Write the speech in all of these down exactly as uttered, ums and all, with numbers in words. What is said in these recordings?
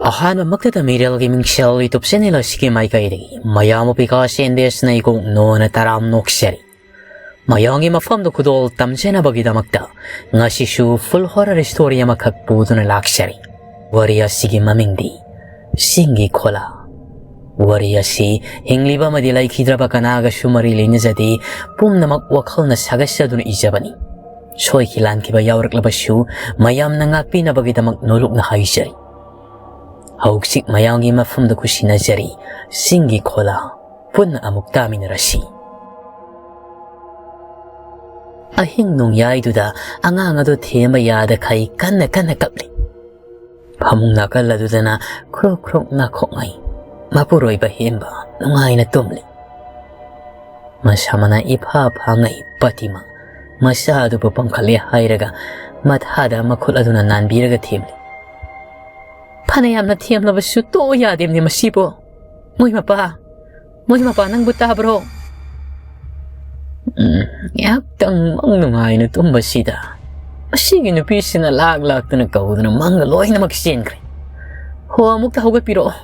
ꯑꯍꯥꯟꯕꯃꯛꯇꯗ ꯃꯤꯔꯦꯜꯒꯤ ꯃꯤꯡꯁꯦꯜ YouTube channel ꯑꯁꯤꯒꯤ ꯃꯥꯏꯀꯩꯗꯒꯤ ꯃꯌꯥꯝ ꯑꯣꯄꯤꯀꯥ ꯁꯦꯟꯗꯦꯁꯅ ꯏꯀꯣꯛ ꯅꯣꯅ ꯇꯔꯥꯝ ꯅꯣꯛꯆꯔꯤ꯫ ꯃꯌꯥꯝꯒꯤ ꯃꯐꯝꯗ ꯈꯨꯗꯣꯜ ꯇꯝꯖꯅꯕꯒꯤꯗꯃꯛꯇ ꯉꯁꯤꯁꯨ full horror story ꯑꯃꯈꯛ ꯄꯨꯗꯨꯅ ꯂꯥꯛꯆꯔꯤ꯫ ꯋꯥꯔꯤ ꯑꯁꯤꯒꯤ ꯃꯃꯤꯡꯗꯤ ꯆꯤꯡꯒꯤ ꯈꯣꯂꯥ꯫ ꯋꯥꯔꯤ ꯑꯁꯤ ꯍꯤꯡꯂꯤꯕ ꯑꯃꯗꯤ ꯂꯩꯈꯤꯗ꯭ꯔꯕ ꯀꯅꯥꯒꯁꯨ ꯃꯔꯤ ꯂꯩꯅꯖꯗꯦ, ꯄꯨꯝꯅꯃꯛ ꯋꯥꯈꯜꯅ ꯁꯥꯒꯠꯆꯗꯨꯅ ꯏꯖꯕꯅꯤ꯫ ꯁꯣꯏꯈꯤ ꯂꯥꯟꯈꯤꯕ ꯌꯥꯎꯔꯛꯂꯕꯁꯨ ꯃꯌꯥꯝꯅ ꯉꯥꯛꯄꯤꯅꯕꯒꯤꯗꯃꯛ ꯅꯣꯂꯨꯛꯅ ꯍꯥꯏꯖꯔꯤ꯫ ꯍꯧꯖꯤꯛ ꯃꯌꯥꯝꯒꯤ ꯃꯐꯝꯗ ꯈꯨꯠꯁꯤꯟꯅꯖꯔꯤ, ꯆꯤꯡꯒꯤ ꯈꯣꯂꯥ꯫ ꯄꯨꯟꯅ ꯑꯃꯨꯛ ꯇꯥꯃꯤꯟꯅꯔꯁꯤ꯫ ꯑꯍꯤꯡ ꯅꯣꯡꯌꯥꯏꯗꯨꯗ ꯑꯉꯥꯡ ꯑꯗꯨ ꯊꯦꯝꯕ ꯌꯥꯗꯈꯩ ꯀꯟꯅ ꯀꯟꯅ ꯀꯞꯂꯤ꯫ ꯐꯃꯨꯡ ꯅꯥꯀꯜ ꯑꯗꯨꯗꯅ ꯈ꯭ꯔꯣꯛ ꯈ꯭ꯔꯣꯛ ꯅꯥꯈꯣꯛꯉꯩ ꯃꯄꯨꯔꯣꯏꯕ ꯍꯦꯝꯕ ꯅꯨꯡꯉꯥꯏꯅ ꯇꯨꯝꯂꯤ꯫ ꯃꯁꯥ ꯃꯅꯥ ꯏꯐꯥ ꯐꯥꯉꯩ ꯄꯇꯤꯃꯥ ꯃꯆꯥ ꯑꯗꯨꯕꯨ ꯄꯝꯈꯠꯂꯦ ꯍꯥꯏꯔꯒ ꯃꯊꯥꯗ ꯃꯈꯨꯠ ꯑꯗꯨꯅ ꯅꯥꯟꯕꯤꯔꯒ ꯊꯦꯝꯂꯤ꯫ "ꯐꯅ ꯌꯥꯝꯅ ꯊꯦꯝꯂꯕꯁꯨ ꯇꯣꯛꯑꯣ ꯌꯥꯗꯦꯝꯅꯦ ꯃꯁꯤꯕꯨ꯫ ꯃꯣꯏ ꯃꯄꯥ, ꯃꯣꯏ ꯃꯄꯥ ꯅꯪꯕꯨ ꯇꯥꯕ꯭ꯔꯣ?" ꯎꯝ, ꯉꯥꯏꯍꯥꯛꯇꯪ ꯃꯪ ꯅꯨꯡꯉꯥꯏꯅ ꯇꯨꯝꯕꯁꯤꯗ ꯃꯁꯤꯒꯤ ꯅꯨꯄꯤꯁꯤꯅ ꯂꯥꯛ ꯂꯥꯛꯇꯅ ꯀꯧꯗꯨꯅ ꯃꯪꯒ ꯂꯣꯏꯅꯃꯛ ꯆꯦꯟꯈ꯭ꯔꯦ꯫ "ꯍꯣ, ꯑꯃꯨꯛꯇ ꯍꯧꯒꯠꯄꯤꯔꯛꯑꯣ꯫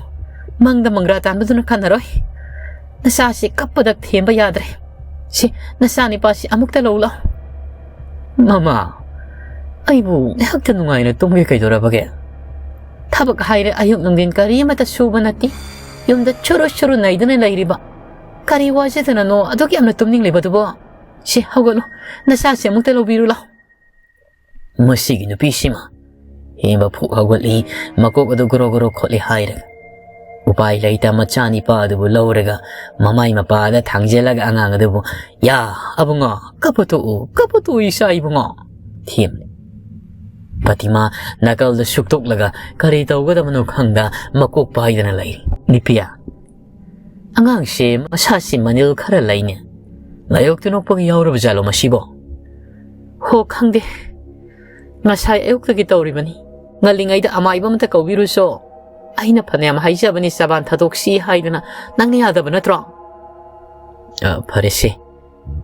ꯃꯪꯗ ꯃꯪꯒ꯭ꯔꯥ ꯇꯥꯟꯕꯗꯨꯅ ꯀꯥꯟꯅꯔꯣꯏ꯫ ꯅꯆꯥꯁꯤ ꯀꯞꯄꯗ ꯊꯦꯝꯕ ꯌꯥꯗ꯭ꯔꯦ꯫ ꯁꯤ, ꯅꯆꯥ ꯅꯤꯄꯥꯁꯤ ꯑꯃꯨꯛꯇ ꯂꯧ ꯂꯥꯎ꯫" "ꯃꯃꯥ, ꯑꯩꯕꯨ ꯉꯥꯏꯍꯥꯛꯇ ꯅꯨꯡꯉꯥꯏꯅ ꯇꯨꯝꯒꯦ ꯀꯩꯗꯧꯔꯕꯒꯦ? ꯊꯕꯛ ꯍꯥꯏꯔꯦ ꯑꯌꯨꯛ ꯅꯨꯡꯊꯤꯟ ꯀꯔꯤ ꯑꯃꯠꯇ ꯁꯨꯕ ꯅꯠꯇꯦ꯫ ꯌꯨꯝꯗ ꯆꯨꯔꯨ ꯆꯨꯔꯨ ꯅꯩꯗꯨꯅ ꯂꯩꯔꯤꯕ꯫ ꯀꯔꯤ ꯋꯥꯖꯗꯅꯅꯣ ꯑꯗꯨꯛ ꯌꯥꯝꯅ ꯇꯨꯝꯅꯤꯡꯂꯤꯕꯗꯨꯕꯣ? ꯁꯤ, ꯍꯧꯒꯠꯂꯨ, ꯅꯆꯥꯁꯤ ꯑꯃꯨꯛꯇ ꯂꯧꯕꯤꯔꯨ ꯂꯥꯎ꯫" ꯃꯁꯤꯒꯤ ꯅꯨꯄꯤꯁꯤꯃ꯫ ꯍꯦꯝꯕ ꯐꯨꯛ ꯍꯧꯒꯠꯂꯤ, ꯃꯀꯣꯛ ꯑꯗꯨ ꯒꯣꯔꯣ ꯒꯣꯔꯣ ꯈꯣꯠꯂꯤ ꯍꯥꯏꯔꯒ꯫ ꯎꯄꯥꯏ ꯂꯩꯇ ꯃꯆꯥꯅꯤꯄꯥ ꯑꯗꯨꯕꯨ ꯂꯧꯔꯒ ꯃꯃꯥꯏ ꯃꯄꯥꯗ ꯊꯥꯡꯖꯤꯜꯂꯒ ꯑꯉꯥꯡ ꯑꯗꯨꯕꯨ, "ꯌꯥ, ꯑꯕꯨꯡꯉꯣ, ꯀꯞꯄ ꯇꯣꯛꯎ, ꯀꯞꯄ ꯇꯣꯛꯎ ꯏꯆꯥ ꯏꯕꯨꯡꯉꯣ," ꯊꯦꯝꯂꯤ꯫ ꯄꯇꯤꯃꯥ ꯅꯥꯀꯜꯗ ꯁꯨꯛꯇꯣꯛꯂꯒ ꯀꯔꯤ ꯇꯧꯒꯗꯕꯅꯣ ꯈꯪꯗ ꯃꯀꯣꯛ ꯄꯥꯏꯗꯅ ꯂꯩꯔꯤ꯫ "ꯅꯤꯄꯤꯌꯥ, ꯑꯉꯥꯡꯁꯦ ꯃꯁꯥꯁꯤ ꯃꯅꯤꯜ ꯈꯔ ꯂꯩꯅꯦ꯫ ꯂꯥꯏꯑꯣꯛꯇꯨ ꯅꯣꯛꯄꯒ ꯌꯥꯎꯔꯕ ꯖꯥꯠꯂꯣ ꯃꯁꯤꯕꯣ?" "ꯍꯣ, ꯈꯪꯗꯦ꯫ ꯉꯁꯥꯏ ꯑꯌꯨꯛꯇꯒꯤ ꯇꯧꯔꯤꯕꯅꯤ꯫ ꯉꯜꯂꯤꯉꯩꯗ ꯑꯃꯥꯏꯕ ꯑꯃꯇ ꯀꯧꯕꯤꯔꯨꯁꯣ꯫ ꯑꯩꯅ ꯐꯅꯌꯥꯝ ꯍꯥꯏꯖꯕꯅꯤ ꯆꯕꯥꯟ ꯊꯥꯗꯣꯛꯁꯤ ꯍꯥꯏꯗꯅ, ꯅꯪꯅ ꯌꯥꯗꯕ ꯅꯠꯇ꯭ꯔꯣ?" "ꯑ, ꯐꯔꯦꯁꯦ꯫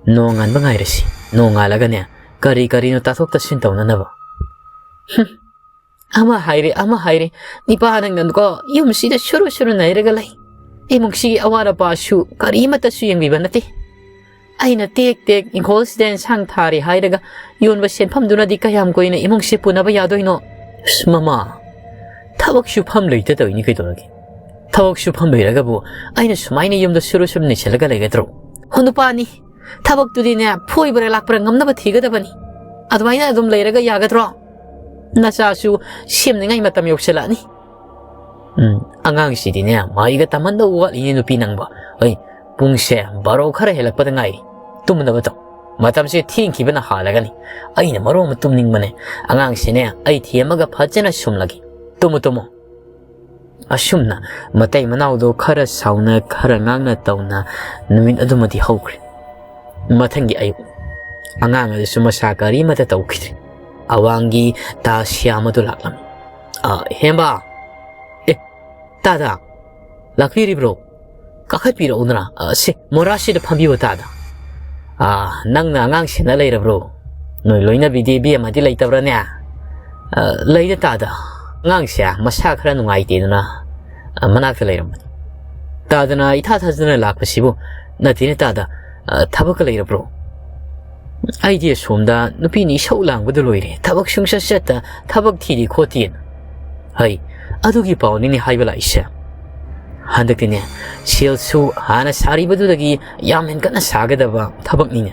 ꯅꯣꯡ ꯉꯥꯟꯕ ꯉꯥꯏꯔꯁꯤ꯫ ꯅꯣꯡ ꯉꯥꯜꯂꯒꯅꯦ, ꯀꯔꯤ ꯀꯔꯤꯅꯣ ꯇꯥꯊꯣꯛ ꯇꯥꯁꯤꯟ ꯇꯧꯅꯅꯕ꯫" "ꯍꯨꯝ, ꯑꯃ ꯍꯥꯏꯔꯦ, ꯑꯃ ꯍꯥꯏꯔꯦ, ꯅꯤꯄꯥ ꯅꯪꯅꯀꯣ ꯌꯨꯝꯁꯤꯗ ꯁꯨꯔꯨ ꯁꯨꯔꯨ ꯅꯩꯔꯒ ꯂꯩ꯫ ꯏꯃꯨꯡꯁꯤꯒꯤ ꯑꯋꯥꯠ ꯑꯄꯥꯁꯨ ꯀꯔꯤꯃꯠꯇꯁꯨ ꯌꯦꯡꯕꯤꯕ ꯅꯠꯇꯦ꯫ ꯑꯩꯅ ꯇꯦꯛ ꯇꯦꯛ ꯏꯪꯈꯣꯜꯁꯤꯗ ꯑꯦꯟꯁꯥꯡ ꯊꯥꯔꯤ ꯍꯥꯏꯔꯒ ꯌꯣꯟꯕ ꯁꯦꯟꯐꯝꯗꯨꯅꯗꯤ ꯀꯌꯥꯝ ꯀꯨꯏꯅ ꯏꯃꯨꯡꯁꯦ ꯄꯨꯅꯕ ꯌꯥꯗꯣꯏꯅꯣ? ꯑꯁ, ꯃꯃꯥ, ꯊꯕꯛ ꯁꯨꯐꯝ ꯂꯩꯇ ꯇꯧꯔꯤꯅꯤ ꯀꯩꯗꯧꯔꯒꯦ? ꯊꯕꯛ ꯁꯨꯐꯝ ꯂꯩꯔꯒꯕꯨ ꯑꯩꯅ ꯁꯨꯃꯥꯏꯅ ꯌꯨꯝꯗ ꯁꯨꯔꯨ ꯁꯨꯔꯨ ꯅꯩꯁꯤꯜꯂꯒ ꯂꯩꯒꯗ꯭ꯔꯣ? ꯍꯣ, ꯅꯨꯄꯥꯅꯤ, ꯊꯕꯛꯇꯨꯗꯤꯅꯦ, ꯐꯣꯏꯕ꯭ꯔꯥ ꯂꯥꯛꯄ꯭ꯔꯥ ꯉꯝꯅꯕ ꯊꯤꯒꯗꯕꯅꯤ꯫ ꯑꯗꯨꯃꯥꯏꯅ ꯑꯗꯨꯝ ꯂꯩꯔꯒ ꯌꯥꯒꯗ꯭ꯔꯣ? ꯅꯆꯥꯁꯨ ꯁꯦꯝꯅꯤꯡꯉꯥꯏ ꯃꯇꯝ ꯌꯧꯁꯤꯜꯂꯛꯑꯅꯤ꯫ ꯎꯝ, ꯑꯉꯥꯡꯁꯤꯗꯤꯅꯦ, ꯃꯍꯩꯒ ꯇꯝꯍꯟꯗꯧ ꯋꯥꯠꯂꯤꯅꯦ, ꯅꯨꯄꯤ ꯅꯪꯕꯣ꯫ ꯑꯩ ꯄꯨꯡꯁꯦ ꯕꯥꯔꯣ ꯈꯔ ꯍꯦꯜꯂꯛꯄꯗ ꯉꯥꯏꯔꯤ꯫ ꯇꯨꯝꯅꯕ ꯇꯧ꯫ ꯃꯇꯝꯁꯦ ꯊꯦꯡꯈꯤꯕꯅ ꯍꯥꯜꯂꯒꯅꯤ꯫ ꯑꯩꯅ ꯃꯔꯣꯟ ꯑꯃ ꯇꯨꯝꯅꯤꯡꯕꯅꯦ꯫ ꯑꯉꯥꯡꯁꯤꯅꯦ, ꯑꯩ ꯊꯦꯝꯃꯒ ꯐꯖꯅ ꯁꯨꯝꯂꯒꯦ꯫ Tamu, Tamu. ꯑꯁꯨꯝꯅ ꯃꯇꯩ ꯃꯅꯥꯎꯗꯣ ꯈꯔ ꯁꯥꯎꯅ, ꯈꯔ ꯉꯥꯡꯅ ꯇꯧꯅ ꯅꯨꯃꯤꯠ ꯑꯗꯨꯃꯗꯤ ꯍꯧꯈ꯭ꯔꯦ꯫ ꯃꯊꯪꯒꯤ ꯑꯌꯨꯛ, ꯑꯉꯥꯡ ꯑꯗꯨꯁꯨ ꯃꯁꯥ ꯀꯔꯤꯃꯠꯇ ꯇꯧꯈꯤꯗ꯭ꯔꯦ꯫ ꯑꯋꯥꯡꯒꯤ ꯇꯥ ꯁ꯭ꯌꯥꯝ ꯑꯗꯨ ꯂꯥꯛꯂꯝꯃꯤ꯫ "ꯑ, ꯍꯦꯝꯕ!" "ꯑꯦ, ꯇꯥꯗ, ꯂꯥꯛꯄꯤꯔꯤꯕ꯭ꯔꯣ? ꯀꯥꯈꯠꯄꯤꯔꯛꯎꯗꯅ꯫ ꯑ, ꯁꯦ, ꯃꯣꯔꯥꯁꯤꯗ ꯐꯝꯕꯤꯌꯨ, ꯇꯥꯗ꯫ ꯑ, ꯅꯪꯅ ꯑꯉꯥꯡ ꯁꯦꯟꯅ ꯂꯩꯔꯕ꯭ꯔꯣ? ꯅꯣꯏ ꯂꯣꯏꯅꯕꯤꯗꯤ ꯏꯕꯦꯝꯃꯗꯤ ꯂꯩꯇꯕ꯭ꯔꯥꯅꯦ?" "ꯑ, ꯂꯩꯗ, ꯇꯥꯗ꯫ ꯑꯉꯥꯡꯁꯦ ꯃꯁꯥ ꯈꯔ ꯅꯨꯡꯉꯥꯏꯇꯦꯗꯅ, ꯑ, ꯃꯅꯥꯛꯇ ꯂꯩꯔꯝꯕꯅꯤ꯫ ꯇꯥꯗꯅ ꯏꯊꯥ ꯊꯥꯖꯗꯅ ꯂꯥꯛꯄꯁꯤꯕꯨ꯫ ꯅꯠꯇꯦꯅꯦ, ꯇꯥꯗ, ꯑ, ꯊꯕꯛꯀ ꯂꯩꯔꯕ꯭ꯔꯣ? ꯑꯩꯗꯤ ꯑꯁꯣꯝꯗ ꯅꯨꯄꯤꯅ ꯏꯁꯧ ꯂꯥꯡꯕꯗ ꯂꯣꯏꯔꯦ꯫ ꯊꯕꯛ ꯁꯨꯡꯆꯠ ꯆꯠꯇ, ꯊꯕꯛ ꯊꯤꯗꯦ ꯈꯣꯠꯇꯦꯅ꯫ ꯍꯩ, ꯑꯗꯨꯒꯤ ꯄꯥꯎꯅꯤꯅꯦ ꯍꯥꯏꯕ ꯂꯥꯛꯏꯁꯦ꯫ ꯍꯟꯗꯛꯇꯤꯅꯦ, ꯁꯦꯜꯁꯨ ꯍꯥꯟꯅ ꯁꯥꯔꯤꯕꯗꯨꯗꯒꯤ ꯌꯥꯝ ꯍꯦꯟꯒꯠꯅ ꯁꯥꯒꯗꯕ ꯊꯕꯛꯅꯤꯅꯦ꯫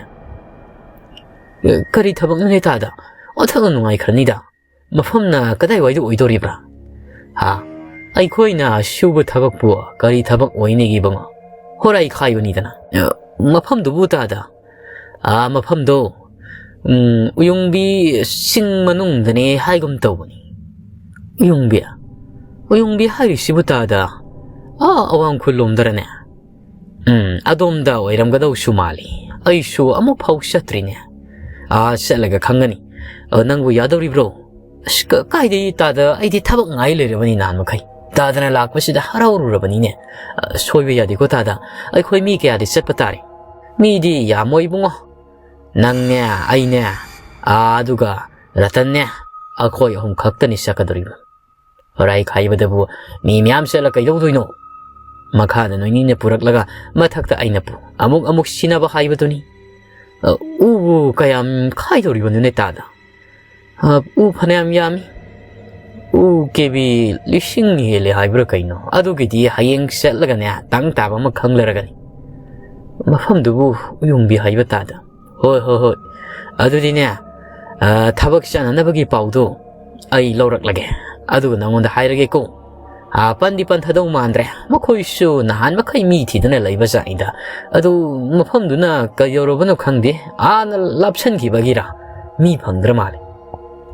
ꯑ, ꯀꯔꯤ ꯊꯕꯛꯅꯣꯅꯦ, ꯇꯥꯗ? ꯑꯣꯟꯊꯣꯛꯅ ꯅꯨꯡꯉꯥꯏꯈ꯭ꯔꯅꯤꯗ꯫ ꯃꯐꯝꯅ ꯀꯗꯥꯏꯋꯥꯏꯗ ꯑꯣꯏꯗꯧꯔꯤꯕ꯭ꯔꯥ?" "ꯍꯥ? ꯑꯩꯈꯣꯏꯅ ꯁꯨꯕ ꯊꯕꯛꯄꯨ ꯀꯔꯤ ꯊꯕꯛ ꯑꯣꯏꯅꯤꯒꯦ, ꯏꯕꯨꯡꯉꯣ? ꯍꯣꯔꯥꯏ ꯈꯥꯏꯕꯅꯤꯗꯅ꯫ ꯑ, ꯃꯐꯝꯗꯨꯕꯨ, ꯇꯥꯗ?" "ꯑꯥ, ꯃꯐꯝꯗꯣ, ꯎꯝ, ꯎꯌꯨꯡꯕꯤ ꯆꯤꯡ ꯃꯅꯨꯡꯗꯅꯦ ꯍꯥꯏꯒꯨꯝ ꯇꯧꯕꯅꯤ꯫" "ꯎꯌꯨꯡꯕꯤ? ꯎꯌꯨꯡꯕꯤ ꯍꯥꯏꯔꯤꯁꯤꯕꯨ, ꯇꯥꯗ, ꯑꯥ, ꯑꯋꯥꯡ ꯈꯨꯜ ꯂꯣꯝꯗꯔꯅꯦ?" "ꯎꯝ, ꯑꯗꯣꯝꯗ ꯑꯣꯏꯔꯝꯒꯗꯧꯁꯨ ꯃꯥꯜꯂꯤ꯫ ꯑꯩꯁꯨ ꯑꯃꯨꯛ ꯐꯥꯎ ꯆꯠꯇ꯭ꯔꯤꯅꯦ꯫ ꯑꯥ, ꯆꯠꯂꯒ ꯈꯪꯒꯅꯤ꯫ ꯑ, ꯅꯪꯕꯨ ꯌꯥꯗꯧꯔꯤꯕ꯭ꯔꯣ?" "ꯑꯁ, ꯀ-, ꯀꯥꯏꯗꯩ, ꯇꯥꯗ, ꯑꯩꯗꯤ ꯊꯕꯛ ꯉꯥꯏ ꯂꯩꯔꯕꯅꯤ ꯅꯍꯥꯟ ꯃꯈꯩ꯫ ꯇꯥꯗꯅ ꯂꯥꯛꯄꯁꯤꯗ ꯍꯔꯥꯎꯔꯨꯔꯕꯅꯤꯅꯦ꯫ ꯑ, ꯁꯣꯏꯕ ꯌꯥꯗꯦꯀꯣ, ꯇꯥꯗ꯫ ꯑꯩꯈꯣꯏ ꯃꯤ ꯀꯌꯥꯗꯤ ꯆꯠꯄ ꯇꯥꯔꯦ?" "ꯃꯤꯗꯤ ꯌꯥꯝꯃꯣꯏ, ꯏꯕꯨꯡꯉꯣ꯫ ꯅꯪꯅꯦ, ꯑꯩꯅꯦ, ꯑꯥ, ꯑꯗꯨꯒ ꯔꯇꯟꯅꯦ, ꯑꯩꯈꯣꯏ ꯑꯍꯨꯝ ꯈꯛꯇꯅꯤ ꯆꯠꯀꯗꯧꯔꯤꯕ꯫ ꯍꯣꯔꯥꯏ ꯈꯥꯏꯕꯗꯕꯨ ꯃꯤ ꯃꯌꯥꯝ ꯆꯠꯂ ꯀꯩꯗꯧꯗꯣꯏꯅꯣ? ꯃꯈꯥꯗ ꯅꯣꯏꯅꯤꯅ ꯄꯨꯔꯛꯂꯒ ꯃꯊꯛꯇ ꯑꯩꯅ ꯄꯨ-, ꯑꯃꯨꯛ ꯑꯃꯨꯛ ꯁꯤꯟꯅꯕ ꯍꯥꯏꯕꯗꯨꯅꯤ꯫ ꯑ, ꯎꯕꯨ ꯀꯌꯥꯝ ꯈꯥꯏꯗꯧꯔꯤꯕꯅꯣꯅꯦ ꯇꯥꯗ? ꯑ, ꯎ ꯐꯅꯌꯥꯝ ꯌꯥꯝꯃꯤ꯫ ꯎ ꯀꯦꯕꯤ ꯂꯤꯁꯤꯡ ꯍꯦꯜꯂꯦ ꯍꯥꯏꯕ꯭ꯔꯥ ꯀꯩꯅꯣ? ꯑꯗꯨꯒꯤꯗꯤ ꯍꯌꯦꯡ ꯆꯠꯂꯒꯅꯦ, ꯇꯪ ꯇꯥꯕ ꯑꯃ ꯈꯪꯂꯔꯒꯅꯤ꯫ ꯃꯐꯝꯗꯨꯕꯨ ꯎꯌꯨꯡꯕꯤ ꯍꯥꯏꯕ ꯇꯥꯗ꯫ ꯍꯣꯏ, ꯍꯣꯏ, ꯍꯣꯏ꯫ ꯑꯗꯨꯗꯤꯅꯦ, ꯑ, ꯊꯕꯛ ꯆꯠꯅꯅꯕꯒꯤ ꯄꯥꯎꯗꯣ ꯑꯩ ꯂꯧꯔꯛꯂꯒꯦ꯫ ꯑꯗꯨꯒ ꯅꯉꯣꯟꯗ ꯍꯥꯏꯔꯒꯦꯀꯣ꯫ ꯑ, ꯄꯟꯗꯤ ꯄꯟꯊꯗꯧ ꯃꯥꯟꯗ꯭ꯔꯦ꯫ ꯃꯈꯣꯏꯁꯨ ꯅꯍꯥꯟ ꯃꯈꯩ ꯃꯤ ꯊꯤꯗꯨꯅ ꯂꯩꯕ ꯖꯥꯠꯅꯤꯗ꯫ ꯑꯗꯨ ꯃꯐꯝꯗꯨꯅ ꯀꯩꯗꯧꯔꯕꯅꯣ ꯈꯪꯗꯦ꯫ ꯑꯥꯅ ꯂꯥꯞꯁꯟꯈꯤꯕꯒꯤꯔ ꯃꯤ ꯐꯪꯗ꯭ꯔ ꯃꯥꯜꯂꯦ꯫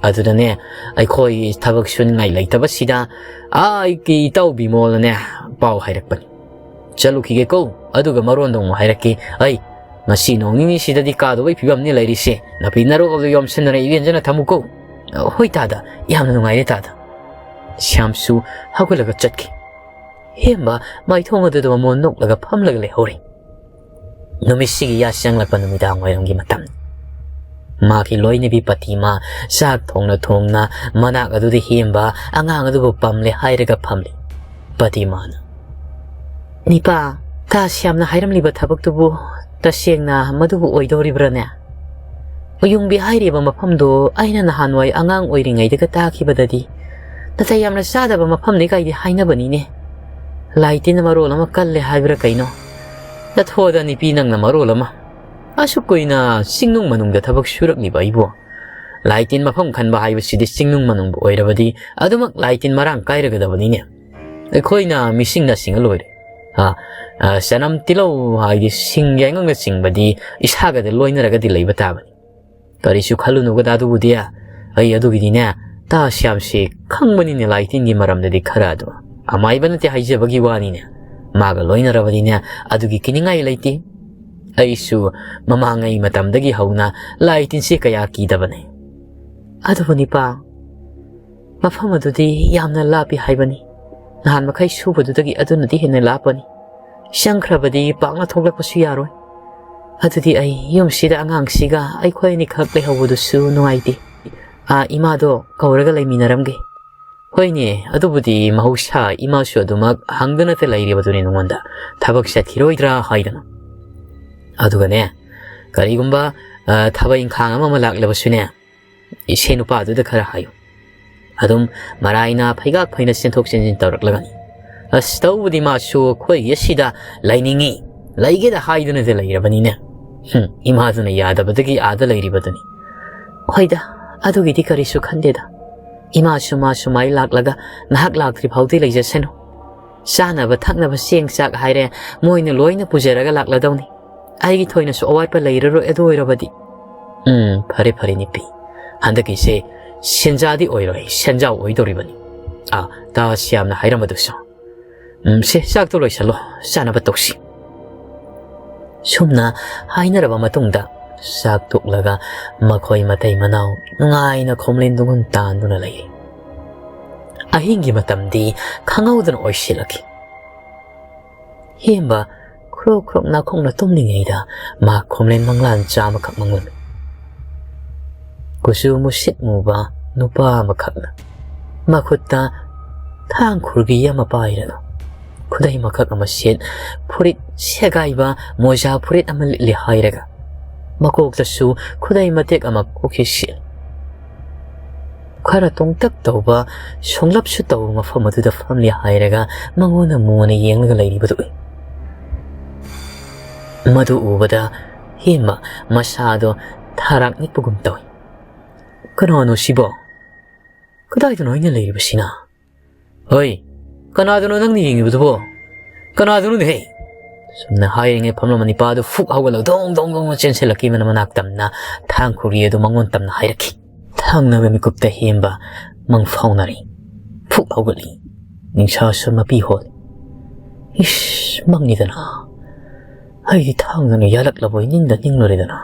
ꯑꯗꯨꯗꯅꯦ, ꯑꯩꯈꯣꯏ ꯊꯕꯛ ꯁꯨꯅꯤꯡꯉꯥꯏ ꯂꯩꯇꯕꯁꯤꯗ ꯑꯥ ꯑꯩꯒꯤ ꯏꯇꯥꯎ ꯕꯤꯃꯣꯜꯅꯅꯦ ꯄꯥꯎ ꯍꯥꯏꯔꯛꯄꯅꯤ꯫ ꯆꯠꯂꯨꯈꯤꯒꯦꯀꯣ, ꯑꯗꯨꯒ ꯃꯔꯣꯟꯗꯣ ꯑꯃꯨꯛ ꯍꯥꯏꯔꯛꯀꯦ꯫ ꯑꯩ, ꯉꯁꯤ ꯅꯣꯡ ꯅꯤꯅꯤꯁꯤꯗꯗꯤ ꯀꯥꯗꯕꯩ ꯐꯤꯕꯝꯅꯤ ꯂꯩꯔꯤꯁꯦ꯫ ꯅꯥꯄꯤ ꯅꯔꯣꯛ ꯑꯗꯨ ꯌꯣꯝꯁꯤꯟꯅꯔ ꯏꯔꯦꯟꯖꯅ ꯊꯝꯃꯨꯀꯣ꯫ ꯍꯣꯏ ꯇꯥꯗ, ꯌꯥꯝꯅ ꯅꯨꯡꯉꯥꯏꯔꯦ ꯇꯥꯗ꯫ ꯁ꯭ꯌꯥꯝꯁꯨ ꯍꯧꯒꯠꯂꯒ ꯆꯠꯈꯤ꯫ ꯍꯦꯝꯕ ꯃꯥꯏꯊꯣꯡ ꯑꯗꯨꯗ ꯃꯃꯣꯟ ꯅꯣꯛꯂꯒ ꯐꯝꯂꯒ ꯂꯩꯍꯧꯔꯤ꯫ ꯅꯨꯃꯤꯠꯁꯤꯒꯤ ꯌꯥ ꯆꯪꯂꯛꯄ ꯅꯨꯃꯤꯗꯥꯡ ꯋꯥꯏꯔꯝꯒꯤ ꯃꯇꯝ꯫ ꯃꯥꯒꯤ ꯂꯣꯏꯅꯕꯤ ꯄꯇꯤꯃꯥ ꯆꯥꯛ ꯊꯣꯡꯅ ꯊꯣꯡꯅ ꯃꯅꯥꯛ ꯑꯗꯨꯗ ꯍꯦꯝꯕ ꯑꯉꯥꯡ ꯑꯗꯨꯕꯨ ꯄꯝꯂꯦ ꯍꯥꯏꯔꯒ ꯐꯝꯂꯤ꯫ ꯄꯇꯤꯃꯥꯅ, "ꯅꯤꯄꯥ, ꯇꯥ ꯁ꯭ꯌꯥꯝꯅ ꯍꯥꯏꯔꯝꯂꯤꯕ ꯊꯕꯛꯇꯨꯕꯨ ꯇꯁꯦꯡꯅ ꯃꯗꯨꯕꯨ ꯑꯣꯏꯗꯧꯔꯤꯕ꯭ꯔꯥꯅꯦ? ꯎꯌꯨꯡꯕꯤ ꯍꯥꯏꯔꯤꯕ ꯃꯐꯝꯗꯣ ꯑꯩꯅ ꯅꯍꯥꯟꯋꯥꯏ ꯑꯉꯥꯡ ꯑꯣꯏꯔꯤꯉꯩꯗꯒ ꯇꯥꯈꯤꯕꯗꯗꯤ ꯅꯥꯇꯩ ꯌꯥꯝꯅ ꯆꯥꯗꯕ ꯃꯐꯝꯅꯤ ꯀꯥꯏꯗꯤ ꯍꯥꯏꯅꯕꯅꯤꯅꯦ꯫ ꯂꯥꯏ ꯇꯤꯟꯅ ꯃꯔꯣꯜ ꯑꯃ ꯀꯜꯂꯦ ꯍꯥꯏꯕ꯭ꯔꯥ ꯀꯩꯅꯣ? ꯅꯊꯣꯗ ꯅꯤꯄꯤ ꯅꯪꯅ ꯃꯔꯣꯜ ꯑꯃ꯫ ꯑꯁꯨꯛ ꯀꯨꯏꯅ ꯆꯤꯡꯅꯨꯡ ꯃꯅꯨꯡꯗ ꯊꯕꯛ ꯁꯨꯔꯛꯂꯤꯕ ꯑꯩꯕꯨ꯫ ꯂꯥꯏ ꯇꯤꯟ ꯃꯐꯝ ꯈꯟꯕ ꯍꯥꯏꯕꯁꯤꯗꯤ ꯆꯤꯡꯅꯨꯡ ꯃꯅꯨꯡꯕꯨ ꯑꯣꯏꯔꯕꯗꯤ ꯑꯗꯨꯃꯛ ꯂꯥꯏ ꯇꯤꯟ ꯃꯔꯥꯡ ꯀꯥꯏꯔꯒꯗꯕꯅꯤꯅꯦ꯫ ꯑꯩꯈꯣꯏꯅ ꯃꯤꯁꯤꯡꯅ ꯁꯤꯡꯉ ꯂꯣꯏꯔꯦ꯫ ꯑ, ꯑ, ꯆꯅꯝ ꯇꯤꯜꯍꯧ ꯍꯥꯏꯗꯤ ꯁꯤꯡ ꯌꯥꯏꯉꯪꯅꯆꯤꯡꯕꯗꯤ ꯏꯁꯥꯒꯗ ꯂꯣꯏꯅꯔꯒꯗꯤ ꯂꯩꯕ ꯇꯥꯕꯅꯤ꯫ ꯀꯔꯤꯁꯨ ꯈꯜꯂꯨꯅꯨ ꯒꯗꯥꯗꯨꯕꯨꯗꯤ꯫ ꯑꯩ ꯑꯗꯨꯒꯤꯗꯤꯅꯦ, ꯇꯥ ꯁ꯭ꯌꯥꯝꯁꯤ ꯈꯪꯕꯅꯤꯅꯦ ꯂꯥꯏ ꯇꯤꯟꯒꯤ ꯃꯔꯝꯗꯗꯤ ꯈꯔ ꯑꯗꯨ꯫ ꯑꯃꯥꯏꯕ ꯅꯠꯇꯦ ꯍꯥꯏꯖꯕꯒꯤ ꯋꯥꯅꯤꯅꯦ꯫ ꯃꯥꯒ ꯂꯣꯏꯅꯔꯕꯗꯤꯅꯦ, ꯑꯗꯨꯒꯤ ꯀꯤꯅꯤꯡꯉꯥꯏ ꯂꯩꯇꯦ꯫ ꯑꯩꯁꯨ ꯃꯃꯥꯡꯉꯩ ꯃꯇꯝꯗꯒꯤ ꯍꯧꯅ ꯂꯥꯏ ꯇꯤꯟꯁꯤ ꯀꯌꯥ ꯀꯤꯗꯕꯅꯦ꯫ ꯑꯗꯨꯕꯨ ꯅꯤꯄꯥ, ꯃꯐꯝ ꯑꯗꯨꯗꯤ ꯌꯥꯝꯅ ꯂꯥꯞꯄꯤ ꯍꯥꯏꯕꯅꯤ꯫ ꯅꯍꯥꯟ ꯃꯈꯩ ꯁꯨꯕꯗꯨꯗꯒꯤ ꯑꯗꯨꯅꯗꯤ ꯍꯦꯟꯅ ꯂꯥꯞꯄꯅꯤ꯫ ꯆꯪꯈ꯭ꯔꯕꯗꯤ ꯄꯥꯛꯅ ꯊꯣꯛꯂꯛꯄꯁꯨ ꯌꯥꯔꯣꯏ꯫ ꯑꯗꯨꯗꯤ ꯑꯩ ꯌꯨꯝꯁꯤꯗ ꯑꯉꯥꯡꯁꯤꯒ ꯑꯩꯈꯣꯏ ꯑꯅꯤꯈꯛ ꯂꯩꯍꯧꯕꯗꯨꯁꯨ ꯅꯨꯡꯉꯥꯏꯇꯦ꯫ "ꯑꯥ, ꯏꯃꯥꯗꯣ ꯀꯧꯔꯒ ꯂꯩꯃꯤꯟꯅꯔꯝꯒꯦ꯫" "ꯍꯣꯏꯅꯦ, ꯑꯗꯨꯕꯨꯗꯤ ꯃꯍꯧꯁꯥ, ꯏꯃꯥꯁꯨ ꯑꯗꯨꯃꯛ ꯍꯪꯗꯅꯇ ꯂꯩꯔꯤꯕꯗꯨꯅꯤ ꯅꯉꯣꯟꯗ, ꯊꯕꯛ ꯆꯠꯈꯤꯔꯣꯏꯗ꯭ꯔꯥ ꯍꯥꯏꯗꯅ꯫ ꯑꯗꯨꯒꯅꯦ, ꯀꯔꯤꯒꯨꯝꯕ, ꯑ, ꯊꯕꯛ ꯏꯪꯈꯥꯡ ꯑꯃ ꯑꯃ ꯂꯥꯛꯂꯕꯁꯨꯅꯦ, ꯏꯁꯦ ꯅꯨꯄꯥꯗꯨꯗ ꯈꯔ ꯍꯥꯏꯌꯨ꯫ ꯑꯗꯨꯝ ꯃꯔꯥꯏꯅ ꯐꯩꯒꯥꯛ ꯐꯩꯅ ꯆꯦꯟꯊꯣꯛ ꯆꯦꯟꯁꯤꯟ ꯇꯧꯔꯛꯂꯒꯅꯤ꯫ ꯑꯁ, ꯇꯧꯕꯗꯤ ꯃꯥꯁꯨ ꯑꯩꯈꯣꯏꯒꯤ ꯑꯁꯤꯗ ꯂꯩꯅꯤꯡꯉꯤ, ꯂꯩꯒꯦꯗ ꯍꯥꯏꯗꯨꯅꯗꯤ ꯂꯩꯔꯕꯅꯤꯅꯦ꯫ ꯍꯨꯝ, ꯏꯃꯥꯗꯨꯅ ꯌꯥꯗꯕꯗꯒꯤ ꯑꯥꯗ ꯂꯩꯔꯤꯕꯗꯨꯅꯤ꯫" "ꯍꯣꯏꯗ, ꯑꯗꯨꯒꯤꯗꯤ ꯀꯔꯤꯁꯨ ꯈꯟꯗꯦꯗ꯫ ꯏꯃꯥꯁꯨ ꯃꯥꯁꯨ ꯃꯥꯏ ꯂꯥꯛꯂꯒ ꯉꯥꯏꯍꯥꯛ ꯂꯥꯛꯇ꯭ꯔꯤ ꯐꯥꯎꯗꯤ ꯂꯩꯖꯁꯅꯨ꯫ ꯆꯥꯅꯕ ꯊꯛꯅꯕ ꯆꯦꯡ ꯆꯥꯛ ꯍꯥꯏꯔꯦ, ꯃꯣꯏꯅ ꯂꯣꯏꯅ ꯄꯨꯖꯔꯒ ꯂꯥꯛꯂꯗꯧꯅꯤ꯫ ꯑꯩꯒꯤ ꯊꯣꯏꯅꯁꯨ ꯑꯋꯥꯠꯄ ꯂꯩꯔꯔꯣꯏ ꯑꯗꯨ ꯑꯣꯏꯔꯕꯗꯤ꯫" "ꯎꯝ, ꯐꯔꯦ, ꯐꯔꯦ, ꯅꯨꯄꯤ꯫ ꯍꯟꯗꯛꯀꯤꯁꯦ ꯁꯦꯟꯖꯥꯗꯤ ꯑꯣꯏꯔꯣꯏ, ꯁꯦꯟꯖꯥꯎ ꯑꯣꯏꯗꯧꯔꯤꯕꯅꯤ꯫ ꯑꯥ, ꯇꯥ ꯁ꯭ꯌꯥꯝꯅ ꯍꯥꯏꯔꯝꯕꯗꯨꯁꯨ꯫ ꯎꯝ, ꯁꯦ, ꯆꯥꯛꯇꯣ ꯂꯣꯏꯁꯜꯂꯣ, ꯆꯥꯅꯕ ꯇꯧꯁꯤ꯫" ꯁꯨꯝꯅ ꯍꯥꯏꯅꯔꯕ ꯃꯇꯨꯡꯗ, ꯆꯥꯛ ꯇꯣꯛꯂꯒ ꯃꯈꯣꯏ ꯃꯇꯩ ꯃꯅꯥꯎ ꯅꯨꯡꯉꯥꯏꯅ ꯈꯣꯝꯂꯦꯟ ꯇꯨꯡꯒꯨꯟ ꯇꯥꯟꯗꯨꯅ ꯂꯩꯔꯤ꯫ ꯑꯍꯤꯡꯒꯤ ꯃꯇꯝꯗꯤ ꯈꯪꯍꯧꯗꯅ ꯑꯣꯏꯁꯤꯜꯂꯛꯈꯤ꯫ ꯍꯦꯝꯕ ꯈ꯭ꯔꯣꯛ ꯈ꯭ꯔꯣꯛ ꯅꯥꯈꯣꯡꯅ ꯇꯨꯝꯂꯤꯉꯩꯗ ꯃꯥ ꯈꯣꯝꯂꯦꯟ ꯃꯪꯂꯥꯟ ꯆꯥ ꯑꯃꯈꯛ ꯃꯪꯂꯝꯃꯤ꯫ ꯀꯨꯆꯨ ꯃꯨꯁꯤꯠ ꯃꯨꯕ ꯅꯨꯄꯥ ꯑꯃꯈꯛꯅ ꯃꯈꯨꯠꯇ ꯊꯥꯡ ꯈꯨꯔꯒꯤ ꯑꯃ ꯄꯥꯏꯔꯒ, ꯈꯨꯗꯩ ꯃꯀꯛ ꯑꯃ ꯁꯦꯠ, ꯐꯨꯔꯤꯠ ꯁꯦꯒꯥꯏꯕ, ꯃꯣꯖꯥ ꯐꯨꯔꯤꯠ ꯑꯃ ꯂꯤꯠꯂꯤ ꯍꯥꯏꯔꯒ, ꯃꯀꯣꯛꯇꯁꯨ ꯈꯨꯗꯩ ꯃꯇꯦꯛ ꯑꯃ ꯀꯣꯛꯈꯤ ꯁꯦꯠ꯫ ꯈꯔ ꯇꯣꯡꯇꯛ ꯇꯧꯕ, ꯁꯣꯡꯂꯞꯁꯨ ꯇꯧꯕ ꯃꯐꯝ ꯑꯗꯨꯗ ꯐꯝꯂꯤ ꯍꯥꯏꯔꯒ ꯃꯉꯣꯟꯗ ꯃꯨꯅ ꯌꯦꯡꯂꯒ ꯂꯩꯔꯤꯕꯗꯨ ꯎꯏ꯫ ꯃꯗꯨ ꯎꯕꯗ ꯍꯦꯟꯕ ꯃꯁꯥꯗꯣ ꯊꯥꯔꯥꯛ ꯅꯤꯛꯄꯒꯨꯝ ꯇꯧꯏ꯫ "ꯀꯅꯥꯅꯣ ꯁꯤꯕꯣ? ꯀꯗꯥꯏꯗꯅꯣ ꯑꯩꯅ ꯂꯩꯔꯤꯕꯁꯤꯅ? ꯍꯣꯏ, ꯀꯅꯥꯗꯅꯣ ꯅꯪꯅ ꯌꯦꯡꯉꯤꯕꯗꯨꯕꯣ? ꯀꯅꯥꯗꯅꯣꯅꯦꯍꯦ?" ꯁꯨꯝꯅ ꯍꯥꯏꯔꯤꯉꯩ ꯐꯝꯂꯝꯕ ꯅꯤꯄꯥꯗꯨ ꯐꯨꯛ ꯍꯧꯒꯠꯂꯒ ꯗꯣꯡ ꯗꯣꯡ ꯗꯣꯡ ꯆꯦꯟꯁꯤꯜꯂꯛꯈꯤꯕꯅ ꯃꯅꯥꯛ ꯇꯝꯅ ꯊꯥꯡ ꯈꯨꯔꯤ ꯑꯗꯨ ꯃꯉꯣꯟ ꯇꯝꯅ ꯍꯥꯏꯔꯛꯈꯤ꯫ ꯊꯥꯡꯅꯕ ꯃꯤꯀꯨꯞꯇ ꯍꯦꯟꯕ ꯃꯪ ꯐꯥꯎꯅꯔꯤ꯫ ꯐꯨꯛ ꯍꯧꯒꯠꯂꯤ꯫ ꯅꯤꯡꯁꯥꯁꯨ ꯃꯄꯤ ꯍꯣꯜꯂꯤ꯫ "ꯏꯁ, ꯃꯪꯉꯤꯗꯅ꯫ ꯑꯩꯗꯤ ꯊꯥꯡꯗꯨꯅ ꯌꯥꯜꯂꯛꯂꯕꯣꯏ ꯅꯤꯡꯗ ꯅꯤꯡꯂꯨꯔꯦꯗꯅ꯫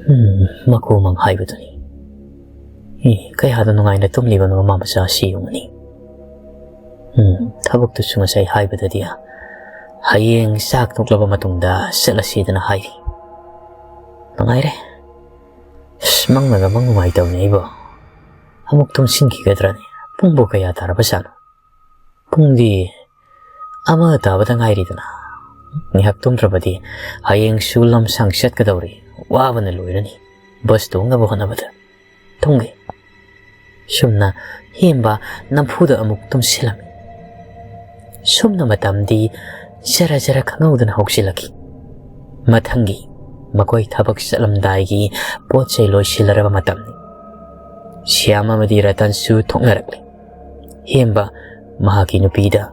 ꯎꯝ, ꯃꯀꯨ ꯃꯪ ꯍꯥꯏꯕꯗꯨꯅꯤ꯫ ꯑꯦ, ꯀꯌꯥꯗ ꯅꯨꯡꯉꯥꯏꯅ ꯇꯨꯝꯂꯤꯕꯅꯣ ꯃꯃꯥ ꯃꯆꯥ ꯑꯁꯤ ꯌꯦꯡꯉꯨꯅꯤ꯫ ꯎꯝ, ꯊꯕꯛꯇꯨꯁꯨ ꯉꯁꯥꯏ ꯍꯥꯏꯕꯗꯗꯤ ꯍꯌꯦꯡ ꯆꯥꯛ ꯇꯣꯛꯂꯕ ꯃꯇꯨꯡꯗ ꯆꯠꯂꯁꯤꯗꯅ ꯍꯥꯏꯔꯤ꯫ ꯅꯨꯡꯉꯥꯏꯔꯦ꯫ ꯑꯁ, ꯃꯪꯅꯒ ꯃꯪ ꯅꯨꯡꯉꯥꯏꯇꯕꯅꯦ ꯑꯩꯕꯣ꯫ ꯑꯃꯨꯛ ꯇꯨꯝꯁꯤꯟꯈꯤꯒꯗ꯭ꯔꯅꯦ? ꯄꯨꯡꯕꯨ ꯀꯌꯥ ꯇꯥꯔꯕꯖꯥꯠꯅꯣ? ꯄꯨꯡꯗꯤ ꯑꯃ ꯇꯥꯕꯗ ꯉꯥꯏꯔꯤꯗꯅ꯫ ꯉꯥꯏꯍꯥꯛ ꯇꯨꯝꯗ꯭ꯔꯕꯗꯤ ꯍꯌꯦꯡꯁꯨ ꯂꯝꯁꯥꯡ ꯆꯠꯀꯗꯧꯔꯤ꯫ ꯋꯥꯕꯅ ꯂꯣꯏꯔꯅꯤ ꯕꯁ ꯇꯣꯡꯅꯕ ꯍꯣꯠꯅꯕꯗ꯫ ꯇꯨꯝꯒꯦ꯫ ꯁꯨꯝꯅ ꯍꯦꯝꯕ ꯅꯝꯐꯨꯗ ꯑꯃꯨꯛ ꯇꯨꯝꯁꯤꯜꯂꯝꯃꯤ꯫ ꯁꯨꯝꯅ ꯃꯇꯝꯗꯤ ꯖꯔ ꯖꯔ ꯈꯪꯍꯧꯗꯅ ꯍꯧꯁꯤꯜꯂꯛꯈꯤ꯫ ꯃꯊꯪꯒꯤ ꯃꯈꯣꯏ ꯊꯕꯛ ꯆꯠꯂꯝꯗꯥꯏꯒꯤ ꯄꯣꯠ ꯆꯩ ꯂꯣꯏꯁꯤꯜꯂꯔꯕ ꯃꯇꯝꯅꯤ꯫ ꯁ꯭ꯌꯥꯝ ꯑꯃꯗꯤ ꯔꯇꯟꯁꯨ ꯊꯣꯛꯅꯔꯛꯂꯤ꯫ ꯍꯦꯝꯕ ꯃꯍꯥꯛꯀꯤ ꯅꯨꯄꯤꯗ,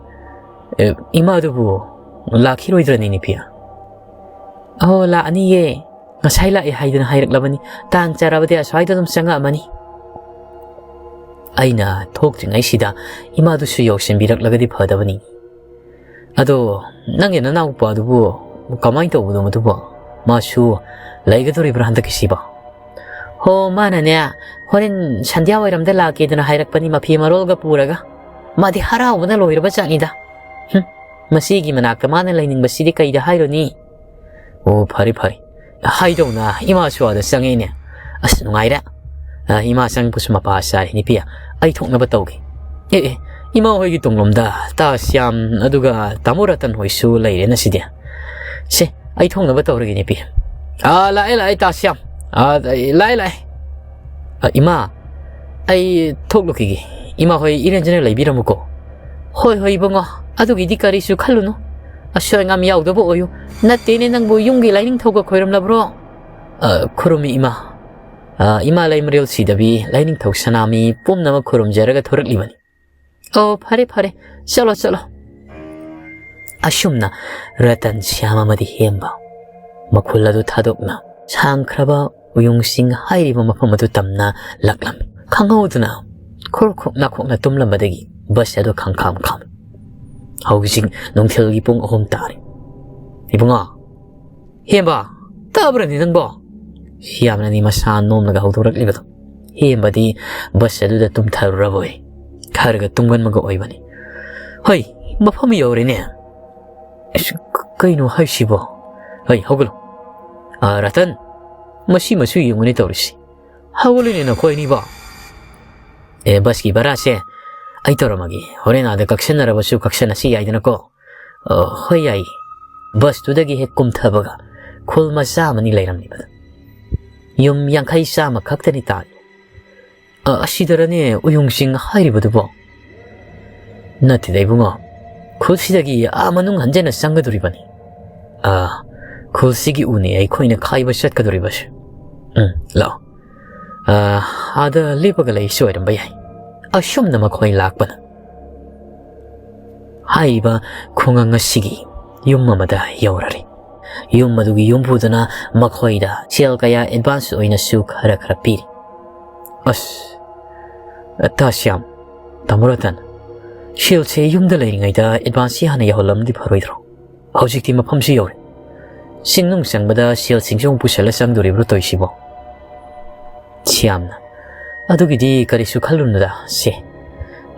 "ꯑꯦ, ꯏꯃꯥꯗꯨꯕꯨ ꯂꯥꯛꯈꯤꯔꯣꯏꯗ꯭ꯔꯅꯦ, ꯅꯨꯄꯤ?" "ꯑꯍꯣ, ꯂꯥꯛꯑꯅꯤꯌꯦ꯫ ꯉꯁꯥꯏ ꯂꯥꯛꯑꯦ ꯍꯥꯏꯗꯅ ꯍꯥꯏꯔꯛꯂꯕꯅꯤ꯫ ꯇꯥꯟ ꯆꯥꯔꯕꯗꯤ ꯑꯁ꯭ꯋꯥꯏꯗ ꯑꯗꯨꯝ ꯆꯪꯉꯛꯑꯃꯅꯤ꯫" ꯑꯩꯅ ꯊꯣꯛꯇ꯭ꯔꯤꯉꯩꯁꯤꯗ ꯏꯃꯥꯗꯨꯁꯨ ꯌꯧꯁꯤꯟꯕꯤꯔꯛꯂꯒꯗꯤ ꯐꯗꯕꯅꯤ꯫ "ꯑꯗꯣ, ꯅꯪꯒꯤ ꯅꯅꯥꯎꯄꯥꯗꯨꯕꯨ ꯀꯃꯥꯏꯅ ꯇꯧꯕꯅꯣ ꯃꯗꯨꯕꯣ? ꯃꯥꯁꯨ ꯂꯩꯒꯗꯧꯔꯤꯕ꯭ꯔꯥ ꯍꯟꯗꯛꯀꯤꯁꯤꯕꯣ?" "ꯍꯣ, ꯃꯥꯅꯅꯦ, ꯍꯣꯔꯦꯟ ꯁꯟꯙ꯭ꯌꯥ ꯋꯥꯏꯔꯝꯗ ꯂꯥꯛꯀꯦꯗꯅ ꯍꯥꯏꯔꯛꯄꯅꯤ, ꯃꯐꯤ ꯃꯔꯣꯜꯒ ꯄꯨꯔꯒ꯫ ꯃꯥꯗꯤ ꯍꯔꯥꯎꯕꯅ ꯂꯣꯏꯔꯕ ꯖꯥꯠꯅꯤꯗ꯫ ꯍꯨꯝ, ꯃꯁꯤꯒꯤ ꯃꯅꯥꯛꯇ ꯃꯥꯅ ꯂꯩꯅꯤꯡꯕꯁꯤꯗꯤ ꯀꯩꯗ ꯍꯥꯏꯔꯨꯅꯤ?" "ꯑꯣ, ꯐꯔꯦ, ꯐꯔꯦ꯫ ꯍꯥꯏꯗꯧꯅ ꯏꯃꯥꯁꯨ ꯑꯥꯗ ꯆꯪꯉꯛꯏꯅꯦ꯫ ꯑꯁ, ꯅꯨꯡꯉꯥꯏꯔꯦ꯫ ꯑ, ꯏꯃꯥ ꯆꯪꯉꯛꯄꯁꯨ ꯃꯄꯥ ꯆꯥꯔꯦ, ꯅꯨꯄꯤ꯫ ꯑꯩ ꯊꯣꯛꯅꯕ ꯇꯧꯒꯦ꯫ ꯑꯦ, ꯑꯦ, ꯏꯃꯥ ꯍꯣꯏꯒꯤ ꯇꯨꯡꯂꯣꯝꯗ ꯇꯥ ꯁ꯭ꯌꯥꯝ, ꯑꯗꯨꯒ ꯇꯥꯃꯣ ꯔꯇꯟ ꯍꯣꯏꯁꯨ ꯂꯩꯔꯦꯅ ꯁꯤꯗꯤ꯫ ꯁꯦ, ꯑꯩ ꯊꯣꯛꯅꯕ ꯇꯧꯔꯒꯦ, ꯅꯨꯄꯤ꯫ ꯑꯥ, ꯂꯥꯛꯑꯦ, ꯂꯥꯛꯑꯦ, ꯇꯥ ꯁ꯭ꯌꯥꯝ꯫ ꯑꯥ, ꯂꯥꯛꯑꯦ, ꯂꯥꯛꯑꯦ꯫ ꯑ, ꯏꯃꯥ, ꯑꯩ ꯊꯣꯛꯂꯨꯈꯤꯒꯦ꯫ ꯏꯃꯥ ꯍꯣꯏ ꯏꯔꯦꯟꯖꯅ ꯂꯩꯕꯤꯔꯝꯃꯨꯀꯣ꯫" "ꯍꯣꯏ, ꯍꯣꯏ, ꯏꯕꯨꯡꯉꯣ, ꯑꯗꯨꯒꯤꯗꯤ ꯀꯔꯤꯁꯨ ꯈꯜꯂꯨꯅꯨ꯫ ꯑꯁꯣꯏ ꯑꯉꯥꯝ ꯌꯥꯎꯗꯕ ꯑꯣꯏꯌꯨ꯫ ꯅꯠꯇꯦꯅꯦ, ꯅꯪꯕꯨ ꯌꯨꯝꯒꯤ ꯂꯥꯏꯅꯤꯡꯊꯧꯒ ꯈꯣꯏꯔꯝꯂꯕ꯭ꯔꯣ?" "ꯑ, ꯈꯨꯔꯨꯝꯃꯤ, ꯏꯃꯥ꯫ ꯑ, ꯏꯃꯥ ꯂꯩꯃꯔꯦꯜ ꯁꯤꯗꯕꯤ, ꯂꯥꯏꯅꯤꯡꯊꯧ ꯁꯅꯥꯃꯍꯤ ꯄꯨꯝꯅꯃꯛ ꯈꯨꯔꯨꯝꯖꯔꯒ ꯊꯣꯔꯛꯂꯤꯕꯅꯤ꯫" "ꯑꯣ, ꯐꯔꯦ, ꯐꯔꯦ꯫ ꯆꯠꯂꯣ, ꯆꯠꯂꯣ꯫" ꯑꯁꯨꯝꯅ ꯔꯇꯟ, ꯁ꯭ꯌꯥꯝ ꯑꯃꯗꯤ ꯍꯦꯝꯕ ꯃꯈꯨꯜ ꯑꯗꯨ ꯊꯥꯗꯣꯛꯅ ꯁꯥꯡꯈ꯭ꯔꯕ ꯎꯌꯨꯡꯁꯤꯡ ꯍꯥꯏꯔꯤꯕ ꯃꯐꯝ ꯑꯗꯨ ꯇꯝꯅ ꯂꯥꯛꯂꯝꯃꯤ꯫ ꯈꯪꯍꯧꯗꯅ ꯈꯨꯔꯈꯣꯛ ꯅꯥꯈꯣꯛꯅ ꯇꯨꯝꯂꯝꯕꯗꯒꯤ ꯕꯁ ꯑꯗꯨ ꯈꯪꯈꯥꯝ ꯈꯥꯝꯃꯤ꯫ ꯍꯧꯖꯤꯛ ꯅꯨꯡꯊꯤꯜꯒꯤ ꯄꯨꯡ ꯑꯍꯨꯝ ꯇꯥꯔꯦ꯫ "ꯏꯕꯨꯡꯉꯣ, ꯍꯦꯝꯕ, ꯇꯥꯕ꯭ꯔꯅꯦ ꯅꯪꯕꯣ?" ꯁꯤ ꯌꯥꯝꯅꯅꯤ ꯃꯁꯥ ꯅꯣꯝꯂꯒ ꯍꯧꯗꯣꯔꯛꯂꯤꯕꯗꯣ꯫ ꯍꯦꯝꯕꯗꯤ ꯕꯁ ꯑꯗꯨꯗ ꯇꯨꯝꯊꯔꯨꯔꯕꯣꯏ ꯈꯔꯒ ꯇꯨꯝꯒꯟꯕꯒ ꯑꯣꯏꯕꯅꯤ꯫ "ꯍꯩ, ꯃꯐꯝ ꯌꯧꯔꯦꯅꯦ꯫ ꯑꯁ, ꯀ-, ꯀꯩꯅꯣ ꯍꯥꯏꯁꯤꯕꯣ? ꯍꯩ, ꯍꯧꯒꯠꯂꯣ꯫ ꯑ, ꯔꯇꯟ, ꯃꯁꯤ ꯃꯁꯨ ꯌꯦꯡꯉꯨꯅꯦ ꯇꯧꯔꯤꯁꯤ꯫ ꯍꯧꯒꯠꯂꯨꯅꯦ ꯅꯈꯣꯏ ꯑꯅꯤꯕꯣ꯫ ꯑꯦ, ꯕꯁꯀꯤ ꯚꯔꯥꯁꯦ ꯑꯩ ꯇꯧꯔꯝꯃꯒꯦ꯫ ꯍꯣꯔꯦꯟ ꯑꯥꯗ ꯀꯛꯁꯟꯅꯔꯕꯁꯨ ꯀꯛꯁꯟꯅꯁꯤ ꯌꯥꯏꯗꯅꯀꯣ꯫ ꯑ, ꯍꯣꯏ, ꯌꯥꯏꯌꯦ꯫ ꯕꯁꯇꯨꯗꯒꯤ ꯍꯦꯛ ꯀꯨꯝꯊꯕꯒ ꯈꯨꯜ ꯃꯆꯥ ꯑꯃꯅꯤ ꯂꯩꯔꯝꯂꯤꯕꯗꯣ꯫ ꯌꯨꯝ ꯌꯥꯡꯈꯩ ꯆꯥꯝꯃ ꯈꯛꯇꯅꯤ ꯇꯥꯔꯤ꯫ ꯑ, ꯑꯁꯤꯗꯔꯅꯦ ꯎꯌꯨꯡꯁꯤꯡ ꯍꯥꯏꯔꯤꯕꯗꯨꯕꯣ? ꯅꯠꯇꯦꯗ ꯏꯕꯨꯡꯉꯣ, ꯈꯨꯜꯁꯤꯗꯒꯤ ꯑꯥ ꯃꯅꯨꯡ ꯍꯟꯖꯟꯅ ꯆꯪꯒꯗꯣꯔꯤꯕꯅꯤ꯫ ꯑ, ꯈꯨꯜꯁꯤꯒꯤ ꯎꯅꯦ ꯑꯩꯈꯣꯏꯅ ꯈꯥꯏꯕ ꯆꯠꯀꯗꯣꯔꯤꯕꯁꯦ꯫ ꯎꯝ, ꯂꯥꯛꯑꯣ꯫ ꯑ, ꯑꯥꯗ ꯂꯦꯞꯄꯒ ꯂꯩꯁꯨ ꯑꯣꯏꯔꯝꯕ ꯌꯥꯏ꯫ ꯑꯁꯨꯝꯅ ꯃꯈꯣꯏ ꯂꯥꯛꯄꯅ ꯍꯥꯏꯔꯤꯕ ꯈꯨꯡꯒꯪ ꯑꯁꯤꯒꯤ ꯌꯨꯝ ꯑꯃꯗ ꯌꯧꯔꯔꯦ꯫ ꯌꯨꯝ ꯑꯗꯨꯒꯤ ꯌꯨꯝꯕꯨꯗꯨꯅ ꯃꯈꯣꯏꯗ ꯁꯦꯜ ꯀꯌꯥ ꯑꯦꯗꯚꯥꯟꯁ ꯑꯣꯏꯅꯁꯨ ꯈꯔ ꯈꯔ ꯄꯤꯔꯤ꯫ ꯑꯁ, ꯇꯥ ꯁ꯭ꯌꯥꯝ, ꯇꯥꯃꯣ ꯔꯇꯟ, ꯁꯦꯜꯁꯦ ꯌꯨꯝꯗ ꯂꯩꯔꯤꯉꯩꯗ ꯑꯦꯗꯚꯥꯟꯁꯁꯤ ꯍꯥꯟꯅ ꯌꯧꯍꯜꯂꯝꯗꯤ ꯐꯔꯣꯏꯗ꯭ꯔꯣ? ꯍꯧꯖꯤꯛꯇꯤ ꯃꯐꯝꯁꯤ ꯌꯧꯔꯦ꯫ ꯆꯤꯡꯅꯨꯡ ꯆꯪꯕꯗ ꯁꯦꯜꯁꯤꯡꯁꯨ ꯑꯃꯨꯛ ꯄꯨꯁꯜꯂ ꯆꯪꯗꯣꯔꯤꯕ꯭ꯔꯣ ꯇꯧꯔꯤꯁꯤꯕꯣ? ꯁ꯭ꯌꯥꯝꯅ, ꯑꯗꯨꯒꯤꯗꯤ ꯀꯔꯤꯁꯨ ꯈꯜꯂꯨꯅꯨꯗ, ꯁꯦ꯫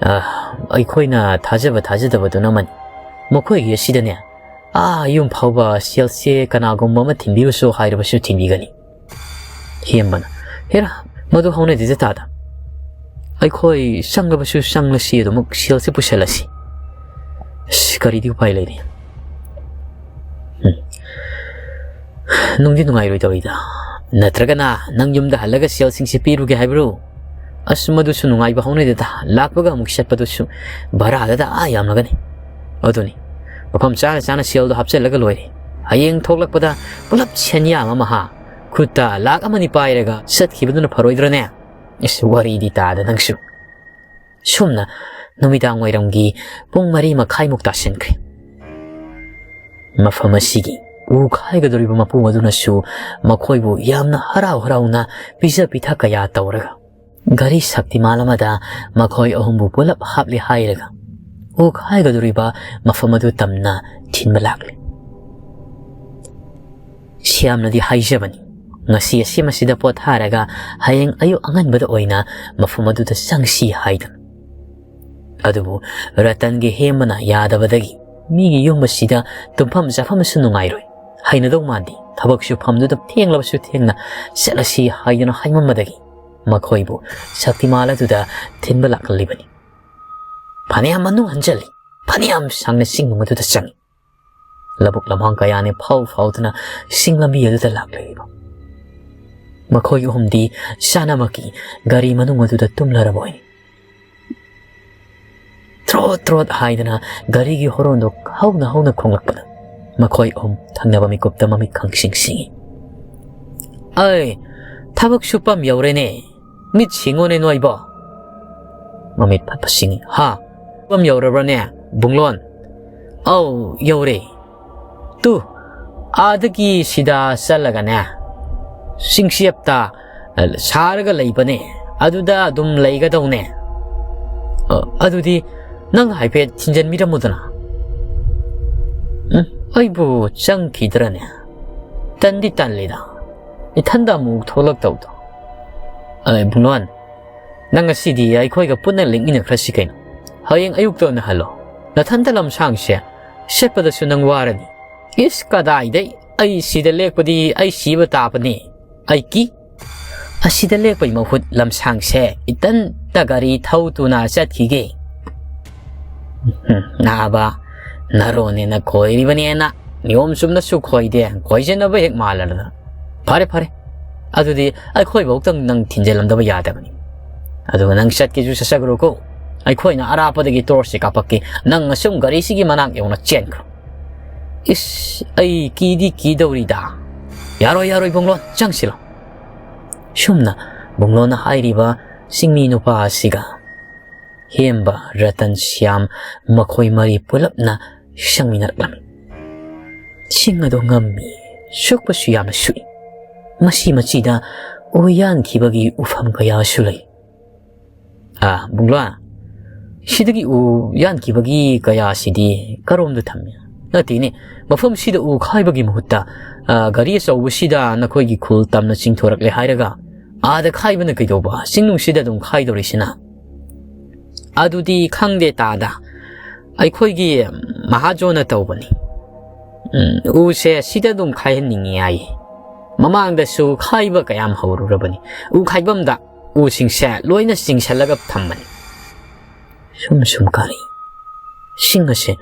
ꯑ, ꯑꯩꯈꯣꯏꯅ ꯊꯥꯖꯕ ꯊꯥꯖꯗꯕꯗꯨꯅ ꯑꯃꯅꯤ꯫ ꯃꯈꯣꯏꯒꯤ ꯑꯁꯤꯗꯅꯦ, ꯑꯥ ꯌꯨꯝ ꯐꯥꯎꯕ ꯁꯦꯜꯁꯦ ꯀꯅꯥꯒꯨꯝꯕ ꯑꯃ ꯊꯤꯟꯕꯤꯔꯨꯁꯨ ꯍꯥꯏꯔꯕꯁꯨ ꯊꯤꯟꯕꯤꯒꯅꯤ꯫ ꯍꯦꯝꯕꯅ, ꯍꯦꯔꯥ, ꯃꯗꯨ ꯍꯧꯅꯗꯦꯗ ꯇꯥꯗ꯫ ꯑꯩꯈꯣꯏ ꯆꯪꯉꯕꯁꯨ ꯆꯪꯂꯁꯤ, ꯑꯗꯨꯃꯛ ꯁꯦꯜꯁꯦ ꯄꯨꯁꯜꯂꯁꯤ꯫ ꯑꯁ, ꯀꯔꯤꯗꯤ ꯎꯄꯥꯏ ꯂꯩꯔꯤ? ꯎꯝ꯫ ꯅꯨꯡꯗꯤ ꯅꯨꯡꯉꯥꯏꯔꯣꯏꯗꯧꯔꯤꯗ꯫ ꯅꯠꯇ꯭ꯔꯒꯅ ꯅꯪ ꯌꯨꯝꯗ ꯍꯜꯂꯒ ꯁꯦꯜꯁꯤꯡꯁꯤ ꯄꯤꯔꯨꯒꯦ ꯍꯥꯏꯕ꯭ꯔꯣ? ꯑꯁ, ꯃꯗꯨꯁꯨ ꯅꯨꯡꯉꯥꯏꯕ ꯍꯧꯅꯗꯦꯗ꯫ ꯂꯥꯛꯄꯒ ꯑꯃꯨꯛ ꯆꯠꯄꯗꯨꯁꯨ ꯚꯔꯥꯗꯗ ꯑꯥ ꯌꯥꯝꯂꯒꯅꯤ꯫ ꯑꯗꯨꯅꯤ, ꯃꯐꯝ ꯆꯥꯅ ꯆꯥꯅ ꯁꯦꯜꯗꯣ ꯍꯥꯞꯆꯤꯜꯂꯒ ꯂꯣꯏꯔꯦ꯫ ꯍꯌꯦꯡ ꯊꯣꯛꯂꯛꯄꯗ ꯄꯨꯂꯞ ꯁꯦꯟꯌꯥꯝ ꯑꯃ ꯍꯥ, ꯈꯨꯠꯇ ꯂꯥꯛ ꯑꯃꯅꯤ ꯄꯥꯏꯔꯒ ꯆꯠꯈꯤꯕꯗꯨꯅ ꯐꯔꯣꯏꯗ꯭ꯔꯅꯦ? ꯏꯁ, ꯋꯥꯔꯤꯗꯤ ꯇꯥꯗ ꯅꯪꯁꯨ꯫ ꯁꯨꯝꯅ ꯅꯨꯃꯤꯗꯥꯡ ꯋꯥꯏꯔꯝꯒꯤ ꯄꯨꯡ ꯃꯔꯤ ꯃꯈꯥꯏꯃꯨꯛ ꯇꯥꯁꯤꯟꯈ꯭ꯔꯦ꯫ ꯃꯐꯝ ꯑꯁꯤꯒꯤ ꯎ ꯈꯥꯏꯒꯗꯧꯔꯤꯕ ꯃꯄꯨ ꯑꯗꯨꯅꯁꯨ ꯃꯈꯣꯏꯕꯨ ꯌꯥꯝꯅ ꯍꯔꯥꯎ ꯍꯔꯥꯎꯅ ꯄꯤꯖ ꯄꯤꯊꯛ ꯀꯌꯥ ꯇꯧꯔꯒ ꯒꯥꯔꯤ ꯁꯛꯇꯤꯃꯥꯟ ꯑꯃꯗ ꯃꯈꯣꯏ ꯑꯍꯨꯝꯕꯨ ꯄꯨꯂꯞ ꯍꯥꯞꯂꯦ ꯍꯥꯏꯔꯒ ꯎ ꯈꯥꯏꯒꯗꯧꯔꯤꯕ ꯃꯐꯝ ꯑꯗꯨ ꯇꯝꯅ ꯊꯤꯟꯕ ꯂꯥꯛꯂꯦ꯫ ꯁ꯭ꯌꯥꯝꯅꯗꯤ ꯍꯥꯏꯖꯕꯅꯤ, ꯉꯁꯤ ꯑꯁꯤ ꯃꯁꯤꯗ ꯄꯣꯊꯥꯔꯒ ꯍꯌꯦꯡ ꯑꯌꯨꯛ ꯑꯉꯟꯕꯗ ꯑꯣꯏꯅ ꯃꯐꯝ ꯑꯗꯨꯗ ꯆꯪꯁꯤ ꯍꯥꯏꯗꯨꯅ꯫ ꯑꯗꯨꯕꯨ ꯔꯇꯟꯒꯤ ꯍꯦꯝꯕꯅ ꯌꯥꯗꯕꯗꯒꯤ ꯃꯤꯒꯤ ꯌꯨꯝ ꯑꯁꯤꯗ ꯇꯨꯝꯐꯝ ꯆꯥꯐꯝꯁꯨ ꯅꯨꯡꯉꯥꯏꯔꯣꯏ, ꯍꯩꯅꯗꯧ ꯃꯥꯟꯗꯦ꯫ ꯊꯕꯛ ꯁꯨꯐꯝꯗꯨꯗ ꯊꯦꯡꯂꯕꯁꯨ ꯊꯦꯡꯅ ꯆꯠꯂꯁꯤ ꯍꯥꯏꯗꯨꯅ ꯍꯥꯏꯃꯟꯕꯗꯒꯤ ꯃꯈꯣꯏꯕꯨ ꯁꯛꯇꯤꯃꯥꯜ ꯑꯗꯨꯗ ꯊꯤꯟꯕ ꯂꯥꯛꯍꯜꯂꯤꯕꯅꯤ꯫ ꯐꯅꯌꯥꯝ ꯃꯅꯨꯡ ꯍꯟꯖꯜꯂꯤ, ꯐꯅꯌꯥꯝ ꯁꯥꯡꯅ ꯆꯤꯡ ꯅꯨꯡ ꯑꯗꯨꯗ ꯆꯪꯉꯤ꯫ ꯂꯧꯕꯨꯛ ꯂꯝꯍꯥꯡ ꯀꯌꯥꯅꯤ ꯐꯥꯎ ꯐꯥꯎꯗꯨꯅ ꯁꯤꯡ ꯂꯝꯕꯤ ꯑꯗꯨꯗ ꯂꯥꯛꯂꯤꯕ꯫ ꯃꯈꯣꯏ ꯑꯍꯨꯝꯗꯤ ꯆꯥꯅꯃꯛꯀꯤ ꯒꯥꯔꯤ ꯃꯅꯨꯡ ꯑꯗꯨꯗ ꯇꯨꯝꯂꯔꯕ ꯑꯣꯏꯅꯤ꯫ ꯇ꯭ꯔꯣꯠ ꯇ꯭ꯔꯣꯠ ꯍꯥꯏꯗꯅ ꯒꯥꯔꯤꯒꯤ ꯍꯣꯔꯣꯟꯗꯣ ꯍꯧꯅ ꯍꯧꯅ ꯈꯣꯡꯂꯛꯄꯗ ꯃꯈꯣꯏ ꯑꯍꯨꯝ ꯊꯪꯅꯕ ꯃꯤꯀꯨꯞꯇ ꯃꯃꯤꯠ ꯈꯪꯁꯤꯡ ꯁꯤꯡꯏ꯫ "ꯑꯩ, ꯊꯕꯛ ꯁꯨꯐꯝ ꯌꯧꯔꯦꯅꯦ꯫ ꯃꯤꯠ ꯁꯤꯡꯉꯣꯅꯦ ꯅꯣꯏꯕꯣ꯫" ꯃꯃꯤꯠ ꯐꯠꯄ ꯁꯤꯡꯏ꯫ "ꯍꯥ? ꯁꯨꯐꯝ ꯌꯧꯔꯕ꯭ꯔꯅꯦ, ꯕꯨꯡꯂꯣꯟ?" "ꯑꯧ, ꯌꯧꯔꯦ꯫ ꯇꯨ, ꯑꯥꯗꯒꯤ ꯁꯤꯗ ꯆꯠꯂꯒꯅꯦ, ꯆꯤꯡꯆꯦꯞꯇ ꯁꯥꯔꯒ ꯂꯩꯕꯅꯦ, ꯑꯗꯨꯗ ꯑꯗꯨꯝ ꯂꯩꯒꯗꯧꯅꯦ꯫ ꯑ, ꯑꯗꯨꯗꯤ ꯅꯪ ꯍꯥꯏꯐꯦꯠ ꯊꯤꯟꯖꯟꯕꯤꯔꯝꯃꯨꯗꯅ꯫" "ꯎꯝ, ꯑꯩꯕꯨ ꯆꯪꯈꯤꯗ꯭ꯔꯅꯦ? ꯇꯟꯗꯤ ꯇꯜꯂꯤꯗ, ꯏꯊꯟꯗ ꯑꯃꯨꯛ ꯊꯣꯛꯂꯛꯇꯧꯗꯣ꯫ ꯑ, ꯕꯨꯡꯂꯣꯟ, ꯅꯪ ꯉꯁꯤꯗꯤ ꯑꯩꯈꯣꯏꯒ ꯄꯨꯟꯅ ꯂꯦꯛꯃꯤꯟꯅꯈ꯭ꯔꯁꯤ ꯀꯩꯅꯣ? ꯍꯌꯦꯡ ꯑꯌꯨꯛꯇ ꯑꯣꯏꯅ ꯍꯜꯂꯣ꯫ ꯅꯊꯟꯇ ꯂꯝꯁꯥꯡꯁꯦ ꯆꯠꯄꯗꯁꯨ ꯅꯪ ꯋꯥꯔꯅꯤ꯫" "ꯏꯁ, ꯀꯗꯥꯏꯗꯩ? ꯑꯩ ꯁꯤꯗ ꯂꯦꯛꯄꯗꯤ ꯑꯩ ꯁꯤꯕ ꯇꯥꯕꯅꯤ꯫ ꯑꯩ ꯀꯤ꯫ ꯑꯁꯤꯗ ꯂꯦꯛꯄꯩ ꯃꯍꯨꯠ ꯂꯝꯁꯥꯡꯁꯦ ꯏꯇꯟꯇ ꯒꯥꯔꯤ ꯊꯧ ꯇꯨꯅ ꯆꯠꯈꯤꯒꯦ꯫" "ꯎꯝ, ꯅꯥꯕ, ꯅꯔꯣꯟꯅꯦꯅ ꯈꯣꯏꯔꯤꯕꯅꯦꯅ ꯅꯤꯌꯣꯝ ꯆꯨꯝꯅꯁꯨ ꯈꯣꯏꯗꯦ, ꯈꯣꯏꯖꯅꯕ ꯍꯦꯛ ꯃꯥꯜꯂꯗꯅ꯫ ꯐꯔꯦ, ꯐꯔꯦ, ꯑꯗꯨꯗꯤ ꯑꯩꯈꯣꯏꯐꯧꯗꯪ ꯅꯪ ꯊꯤꯟꯖꯜꯂꯝꯗꯕ ꯌꯥꯗꯕꯅꯤ꯫ ꯑꯗꯨꯒ ꯅꯪ ꯆꯠꯀꯦꯁꯨ ꯆꯠꯆꯈ꯭ꯔꯣꯀꯣ, ꯑꯩꯈꯣꯏꯅ ꯑꯔꯥꯞꯄꯗꯒꯤ ꯇꯣꯔꯆꯁꯦ ꯀꯥꯞꯄꯛꯀꯦ, ꯅꯪ ꯑꯁꯨꯝ ꯒꯥꯔꯤꯁꯤꯒꯤ ꯃꯅꯥꯛ ꯌꯧꯅ ꯆꯦꯟꯈ꯭ꯔꯣ꯫" "ꯏꯁ, ꯑꯩ ꯀꯤꯗꯤ ꯀꯤꯗꯧꯔꯤꯗ꯫" "ꯌꯥꯔꯣꯏ, ꯌꯥꯔꯣꯏ, ꯕꯨꯡꯂꯣꯟ, ꯆꯪꯁꯤꯜꯂꯣ꯫" ꯁꯨꯝꯅ ꯕꯨꯡꯂꯣꯟꯅ ꯍꯥꯏꯔꯤꯕ ꯆꯤꯡꯃꯤ ꯅꯨꯄꯥ ꯑꯁꯤꯒ ꯍꯦꯝꯕ, ꯔꯇꯟ, ꯁ꯭ꯌꯥꯝ ꯃꯈꯣꯏ ꯃꯔꯤ ꯄꯨꯂꯞꯅ ꯆꯪꯃꯤꯟꯅꯔꯛꯂꯝꯃꯤ꯫ ꯁꯤꯡ ꯑꯗꯨ ꯉꯝꯃꯤ, ꯁꯨꯛꯄꯁꯨ ꯌꯥꯝꯅ ꯁꯨꯛꯏ꯫ ꯃꯁꯤ ꯃꯆꯤꯗ ꯎ ꯌꯥꯟꯈꯤꯕꯒꯤ ꯎꯐꯝ ꯀꯌꯥꯁꯨ ꯂꯩ꯫ "ꯑꯥ, ꯕꯨꯡꯂꯣꯟ, ꯁꯤꯗꯒꯤ ꯎ ꯌꯥꯟꯈꯤꯕꯒꯤ ꯀꯌꯥꯁꯤꯗꯤ ꯀꯔꯣꯝꯗ ꯊꯝꯃꯤ?" "ꯅꯠꯇꯦꯅꯦ, ꯃꯐꯝꯁꯤꯗ ꯎ ꯈꯥꯏꯕꯒꯤ ꯃꯍꯨꯠꯇ, ꯑꯥ, ꯒꯥꯔꯤ ꯑꯆꯧꯕꯁꯤꯗ ꯅꯈꯣꯏꯒꯤ ꯈꯨꯜ ꯇꯝꯅ ꯆꯤꯡꯊꯣꯔꯛꯂꯦ ꯍꯥꯏꯔꯒ ꯑꯥꯗ ꯈꯥꯏꯕꯅ ꯀꯩꯗꯧꯕ? ꯆꯤꯡꯅꯨꯡꯁꯤꯗ ꯑꯗꯨꯝ ꯈꯥꯏꯗꯧꯔꯤꯁꯤꯅ?" "ꯑꯗꯨꯗꯤ ꯈꯪꯗꯦ ꯇꯥꯗ, ꯑꯩꯈꯣꯏꯒꯤ ꯃꯍꯥꯖꯣꯟꯅ ꯇꯧꯕꯅꯤ꯫" ꯎꯝ, ꯎꯁꯦ ꯁꯤꯗ ꯑꯗꯨꯝ ꯈꯥꯏꯍꯟꯅꯤꯡꯉꯤ ꯍꯥꯏ꯫ ꯃꯃꯥꯡꯗꯁꯨ ꯈꯥꯏꯕ ꯀꯌꯥꯝ ꯍꯧꯔꯨꯔꯕꯅꯤ꯫ ꯎ ꯈꯥꯏꯐꯝꯗ ꯎꯁꯤꯡꯁꯦ ꯂꯣꯏꯅ ꯆꯤꯡꯁꯤꯜꯂꯒ ꯊꯝꯕꯅꯤ꯫ ꯁꯨꯝ ꯁꯨꯝ ꯀꯥꯔꯛꯏ꯫ ꯁꯤꯡ ꯑꯁꯦ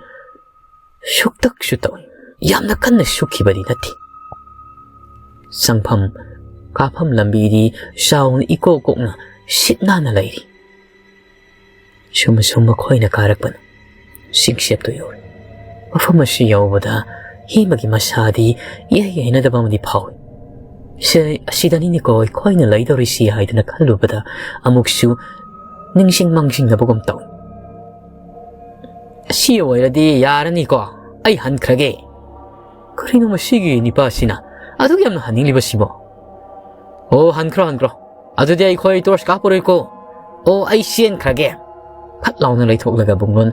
ꯁꯨꯛꯇꯛꯁꯨ ꯇꯧꯏ꯫ ꯌꯥꯝꯅ ꯀꯟꯅ ꯁꯨꯛꯈꯤꯕꯗꯤ ꯅꯠꯇꯦ꯫ ꯆꯪꯐꯝ ꯀꯥꯐꯝ ꯂꯝꯕꯤꯗꯤ ꯆꯥꯎꯅ ꯏꯀꯣꯛ ꯀꯣꯛꯅ ꯁꯤꯠ ꯅꯥꯟꯅ ꯂꯩꯔꯤ꯫ ꯁꯨꯝ ꯁꯨꯝ ꯃꯈꯣꯏꯅ ꯀꯥꯔꯛꯄꯅ ꯁꯤꯡꯁꯦꯞꯇꯨ ꯌꯧꯔꯦ꯫ ꯃꯐꯝ ꯑꯁꯤ ꯌꯧꯕꯗ ꯍꯦꯃꯒꯤ ꯃꯁꯥꯗꯤ ꯏꯍꯩ ꯍꯩꯅꯗꯕ ꯑꯃꯗꯤ ꯐꯥꯎꯏ꯫ "ꯁꯦ, ꯑꯁꯤꯗꯅꯤꯅꯦꯀꯣ ꯑꯩꯈꯣꯏꯅ ꯂꯩꯗꯧꯔꯤꯁꯤ" ꯍꯥꯏꯗꯅ ꯈꯜꯂꯨꯕꯗ ꯑꯃꯨꯛꯁꯨ ꯅꯤꯡꯁꯤꯡ ꯃꯥꯡꯖꯤꯡꯅꯕꯒꯨꯝ ꯇꯧꯏ꯫ "ꯑꯁꯤ ꯑꯣꯏꯔꯗꯤ ꯌꯥꯔꯅꯤꯀꯣ, ꯑꯩ ꯍꯟꯈ꯭ꯔꯒꯦ"꯫ ꯀꯔꯤꯅꯣ ꯃꯁꯤꯒꯤ ꯅꯤꯄꯥꯁꯤꯅ ꯑꯗꯨꯛ ꯌꯥꯝꯅ ꯍꯟꯅꯤꯡꯂꯤꯕꯁꯤꯕꯣ? "ꯑꯣ, ꯍꯟꯈ꯭ꯔꯣ, ꯍꯟꯈ꯭ꯔꯣ꯫ ꯑꯗꯨꯗꯤ ꯑꯩꯈꯣꯏ ꯇꯣꯔꯆ ꯀꯥꯞꯄꯔꯣꯏꯀꯣ꯫ ꯑꯣ, ꯑꯩ ꯆꯦꯟꯈ꯭ꯔꯒꯦ"꯫ ꯐꯠ ꯂꯥꯎꯅ ꯂꯩꯊꯣꯛꯂꯒ ꯕꯨꯡꯂꯣꯟ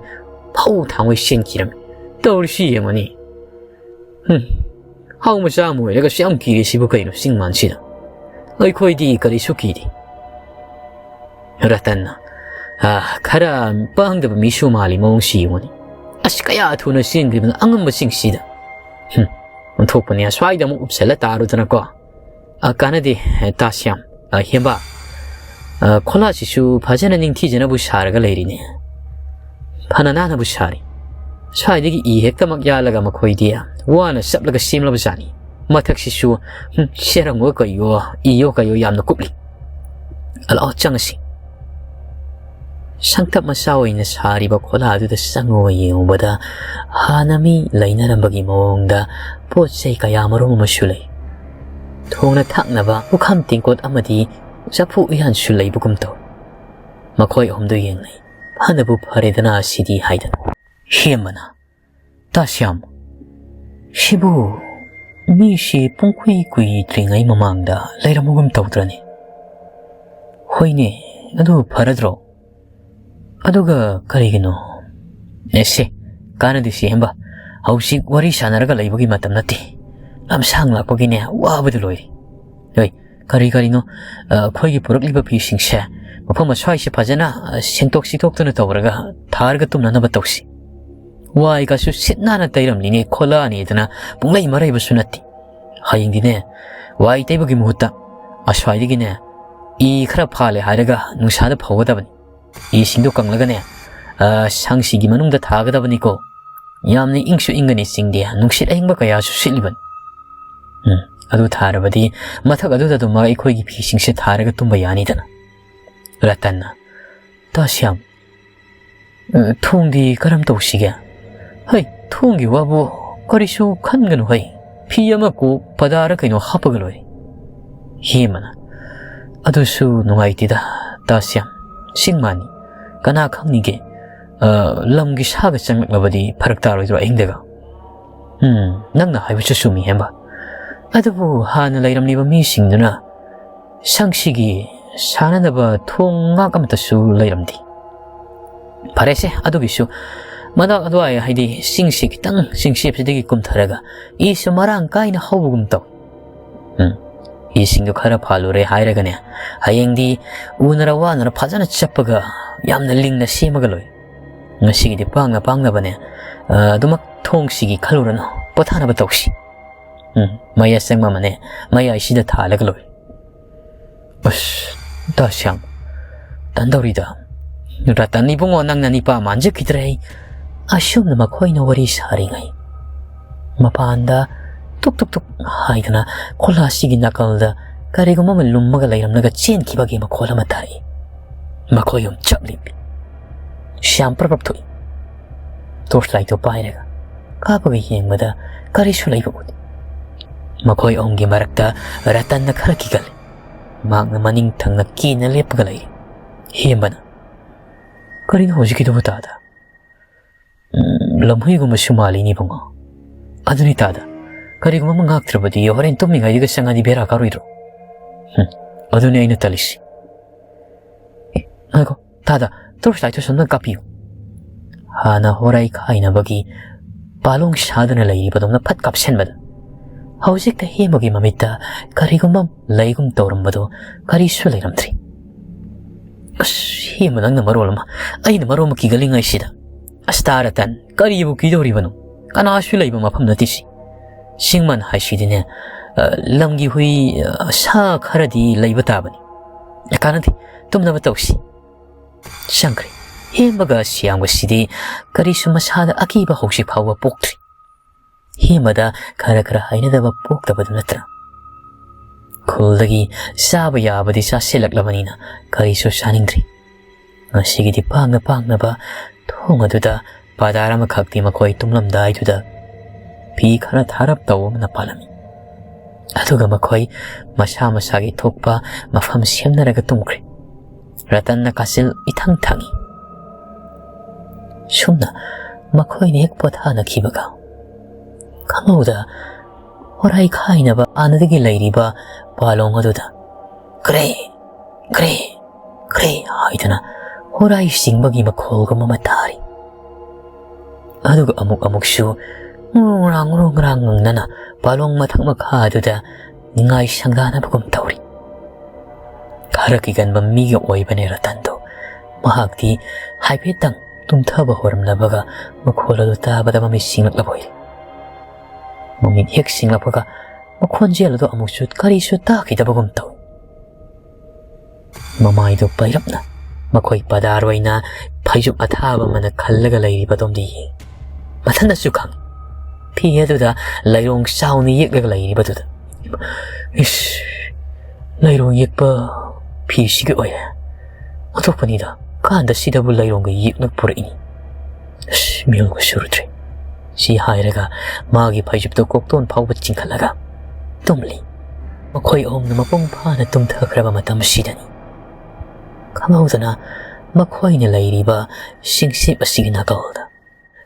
ꯐꯧ ꯊꯥꯡꯉꯣꯏ ꯆꯦꯟꯈꯤꯔꯝꯃꯤ꯫ ꯇꯧꯔꯤꯁꯤ ꯌꯦꯡꯉꯨꯅꯤ꯫ ꯍꯨꯝ, ꯍꯥꯎ ꯃꯆꯥ ꯑꯃ ꯑꯣꯏꯔꯒꯁꯨ ꯌꯥꯝ ꯀꯤꯔꯦ ꯁꯤꯕꯨ ꯀꯩꯅꯣ ꯆꯤꯡ ꯃꯥꯟꯁꯤꯗ? ꯑꯩꯈꯣꯏꯗꯤ ꯀꯔꯤꯁꯨ ꯀꯤꯗꯦ꯫ ꯔꯇꯟꯅ, "ꯑꯥ, ꯈꯔ ꯄꯥꯡꯗꯕ ꯃꯤꯁꯨ ꯃꯥꯜꯂꯤ ꯃꯑꯣꯡꯁꯤ ꯌꯦꯡꯉꯨꯅꯦ꯫ ꯑꯁ, ꯀꯌꯥ ꯊꯨꯅ ꯆꯦꯟꯈ꯭ꯔꯤꯕꯅꯣ ꯑꯉꯝꯕꯁꯤꯡꯁꯤꯗ꯫ ꯍꯨꯝ, ꯑꯣꯟꯊꯣꯛꯄꯅꯤ, ꯑꯁ꯭ꯋꯥꯏꯗ ꯑꯃꯨꯛ ꯎꯞꯁꯜꯂ ꯇꯥꯔꯨꯗꯅꯀꯣ꯫ ꯑ, ꯀꯥꯟꯅꯗꯦ, ꯇꯥꯁ꯭ꯌꯥꯝ, ꯑ, ꯍꯦꯝꯕꯥ, ꯑ, ꯈꯣꯂꯥꯁꯤꯁꯨ ꯐꯖꯅ ꯅꯤꯡꯊꯤꯖꯅꯕꯨ ꯁꯥꯔꯒ ꯂꯩꯔꯤꯅꯦ꯫ ꯐꯅ ꯅꯥꯟꯅꯕꯨ ꯁꯥꯔꯤ꯫ ꯁ꯭ꯋꯥꯏꯗꯒꯤ ꯏ ꯍꯦꯛꯇꯃꯛ ꯌꯥꯜꯂꯒ ꯃꯈꯣꯏꯗꯤ ꯋꯥꯅ ꯆꯞꯂꯒ ꯁꯦꯝꯂꯕ ꯖꯥꯠꯅꯤ꯫ ꯃꯊꯛꯁꯤꯁꯨ, ꯍꯨꯝ, ꯆꯦꯔꯪꯑꯣ ꯀꯩꯑꯣ, ꯏꯌꯣ ꯀꯩꯑꯣ ꯌꯥꯝꯅ ꯀꯨꯞꯂꯤ꯫ ꯂꯥꯛꯑꯣ, ꯆꯪꯉꯁꯤ"꯫ ꯁꯪꯇꯞ ꯃꯆꯥ ꯑꯣꯏꯅ ꯁꯥꯔꯤꯕ ꯈꯣꯂꯥ ꯑꯗꯨꯗ ꯆꯪꯉꯒ ꯌꯦꯡꯉꯨꯕꯗ ꯍꯥꯟꯅ ꯃꯤ ꯂꯩꯅꯔꯝꯕꯒꯤ ꯃꯑꯣꯡꯗ ꯄꯣꯠ ꯆꯩ ꯀꯌꯥ ꯃꯔꯨꯝ ꯑꯃꯁꯨ ꯂꯩ꯫ ꯊꯣꯡꯅ ꯊꯥꯛꯅꯕ ꯄꯨꯈꯝ ꯇꯦꯡꯀꯣꯠ ꯑꯃꯗꯤ ꯆꯐꯨ ꯎꯌꯥꯟꯁꯨ ꯂꯩꯕꯒꯨꯝ ꯇꯧ꯫ ꯃꯈꯣꯏ ꯑꯍꯨꯝꯗꯨ ꯌꯦꯡꯅꯩ꯫ "ꯐꯅꯕꯨ ꯐꯔꯦꯗꯅ ꯑꯁꯤꯗꯤ" ꯍꯥꯏꯗꯅ꯫ ꯍꯦꯝꯕꯅ, "ꯇꯥꯁ꯭ꯌꯥꯝ, ꯁꯤꯕꯨ ꯃꯤꯁꯤ ꯄꯨꯡꯀꯨꯏ ꯀꯨꯏꯗ꯭ꯔꯤꯉꯩ ꯃꯃꯥꯡꯗ ꯂꯩꯔꯝꯕꯒꯨꯝ ꯇꯧꯗ꯭ꯔꯅꯦ?" "ꯍꯣꯏꯅꯦ, ꯑꯗꯨ ꯐꯔꯗ꯭ꯔꯣ?" "ꯑꯗꯨꯒ ꯀꯔꯤꯒꯤꯅꯣ?" "ꯑꯦ, ꯁꯦ, ꯀꯥꯟꯅꯗꯦ ꯁꯤ ꯍꯦꯝꯕ꯫ ꯍꯧꯖꯤꯛ ꯋꯥꯔꯤ ꯁꯥꯟꯅꯔꯒ ꯂꯩꯕꯒꯤ ꯃꯇꯝ ꯅꯠꯇꯦ꯫ ꯂꯝꯁꯥꯡ ꯂꯥꯛꯄꯒꯤꯅꯦ, ꯋꯥꯕꯗ ꯂꯣꯏꯔꯦ꯫ ꯍꯣꯏ, ꯀꯔꯤ ꯀꯔꯤꯅꯣ, ꯑ, ꯑꯩꯈꯣꯏꯒꯤ ꯄꯨꯔꯛꯂꯤꯕ ꯐꯤꯁꯤꯡꯁꯦ ꯃꯐꯝ ꯑꯁ꯭ꯋꯥꯏꯁꯦ ꯐꯖꯅ, ꯑ, ꯁꯦꯡꯇꯣꯛ ꯁꯤꯊꯣꯛꯇꯅ ꯇꯧꯔꯒ ꯊꯥꯔꯒ ꯇꯨꯝꯅꯅꯕ ꯇꯧꯁꯤ"꯫ ꯋꯥꯏꯒꯁꯨ ꯁꯤꯠ ꯅꯥꯟꯅ ꯇꯩꯔꯝꯂꯤꯅꯦ, ꯈꯣꯠꯂꯛꯑꯅꯤꯗꯅ ꯄꯨꯡꯂꯩ ꯃꯔꯩꯕꯁꯨ ꯅꯠꯇꯦ꯫ ꯍꯌꯦꯡꯗꯤꯅꯦ, ꯋꯥꯏ ꯇꯩꯕꯒꯤ ꯃꯍꯨꯠꯇ ꯑꯁ꯭ꯋꯥꯏꯗꯒꯤꯅꯦ ꯏ ꯈꯔ ꯐꯥꯜꯂꯦ ꯍꯥꯏꯔꯒ ꯅꯨꯡꯁꯥꯗ ꯐꯧꯒꯗꯕꯅꯤ꯫ ꯏꯁꯤꯡꯗꯣ ꯀꯪꯂꯒꯅꯦ, ꯑ, ꯁꯪꯁꯤꯒꯤ ꯃꯅꯨꯡꯗ ꯊꯥꯒꯗꯕꯅꯤꯀꯣ꯫ ꯌꯥꯝꯅ ꯏꯪꯁꯨ ꯏꯪꯒꯅꯤ ꯆꯤꯡꯗꯤ, ꯅꯨꯡꯁꯤꯠ ꯑꯏꯪꯕ ꯀꯌꯥꯁꯨ ꯁꯤꯠꯂꯤꯕꯅꯤ꯫ ꯎꯝ, ꯑꯗꯨ ꯊꯥꯔꯕꯗꯤ ꯃꯊꯛ ꯑꯗꯨꯗ ꯑꯗꯨꯝ ꯑꯩꯈꯣꯏꯒꯤ ꯐꯤꯁꯤꯡꯁꯦ ꯊꯥꯔꯒ ꯇꯨꯝꯕ ꯌꯥꯅꯤꯗꯅ꯫ ꯔꯇꯟꯅ, "ꯇꯥ ꯁ꯭ꯌꯥꯝ, ꯑ, ꯊꯣꯡꯗꯤ ꯀꯔꯝ ꯇꯧꯁꯤꯒꯦ?" "ꯍꯩ, ꯊꯣꯡꯒꯤ ꯋꯥꯕꯨ ꯀꯔꯤꯁꯨ ꯈꯟꯒꯅꯨ ꯍꯩ꯫ ꯐꯤ ꯑꯃ ꯀꯣꯛ ꯄꯗꯥꯔ ꯀꯩꯅꯣ ꯍꯥꯞꯄꯒ ꯂꯣꯏꯔꯦ꯫" ꯍꯦꯃꯅ, "ꯑꯗꯨꯁꯨ ꯅꯨꯡꯉꯥꯏꯇꯦꯗ, ꯇꯥ ꯁ꯭ꯌꯥꯝ꯫ ꯆꯤꯡ ꯃꯥꯅꯤ꯫ ꯀꯅꯥ ꯈꯪꯅꯤꯒꯦ? ꯑ, ꯂꯝꯒꯤ ꯁꯥꯒ ꯆꯪꯂꯛꯂꯕꯗꯤ ꯐꯔꯛ ꯇꯥꯔꯣꯏꯗ꯭ꯔꯣ ꯑꯍꯤꯡꯗꯒ?" "ꯎꯝ, ꯅꯪꯅ ꯍꯥꯏꯕꯁꯨ ꯆꯨꯝꯃꯤ, ꯍꯦꯝꯕ꯫ ꯑꯗꯨꯕꯨ ꯍꯥꯟꯅ ꯂꯩꯔꯝꯂꯤꯕ ꯃꯤꯁꯤꯡꯗꯨꯅ ꯁꯪꯁꯤꯒꯤ ꯁꯥꯟꯅꯅꯕ ꯊꯣꯡ ꯉꯥꯛ ꯑꯃꯠꯇꯁꯨ ꯂꯩꯔꯝꯗꯦ꯫ ꯐꯔꯦꯁꯦ, ꯑꯗꯨꯒꯤꯁꯨ ꯃꯅꯥꯛ ꯑꯗꯨꯋꯥꯏ, ꯍꯥꯏꯗꯤ ꯆꯤꯡꯁꯤ ꯈꯤꯇꯪ, ꯆꯤꯡꯆꯦꯞꯁꯤꯗꯒꯤ ꯀꯨꯝꯊꯔꯒ ꯏꯁꯨ ꯃꯔꯥꯡ ꯀꯥꯏꯅ ꯍꯧꯕꯒꯨꯝ ꯇꯧ꯫ ꯎꯝ, ꯏꯁꯤꯡꯗꯣ ꯈꯔ ꯐꯥꯜꯂꯨꯔꯦ ꯍꯥꯏꯔꯒꯅꯦ, ꯍꯌꯦꯡꯗꯤ ꯎꯅꯔ ꯋꯥꯅꯔ ꯐꯖꯅ ꯆꯞꯄꯒ ꯌꯥꯝꯅ ꯂꯤꯡꯅ ꯁꯦꯝꯃꯒ ꯂꯣꯏ꯫ ꯉꯁꯤꯒꯤꯗꯤ ꯄꯥꯡꯅ ꯄꯥꯡꯅꯕꯅꯦ, ꯑ, ꯑꯗꯨꯃꯛ ꯊꯣꯡꯁꯤꯒꯤ ꯈꯜꯂꯨꯔꯅꯨ, ꯄꯣꯊꯥꯅꯕ ꯇꯧꯁꯤ꯫" ꯎꯝ, ꯃꯩ ꯑꯁꯪꯕ ꯑꯃꯅꯦ ꯃꯌꯥꯏꯁꯤꯗ ꯊꯥꯜꯂꯒ ꯂꯣꯏ꯫ "ꯑꯁ, ꯗꯥ ꯁ꯭ꯌꯥꯝ, ꯇꯟꯗꯧꯔꯤꯗ꯫ ꯔꯇꯟ ꯏꯕꯨꯡꯉꯣ, ꯅꯪꯅ ꯅꯤꯄꯥ ꯃꯥꯟꯖꯈꯤꯗ꯭ꯔꯦ꯫" ꯑꯁꯨꯝꯅ ꯃꯈꯣꯏꯅ ꯋꯥꯔꯤ ꯁꯥꯔꯤꯉꯩ, ꯃꯄꯥꯟꯗ ꯇꯨꯛ ꯇꯨꯛ ꯇꯨꯛ ꯍꯥꯏꯗꯅ ꯈꯨꯂꯥꯁꯤꯒꯤ ꯅꯥꯀꯜꯗ ꯀꯔꯤꯒꯨꯝꯕ ꯑꯃ ꯂꯨꯝꯃꯒ ꯂꯩꯔꯝꯂꯒ ꯆꯦꯟꯈꯤꯕꯒꯤ ꯃꯈꯣꯜ ꯑꯃ ꯇꯥꯔꯛꯏ꯫ ꯃꯈꯣꯏ ꯑꯍꯨꯝ ꯆꯞ ꯂꯦꯞꯄꯤ꯫ ꯁ꯭ꯌꯥꯝ ꯄ꯭ꯔꯞ ꯄ꯭ꯔꯞ ꯊꯣꯛꯏ꯫ ꯇꯣꯔꯆ ꯂꯥꯏꯠꯇꯨ ꯄꯥꯏꯔꯒ ꯀꯥꯞꯄꯒ ꯌꯦꯡꯕꯗ ꯀꯔꯤꯁꯨ ꯂꯩꯕ ꯎꯗꯦ꯫ ꯃꯈꯣꯏ ꯑꯍꯨꯝꯒꯤ ꯃꯔꯛꯇ ꯔꯇꯟꯅ ꯈꯔ ꯀꯤꯒꯜꯂꯤ꯫ ꯃꯍꯥꯛꯅ ꯃꯅꯤꯡ ꯊꯪꯅ ꯀꯤꯅ ꯂꯦꯞꯄꯒ ꯂꯩꯔꯤ꯫ ꯍꯦꯝꯕꯅ, "ꯀꯔꯤꯅꯣ ꯍꯧꯖꯤꯛꯀꯤꯗꯨꯕꯨ, ꯇꯥꯗ?" "ꯎꯝ, ꯂꯝꯍꯨꯏꯒꯨꯝꯕꯁꯨ ꯃꯥꯜꯂꯤꯅꯦ, ꯏꯕꯨꯡꯉꯣ꯫" "ꯑꯗꯨꯅꯤ, ꯇꯥꯗ꯫ ꯀꯔꯤꯒꯨꯝꯕ ꯑꯃ ꯉꯥꯛꯇ꯭ꯔꯕꯗꯤ ꯍꯣꯔꯦꯟ ꯇꯨꯝꯃꯤꯉꯩꯗꯒ ꯆꯪꯉꯗꯤ ꯕꯦꯔꯥ ꯀꯥꯔꯣꯏꯗ꯭ꯔꯣ?" "ꯎꯝ, ꯑꯗꯨꯅꯤ ꯑꯩꯅ ꯇꯜꯂꯤꯁꯤ꯫" "ꯑꯦ, ꯉꯥꯏꯈꯣ, ꯇꯥꯗ, ꯇꯣꯔꯆ ꯂꯥꯏꯠꯇꯨ ꯁꯣꯝꯗ ꯀꯥꯞꯄꯤꯌꯨ꯫" ꯍꯥꯟꯅ ꯍꯣꯔꯥꯏ ꯈꯥꯏꯅꯕꯒꯤ ꯄꯥꯂꯣꯡ ꯁꯥꯗꯨꯅ ꯂꯩꯔꯤꯕꯗꯧꯅ ꯐꯠ ꯀꯥꯞꯁꯤꯟꯕꯗ, ꯍꯧꯖꯤꯛꯇ ꯍꯦꯝꯕꯒꯤ ꯃꯃꯤꯠꯇ ꯀꯔꯤꯒꯨꯝꯕ ꯂꯩꯒꯨꯝ ꯇꯧꯔꯝꯕꯗꯨ ꯀꯔꯤꯁꯨ ꯂꯩꯔꯝꯗ꯭ꯔꯤ꯫ "ꯑꯁ, ꯍꯦꯝꯕ ꯅꯪꯅ ꯃꯔꯣꯜ ꯑꯃ, ꯑꯩꯅ ꯃꯔꯣꯜ ꯑꯃ ꯀꯤꯒꯜꯂꯤꯉꯩꯁꯤꯗ꯫ "ꯑꯁ, ꯇꯥ ꯔꯇꯟ, ꯀꯔꯤꯕꯨ ꯀꯤꯗꯧꯔꯤꯕꯅꯣ? ꯀꯅꯥꯁꯨ ꯂꯩꯕ ꯃꯐꯝ ꯅꯠꯇꯦ ꯁꯤ꯫ ꯁꯤꯡꯃꯟ ꯍꯥꯏꯁꯤꯗꯤꯅꯦ, ꯑ, ꯂꯝꯒꯤ ꯍꯨꯏ, ꯑ, ꯁꯥ ꯈꯔꯗꯤ ꯂꯩꯕ ꯇꯥꯕꯅꯤ꯫ ꯀꯥꯟꯅꯗꯦ, ꯇꯨꯝꯅꯕ ꯇꯧꯁꯤ꯫" ꯆꯪꯈ꯭ꯔꯦ꯫ ꯍꯦꯝꯕꯒ ꯁꯤꯌꯥꯝꯒꯁꯤꯗꯤ ꯀꯔꯤꯁꯨ ꯃꯁꯥꯗ ꯑꯀꯤꯕ ꯍꯧꯖꯤꯛ ꯐꯥꯎꯕ ꯄꯣꯛꯇ꯭ꯔꯤ꯫ ꯍꯦꯝꯕꯗ ꯈꯔ ꯈꯔ ꯍꯩꯅꯗꯕ ꯄꯣꯛꯇꯕꯗꯨ ꯅꯠꯇꯅ꯫ ꯈꯨꯜꯗꯒꯤ ꯆꯥꯕ ꯌꯥꯕꯗꯤ ꯆꯥꯁꯤꯜꯂꯛꯂꯕꯅꯤꯅ ꯀꯔꯤꯁꯨ ꯆꯥꯅꯤꯡꯗ꯭ꯔꯤ꯫ ꯉꯁꯤꯒꯤꯗꯤ ꯄꯥꯡꯅ ꯄꯥꯡꯅꯕ ꯊꯣꯡ ꯑꯗꯨꯗ ꯄꯥꯗꯥꯔ ꯑꯃꯈꯛꯇꯤ ꯃꯈꯣꯏ ꯇꯨꯝꯂꯝꯗꯥꯏꯗꯨꯗ ꯐꯤ ꯈꯔ ꯊꯥꯔꯞ ꯇꯧꯕ ꯑꯃꯅ ꯄꯥꯜꯂꯝꯃꯤ꯫ ꯑꯗꯨꯒ ꯃꯈꯣꯏ ꯃꯁꯥ ꯃꯁꯥꯒꯤ ꯊꯣꯛꯄ ꯃꯐꯝ ꯁꯦꯝꯅꯔꯒ ꯇꯨꯝꯈ꯭ꯔꯦ꯫ ꯔꯇꯟꯅ ꯀꯥꯆꯤꯜ ꯏꯊꯪ ꯊꯪꯉꯤ꯫ ꯁꯨꯝꯅ ꯃꯈꯣꯏꯅ ꯍꯦꯛ ꯄꯣꯊꯥꯅꯈꯤꯕꯒ, ꯈꯪꯍꯧꯗ ꯍꯣꯔꯥꯏ ꯈꯥꯏꯅꯕ ꯑꯥꯅꯗꯒꯤ ꯂꯩꯔꯤꯕ ꯄꯥꯂꯣꯡ ꯑꯗꯨꯗ "ꯀ꯭ꯔꯦ, ꯀ꯭ꯔꯦ, ꯀ꯭ꯔꯦ" ꯍꯥꯏꯗꯨꯅ ꯍꯣꯔꯥꯏ ꯆꯤꯡꯕꯒꯤ ꯃꯈꯣꯜꯒꯨꯝꯕ ꯑꯃ ꯇꯥꯔꯤ꯫ ꯑꯗꯨꯒ ꯑꯃꯨꯛ ꯑꯃꯨꯛꯁꯨ ꯉꯨꯔꯨ ꯉꯔꯥꯡ, ꯉꯨꯔꯨ ꯉꯔꯥꯡ ꯉꯪꯅꯅ ꯄꯥꯂꯣꯡ ꯃꯊꯛ ꯃꯈꯥ ꯑꯗꯨꯗ ꯅꯤꯡꯉꯥꯏ ꯁꯪꯗꯥꯅꯕꯒꯨꯝ ꯇꯧꯔꯤ꯫ ꯈꯔ ꯀꯤꯒꯟꯕ ꯃꯤꯒ ꯑꯣꯏꯕꯅꯦ ꯔꯇꯟꯗꯣ꯫ ꯃꯍꯥꯛꯇꯤ ꯍꯥꯏꯐꯦꯠꯇꯪ ꯇꯨꯝꯊꯕ ꯍꯧꯔꯝꯂꯕꯒ ꯃꯈꯣꯜ ꯑꯗꯨ ꯇꯥꯕꯗ ꯃꯃꯤꯠ ꯁꯤꯡꯂꯛꯂꯕ ꯑꯣꯏꯔꯦ꯫ ꯃꯃꯤꯠ ꯍꯦꯛ ꯁꯤꯡꯂꯛꯄꯒ ꯃꯈꯣꯟꯖꯦꯜ ꯑꯗꯨ ꯑꯃꯨꯛꯁꯨ ꯀꯔꯤꯁꯨ ꯇꯥꯈꯤꯗꯕꯒꯨꯝ ꯇꯧꯏ꯫ ꯃꯃꯥꯏꯗꯨ ꯄꯩꯔꯞꯅ ꯃꯈꯣꯏ ꯄꯗꯥꯔ ꯑꯣꯏꯅ ꯐꯩꯖꯨꯞ ꯑꯊꯥꯕ ꯑꯃꯅ ꯈꯜꯂꯒ ꯂꯩꯔꯤꯕ ꯑꯗꯣꯝꯗ ꯌꯦꯡꯏ꯫ ꯃꯊꯟꯇꯁꯨ ꯈꯪꯏ, ꯐꯤ ꯑꯗꯨꯗ ꯂꯩꯔꯣꯡ ꯆꯥꯎꯅ ꯌꯦꯛꯂꯒ ꯂꯩꯔꯤꯕꯗꯨꯗ꯫ "ꯏꯁ, ꯂꯩꯔꯣꯡ ꯌꯦꯛꯄ ꯐꯤꯁꯤꯒꯤ ꯑꯣꯏꯔꯦ꯫ ꯑꯣꯟꯊꯣꯛꯄꯅꯤꯗ, ꯀꯥꯟꯗ ꯁꯤꯗꯕꯨ ꯂꯩꯔꯣꯡꯒ ꯌꯦꯛꯅ ꯄꯨꯔꯛꯏꯅꯤ꯫ ꯑꯁ, ꯃꯤꯍꯨꯜꯒ ꯁꯨꯔꯨꯗ꯭ꯔꯦ꯫" ꯁꯤ ꯍꯥꯏꯔꯒ ꯃꯥꯒꯤ ꯐꯩꯖꯨꯞꯇꯨ ꯀꯣꯛꯇꯣꯟ ꯐꯥꯎꯕ ꯆꯤꯡꯈꯠꯂꯒ ꯇꯨꯝꯂꯤ꯫ ꯃꯈꯣꯏ ꯑꯍꯨꯝꯅ ꯃꯄꯨꯡ ꯐꯥꯅ ꯇꯨꯝꯊꯈ꯭ꯔꯕ ꯃꯇꯝ ꯑꯁꯤꯗꯅꯤ ꯈꯪꯍꯧꯗꯅ ꯃꯈꯣꯏꯅ ꯂꯩꯔꯤꯕ ꯁꯤꯡꯁꯤꯞ ꯑꯁꯤꯒꯤ ꯅꯥꯀꯜꯗ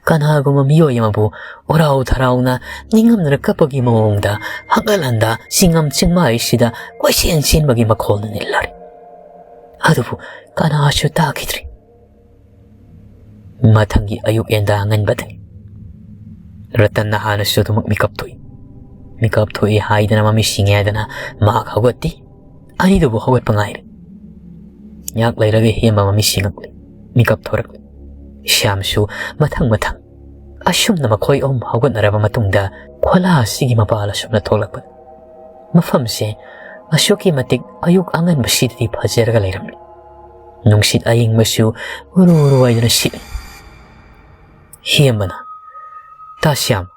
ꯀꯅꯥꯒꯨꯝꯕ ꯃꯤꯑꯣꯏ ꯑꯃꯕꯨ ꯎꯔꯥꯎ ꯊꯔꯥꯎꯅ ꯅꯤꯡꯉꯝꯗꯅ ꯀꯞꯄꯒꯤ ꯃꯑꯣꯡꯗ ꯍꯪꯒꯠ ꯍꯟꯗ ꯆꯤꯡꯉꯝ ꯆꯤꯡꯃꯥꯏꯁꯤꯗ ꯀꯣꯏꯆꯦꯟ ꯆꯦꯟꯕꯒꯤ ꯃꯈꯣꯜꯅ ꯅꯤꯜꯂꯔꯦ꯫ ꯑꯗꯨꯕꯨ ꯀꯅꯥꯁꯨ ꯇꯥꯈꯤꯗ꯭ꯔꯦ꯫ ꯃꯊꯪꯒꯤ ꯑꯌꯨꯛ ꯌꯦꯟꯗꯥ ꯑꯉꯟꯕꯗꯅꯤ꯫ ꯔꯇꯟꯅ ꯍꯥꯟꯅꯁꯨ ꯑꯗꯨꯃꯛ ꯃꯤꯀꯞ ꯊꯣꯛꯏ꯫ ꯃꯤꯀꯞ ꯊꯣꯛꯏ ꯍꯥꯏꯗꯅ ꯃꯃꯤꯠ ꯁꯤꯡꯉꯦ ꯍꯥꯏꯗꯅ ꯃꯍꯥꯛ ꯍꯧꯒꯠꯇꯦ꯫ ꯑꯅꯤꯗꯨꯕꯨ ꯍꯧꯒꯠꯄ ꯉꯥꯏꯔꯤ꯫ ꯉꯥꯏꯍꯥꯛ ꯂꯩꯔꯒ ꯍꯦꯝꯕ ꯃꯃꯤꯠ ꯁꯤꯡꯉꯛꯂꯤ꯫ ꯃꯤꯀꯞ ꯊꯣꯔꯛꯂꯤ꯫ ꯁ꯭ꯌꯥꯝꯁꯨ ꯃꯊꯪ ꯃꯊꯪ꯫ ꯑꯁꯨꯝꯅ ꯃꯈꯣꯏ ꯑꯍꯨꯝ ꯍꯧꯒꯠꯅꯔꯕ ꯃꯇꯨꯡꯗ ꯈꯣꯂꯥ ꯑꯁꯤꯒꯤ ꯃꯄꯥꯜ ꯑꯁꯨꯝꯅ ꯊꯣꯛꯂꯛꯄ꯫ ꯃꯐꯝꯁꯦ ꯑꯁꯨꯛꯀꯤ ꯃꯇꯤꯛ ꯑꯌꯨꯛ ꯑꯉꯟꯕꯁꯤꯗꯗꯤ ꯐꯖꯔꯒ ꯂꯩꯔꯝꯂꯤ꯫ ꯅꯨꯡꯁꯤꯠ ꯑꯏꯪꯕꯁꯨ ꯎꯔꯨ ꯎꯔꯨ ꯍꯥꯏꯗꯨꯅ ꯁꯤꯠꯂꯤ꯫ ꯍꯦꯝꯕꯅ, "ꯇꯥ ꯁ꯭ꯌꯥꯝ,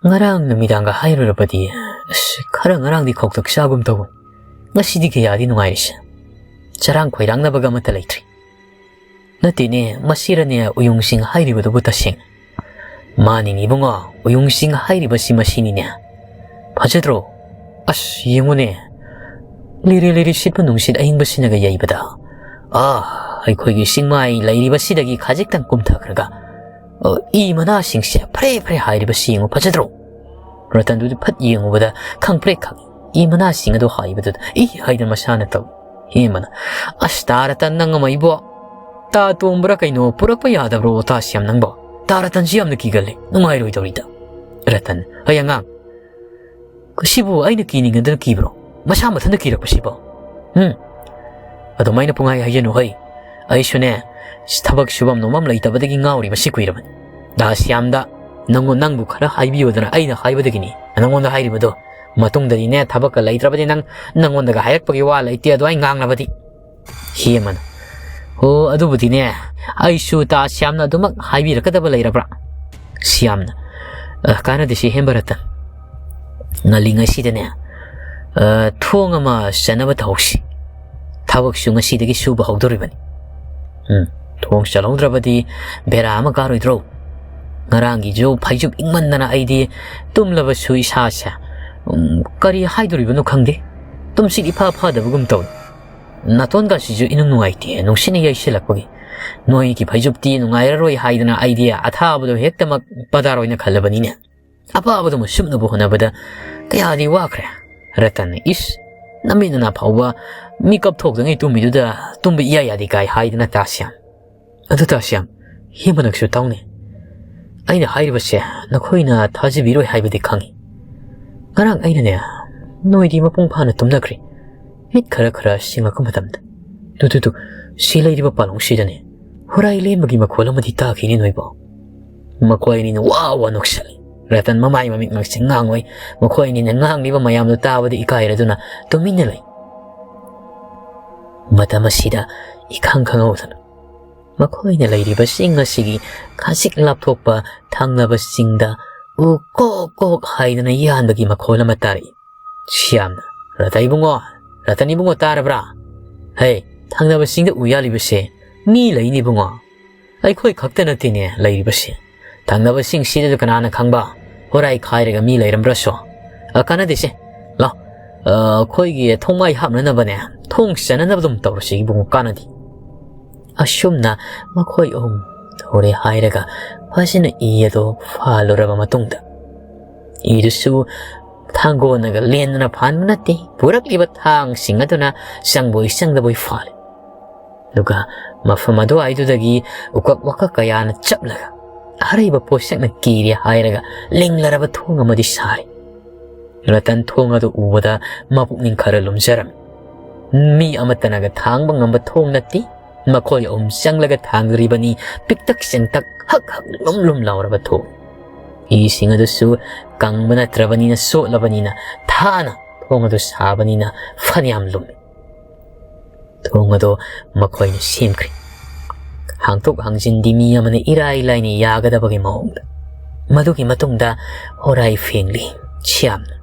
ꯉꯔꯥꯡ ꯅꯨꯃꯤꯗꯥꯡꯒ ꯍꯥꯏꯔꯨꯔꯕꯗꯤ, ꯑꯁ, ꯈꯔ ꯉꯔꯥꯡꯗꯤ ꯈꯧꯇꯛ ꯆꯥꯒꯨꯝ ꯇꯧꯕꯅꯤ꯫ ꯉꯁꯤꯗꯤ ꯀꯌꯥꯗꯤ ꯅꯨꯡꯉꯥꯏꯔꯤꯁꯦ꯫ ꯆꯔꯥꯡ ꯈꯣꯏꯔꯥꯡꯅꯕꯒ ꯑꯃꯠꯇ ꯂꯩꯇ꯭ꯔꯤ꯫ ꯅꯠꯇꯦꯅꯦ, ꯃꯁꯤꯔꯅꯦ ꯎꯌꯨꯡꯁꯤꯡ ꯍꯥꯏꯔꯤꯕꯗꯨꯕꯨ ꯇꯁꯦꯡ?" "ꯃꯥꯅꯤꯅꯦ ꯏꯕꯨꯡꯉꯣ, ꯎꯌꯨꯡꯁꯤꯡ ꯍꯥꯏꯔꯤꯕꯁꯤ ꯃꯁꯤꯅꯤꯅꯦ꯫ ꯐꯖꯗ꯭ꯔꯣ? ꯑꯁ, ꯌꯦꯡꯉꯨꯅꯦ꯫ ꯂꯤꯔꯤ ꯂꯤꯔꯤ ꯁꯤꯠꯄ ꯅꯨꯡꯁꯤꯠ ꯑꯏꯪꯕꯁꯤꯅꯒ ꯌꯩꯕꯗ, ꯑꯥ, ꯑꯩꯈꯣꯏꯒꯤ ꯆꯤꯡꯃꯥꯏ ꯂꯩꯔꯤꯕꯁꯤꯗꯒꯤ ꯈꯖꯤꯛꯇꯪ ꯀꯨꯝꯊꯈ꯭ꯔꯒ, ꯑ, ꯏ ꯃꯅꯥꯁꯤꯡꯁꯦ ꯐꯔꯦ ꯐꯔꯦ ꯍꯥꯏꯔꯤꯕꯁꯤ ꯌꯦꯡꯉꯨ, ꯐꯖꯗ꯭ꯔꯣ?" ꯔꯇꯟꯗꯨꯗꯤ ꯐꯠ ꯌꯦꯡꯉꯨꯕꯗ ꯈꯪꯄ꯭ꯔꯦꯛ ꯈꯪꯉꯤ꯫ ꯏ ꯃꯅꯥꯁꯤꯡ ꯑꯗꯨ ꯍꯥꯏꯕꯗꯨꯗ ꯏ ꯍꯥꯏꯗꯅ ꯃꯁꯥꯅ ꯇꯧꯏ꯫ ꯍꯦꯃꯅ, "ꯑꯁ, ꯇꯥ ꯔꯇꯟ, ꯅꯪ ꯑꯃ ꯏꯕꯣ, ꯇꯥ ꯇꯣꯝꯕ꯭ꯔꯥ ꯀꯩꯅꯣ ꯄꯨꯔꯛꯄ ꯌꯥꯗꯕ꯭ꯔꯣ, ꯇꯥ ꯁ꯭ꯌꯥꯝ ꯅꯪꯕꯣ? ꯇꯥ ꯔꯇꯟꯁꯤ ꯌꯥꯝꯅ ꯀꯤꯒꯜꯂꯤ, ꯅꯨꯡꯉꯥꯏꯔꯣꯏꯗꯧꯔꯤꯗ꯫" ꯔꯇꯟ, "ꯍꯩ ꯑꯉꯥꯡ, ꯁꯤꯕꯨ ꯑꯩꯅ ꯀꯤꯅꯤꯡꯉꯗꯅ ꯀꯤꯕ꯭ꯔꯣ? ꯃꯁꯥ ꯃꯊꯟꯇ ꯀꯤꯔꯛꯄꯁꯤꯕꯣ? ꯎꯝ? ꯑꯗꯨꯃꯥꯏꯅ ꯄꯨꯡꯍꯥꯏ ꯍꯥꯏꯖꯅꯨ ꯍꯩ꯫ ꯑꯩꯁꯨꯅꯦ, ꯊꯕꯛ ꯁꯨꯐꯝ ꯅꯣꯝꯐꯝ ꯂꯩꯇꯕꯗꯒꯤ ꯉꯥꯎꯔꯤꯕꯁꯤ ꯀꯨꯏꯔꯕꯅꯤ꯫ ꯇꯥ ꯁ꯭ꯌꯥꯝꯗ ꯅꯪꯉꯣ-, ꯅꯪꯕꯨ ꯈꯔ ꯍꯥꯏꯕꯤꯌꯨꯗꯅ ꯑꯩꯅ ꯍꯥꯏꯕꯗꯒꯤꯅꯤ ꯅꯪꯉꯣꯟꯗ ꯍꯥꯏꯔꯤꯕꯗꯣ꯫ ꯃꯇꯨꯡꯗꯗꯤꯅꯦ, ꯊꯕꯛꯀ ꯂꯩꯇ꯭ꯔꯕꯗꯤ ꯅꯪ, ꯅꯪꯉꯣꯟꯗꯒ ꯍꯥꯏꯔꯛꯄꯒꯤ ꯋꯥ ꯂꯩꯇꯦ, ꯑꯗꯨꯃꯥꯏꯅ ꯉꯥꯡꯂꯕꯗꯤ꯫" ꯍꯦꯃꯅ, "ꯍꯣ, ꯑꯗꯨꯕꯨꯗꯤꯅꯦ, ꯑꯩꯁꯨ ꯇꯥ ꯁ꯭ꯌꯥꯝꯅ ꯑꯗꯨꯃꯛ ꯍꯥꯏꯕꯤꯔꯛꯀꯗꯕ ꯂꯩꯔꯕ꯭ꯔꯥ?" ꯁ꯭ꯌꯥꯝꯅ, "ꯑ, ꯀꯥꯟꯅꯗꯦ ꯁꯤ ꯍꯦꯝꯕ ꯔꯇꯟ꯫ ꯉꯜꯂꯤꯉꯩꯁꯤꯗꯅꯦ, ꯑ, ꯊꯣꯡ ꯑꯃ ꯆꯟꯅꯕ ꯇꯧꯍꯧꯁꯤ꯫ ꯊꯕꯛꯁꯨ ꯉꯁꯤꯗꯒꯤ ꯁꯨꯕ ꯍꯧꯗꯣꯔꯤꯕꯅꯤ꯫ ꯎꯝ, ꯊꯣꯡ ꯆꯜꯍꯧꯗ꯭ꯔꯕꯗꯤ ꯕꯦꯔꯥ ꯑꯃ ꯀꯥꯔꯣꯏꯗ꯭ꯔꯣ? ꯉꯔꯥꯡꯒꯤꯁꯨ ꯐꯩꯖꯨꯞ ꯏꯪꯃꯟꯗꯅ ꯑꯩꯗꯤ ꯇꯨꯝꯂꯕꯁꯨ ꯏꯁꯥꯁꯦ, ꯎꯝ, ꯀꯔꯤ ꯍꯥꯏꯗꯣꯔꯤꯕꯅꯣ ꯈꯪꯗꯦ꯫ ꯇꯨꯝꯁꯤꯠ ꯏꯐꯥ ꯐꯥꯗꯕꯒꯨꯝ ꯇꯧꯏ꯫ ꯅꯥꯇꯣꯟꯒꯁꯤꯁꯨ ꯏꯅꯨꯡ ꯅꯨꯡꯉꯥꯏꯇꯦ, ꯅꯨꯡꯁꯤꯠꯅ ꯌꯩꯁꯤꯜꯂꯛꯄꯒꯤ꯫ ꯅꯣꯏꯒꯤ ꯐꯩꯖꯨꯞꯇꯤ ꯅꯨꯡꯉꯥꯏꯔꯔꯣꯏ ꯍꯥꯏꯗꯅ ꯑꯩꯗꯤ ꯑꯊꯥꯕꯗꯣ ꯍꯦꯛꯇꯃꯛ ꯄꯗꯥꯔ ꯑꯣꯏꯅ ꯈꯜꯂꯕꯅꯤꯅꯦ꯫ ꯑꯄꯥꯕꯗꯨꯃ ꯁꯨꯞꯅꯕ ꯍꯣꯠꯅꯕꯗ ꯀꯌꯥꯗꯤ ꯋꯥꯈ꯭ꯔꯦ꯫" ꯔꯇꯟꯅ, "ꯏꯁ, ꯅꯃꯤꯠ ꯅꯅꯥ ꯐꯥꯎꯕ ꯃꯤꯀꯞ ꯊꯣꯛꯇꯉꯩ ꯇꯨꯝꯃꯤꯗꯨꯗ ꯇꯨꯝꯕ ꯏꯌꯥ ꯌꯥꯗꯦ ꯀꯥꯏ ꯍꯥꯏꯗꯅ ꯇꯥ ꯁ꯭ꯌꯥꯝ꯫ ꯑꯗꯨ ꯇꯥ ꯁ꯭ꯌꯥꯝ, ꯍꯦꯃꯅꯛꯁꯨ ꯇꯥꯎꯅꯦ꯫ ꯑꯩꯅ ꯍꯥꯏꯔꯤꯕꯁꯦ ꯅꯈꯣꯏꯅ ꯊꯥꯖꯕꯤꯔꯣꯏ ꯍꯥꯏꯕꯗꯤ ꯈꯪꯉꯤ꯫ ꯉꯔꯥꯡ ꯑꯩꯅꯅꯦ, ꯅꯣꯏꯗꯤ ꯃꯄꯨꯡ ꯐꯥꯅ ꯇꯨꯝꯅꯈ꯭ꯔꯦ꯫ ꯃꯤꯠ ꯈꯔ ꯈꯔ ꯁꯤꯡꯂꯛꯄ ꯃꯇꯝꯗ, ꯇꯨ, ꯇꯨ, ꯇꯨ, ꯁꯤ ꯂꯩꯔꯤꯕ ꯄꯥꯂꯣꯡꯁꯤꯗꯅꯦ ꯍꯣꯔꯥꯏ ꯂꯦꯟꯕꯒꯤ ꯃꯈꯣꯜ ꯑꯃꯗꯤ ꯇꯥꯈꯤꯅꯦ ꯅꯣꯏꯕꯣ꯫ ꯃꯈꯣꯏ ꯑꯅꯤꯅ ꯋꯥ ꯋꯥ ꯅꯣꯛꯁꯜꯂꯤ꯫ ꯔꯇꯟ ꯃꯃꯥꯏ ꯃꯃꯤꯠꯃꯛꯁꯦ ꯉꯥꯡꯉꯣꯏ꯫ ꯃꯈꯣꯏ ꯑꯅꯤꯅ ꯉꯥꯡꯂꯤꯕ ꯃꯌꯥꯝꯗꯨ ꯇꯥꯕꯗ ꯏꯀꯥꯏꯔꯗꯨꯅ ꯇꯨꯃꯤꯟꯅ ꯂꯩ꯫ ꯃꯇꯝ ꯑꯁꯤꯗ ꯏꯈꯪ ꯈꯪꯍꯧꯗꯅ ꯃꯈꯣꯏꯅ ꯂꯩꯔꯤꯕ ꯆꯤꯡ ꯑꯁꯤꯒꯤ ꯈꯖꯤꯛ ꯂꯥꯞꯊꯣꯛꯄ ꯊꯪꯅꯕ ꯆꯤꯡꯗ ꯎ ꯀꯣꯛ ꯀꯣꯛ ꯍꯥꯏꯗꯅ ꯌꯥꯟꯕꯒꯤ ꯃꯈꯣꯜ ꯑꯃ ꯇꯥꯔꯛꯏ꯫ ꯁ꯭ꯌꯥꯝꯅ, "ꯔꯇꯟ ꯏꯕꯨꯡꯉꯣ, ꯔꯇꯟ ꯏꯕꯨꯡꯉꯣ, ꯇꯥꯔꯕ꯭ꯔꯥ? ꯍꯦ, ꯊꯪꯅꯕ ꯆꯤꯡꯗ ꯎ ꯌꯥꯜꯂꯤꯕꯁꯦ ꯃꯤ ꯂꯩꯅꯤ ꯏꯕꯨꯡꯉꯣ꯫ ꯑꯩꯈꯣꯏ ꯈꯛꯇ ꯅꯠꯇꯦꯅꯦ ꯂꯩꯔꯤꯕꯁꯦ꯫ ꯊꯪꯅꯕꯁꯤꯡꯁꯤꯗꯁꯨ ꯀꯅꯥꯅ ꯈꯪꯕ? ꯍꯣꯔꯥꯏ ꯈꯥꯏꯔꯒ ꯃꯤ ꯂꯩꯔꯝꯕ꯭ꯔꯁꯨ꯫ ꯑ, ꯀꯥꯟꯅꯗꯦꯁꯦ꯫ ꯂꯥꯎ, ꯑ, ꯑꯩꯈꯣꯏꯒꯤ ꯊꯣꯡꯃꯥꯏ ꯍꯥꯞꯅꯅꯕꯅꯦ, ꯊꯣꯡ ꯆꯟꯅꯅꯕ ꯑꯗꯨꯝ ꯇꯧꯔꯁꯤ ꯏꯕꯨꯡꯉꯣ, ꯀꯥꯟꯅꯗꯦ꯫" ꯑꯁꯨꯝꯅ ꯃꯈꯣꯏ ꯑꯍꯨꯝ ꯇꯧꯔꯦ ꯍꯥꯏꯔꯒ ꯐꯖꯅ ꯏ ꯑꯗꯨ ꯐꯥꯜꯂꯨꯔꯕ ꯃꯇꯨꯡꯗ, ꯏꯗꯨꯁꯨ ꯊꯥꯡꯒꯣꯟꯅꯒ ꯂꯦꯟꯗꯨꯅ ꯐꯥꯟꯕ ꯅꯠꯇꯦ, ꯄꯨꯔꯛꯂꯤꯕ ꯊꯥꯡꯁꯤꯡ ꯑꯗꯨꯅ ꯆꯪꯕꯣꯏ ꯆꯪꯗꯕꯣꯏ ꯐꯥꯜꯂꯤ꯫ ꯑꯗꯨꯒ ꯃꯐꯝ ꯑꯗꯨꯋꯥꯏꯗꯨꯗꯒꯤ ꯎꯀꯛ ꯋꯥꯀꯛ ꯀꯌꯥꯅ ꯆꯞꯂꯒ ꯑꯔꯩꯕ ꯄꯣꯠꯁꯛꯅ ꯀꯤꯔꯦ ꯍꯥꯏꯔꯒ ꯂꯤꯡꯂꯔꯕ ꯊꯣꯡ ꯑꯃꯗꯤ ꯁꯥꯔꯤ꯫ ꯔꯇꯟ ꯊꯣꯡ ꯑꯗꯨ ꯎꯕꯗ ꯃꯄꯨꯛꯅꯤꯡ ꯈꯔ ꯂꯨꯝꯖꯔꯝꯃꯤ꯫ ꯃꯤ ꯑꯃꯠꯇꯅꯒ ꯊꯥꯡꯕ ꯉꯝꯕ ꯊꯣꯡ ꯅꯠꯇꯦ꯫ ꯃꯈꯣꯏ ꯑꯍꯨꯝ ꯆꯪꯂꯒ ꯊꯥꯡꯂꯨꯔꯤꯕꯅꯤ ꯄꯤꯛꯇꯛ ꯆꯦꯟꯇꯛ, ꯍꯛ ꯍꯛ ꯂꯨꯝ ꯂꯨꯝ ꯂꯥꯎꯔꯕ ꯊꯣꯡ꯫ ꯏꯁꯤꯡ ꯑꯗꯨꯁꯨ ꯀꯪꯕ ꯅꯠꯇ꯭ꯔꯕꯅꯤꯅ, ꯆꯣꯠꯂꯕꯅꯤꯅ, ꯊꯥꯅ ꯊꯣꯡ ꯑꯗꯨ ꯁꯥꯕꯅꯤꯅ ꯐꯅꯌꯥꯝ ꯂꯨꯝꯃꯤ꯫ ꯊꯣꯡ ꯑꯗꯣ ꯃꯈꯣꯏꯅ ꯁꯦꯝꯈ꯭ꯔꯦ꯫ ꯍꯥꯡꯗꯣꯛ ꯍꯥꯡꯖꯤꯟꯗꯤ ꯃꯤ ꯑꯃꯅ ꯏꯔꯥꯏ ꯂꯥꯏꯅ ꯌꯥꯒꯗꯕꯒꯤ ꯃꯑꯣꯡꯗ꯫ ꯃꯗꯨꯒꯤ ꯃꯇꯨꯡꯗ ꯍꯣꯔꯥꯏ ꯐꯦꯡꯂꯤ ꯁ꯭ꯌꯥꯝꯅ꯫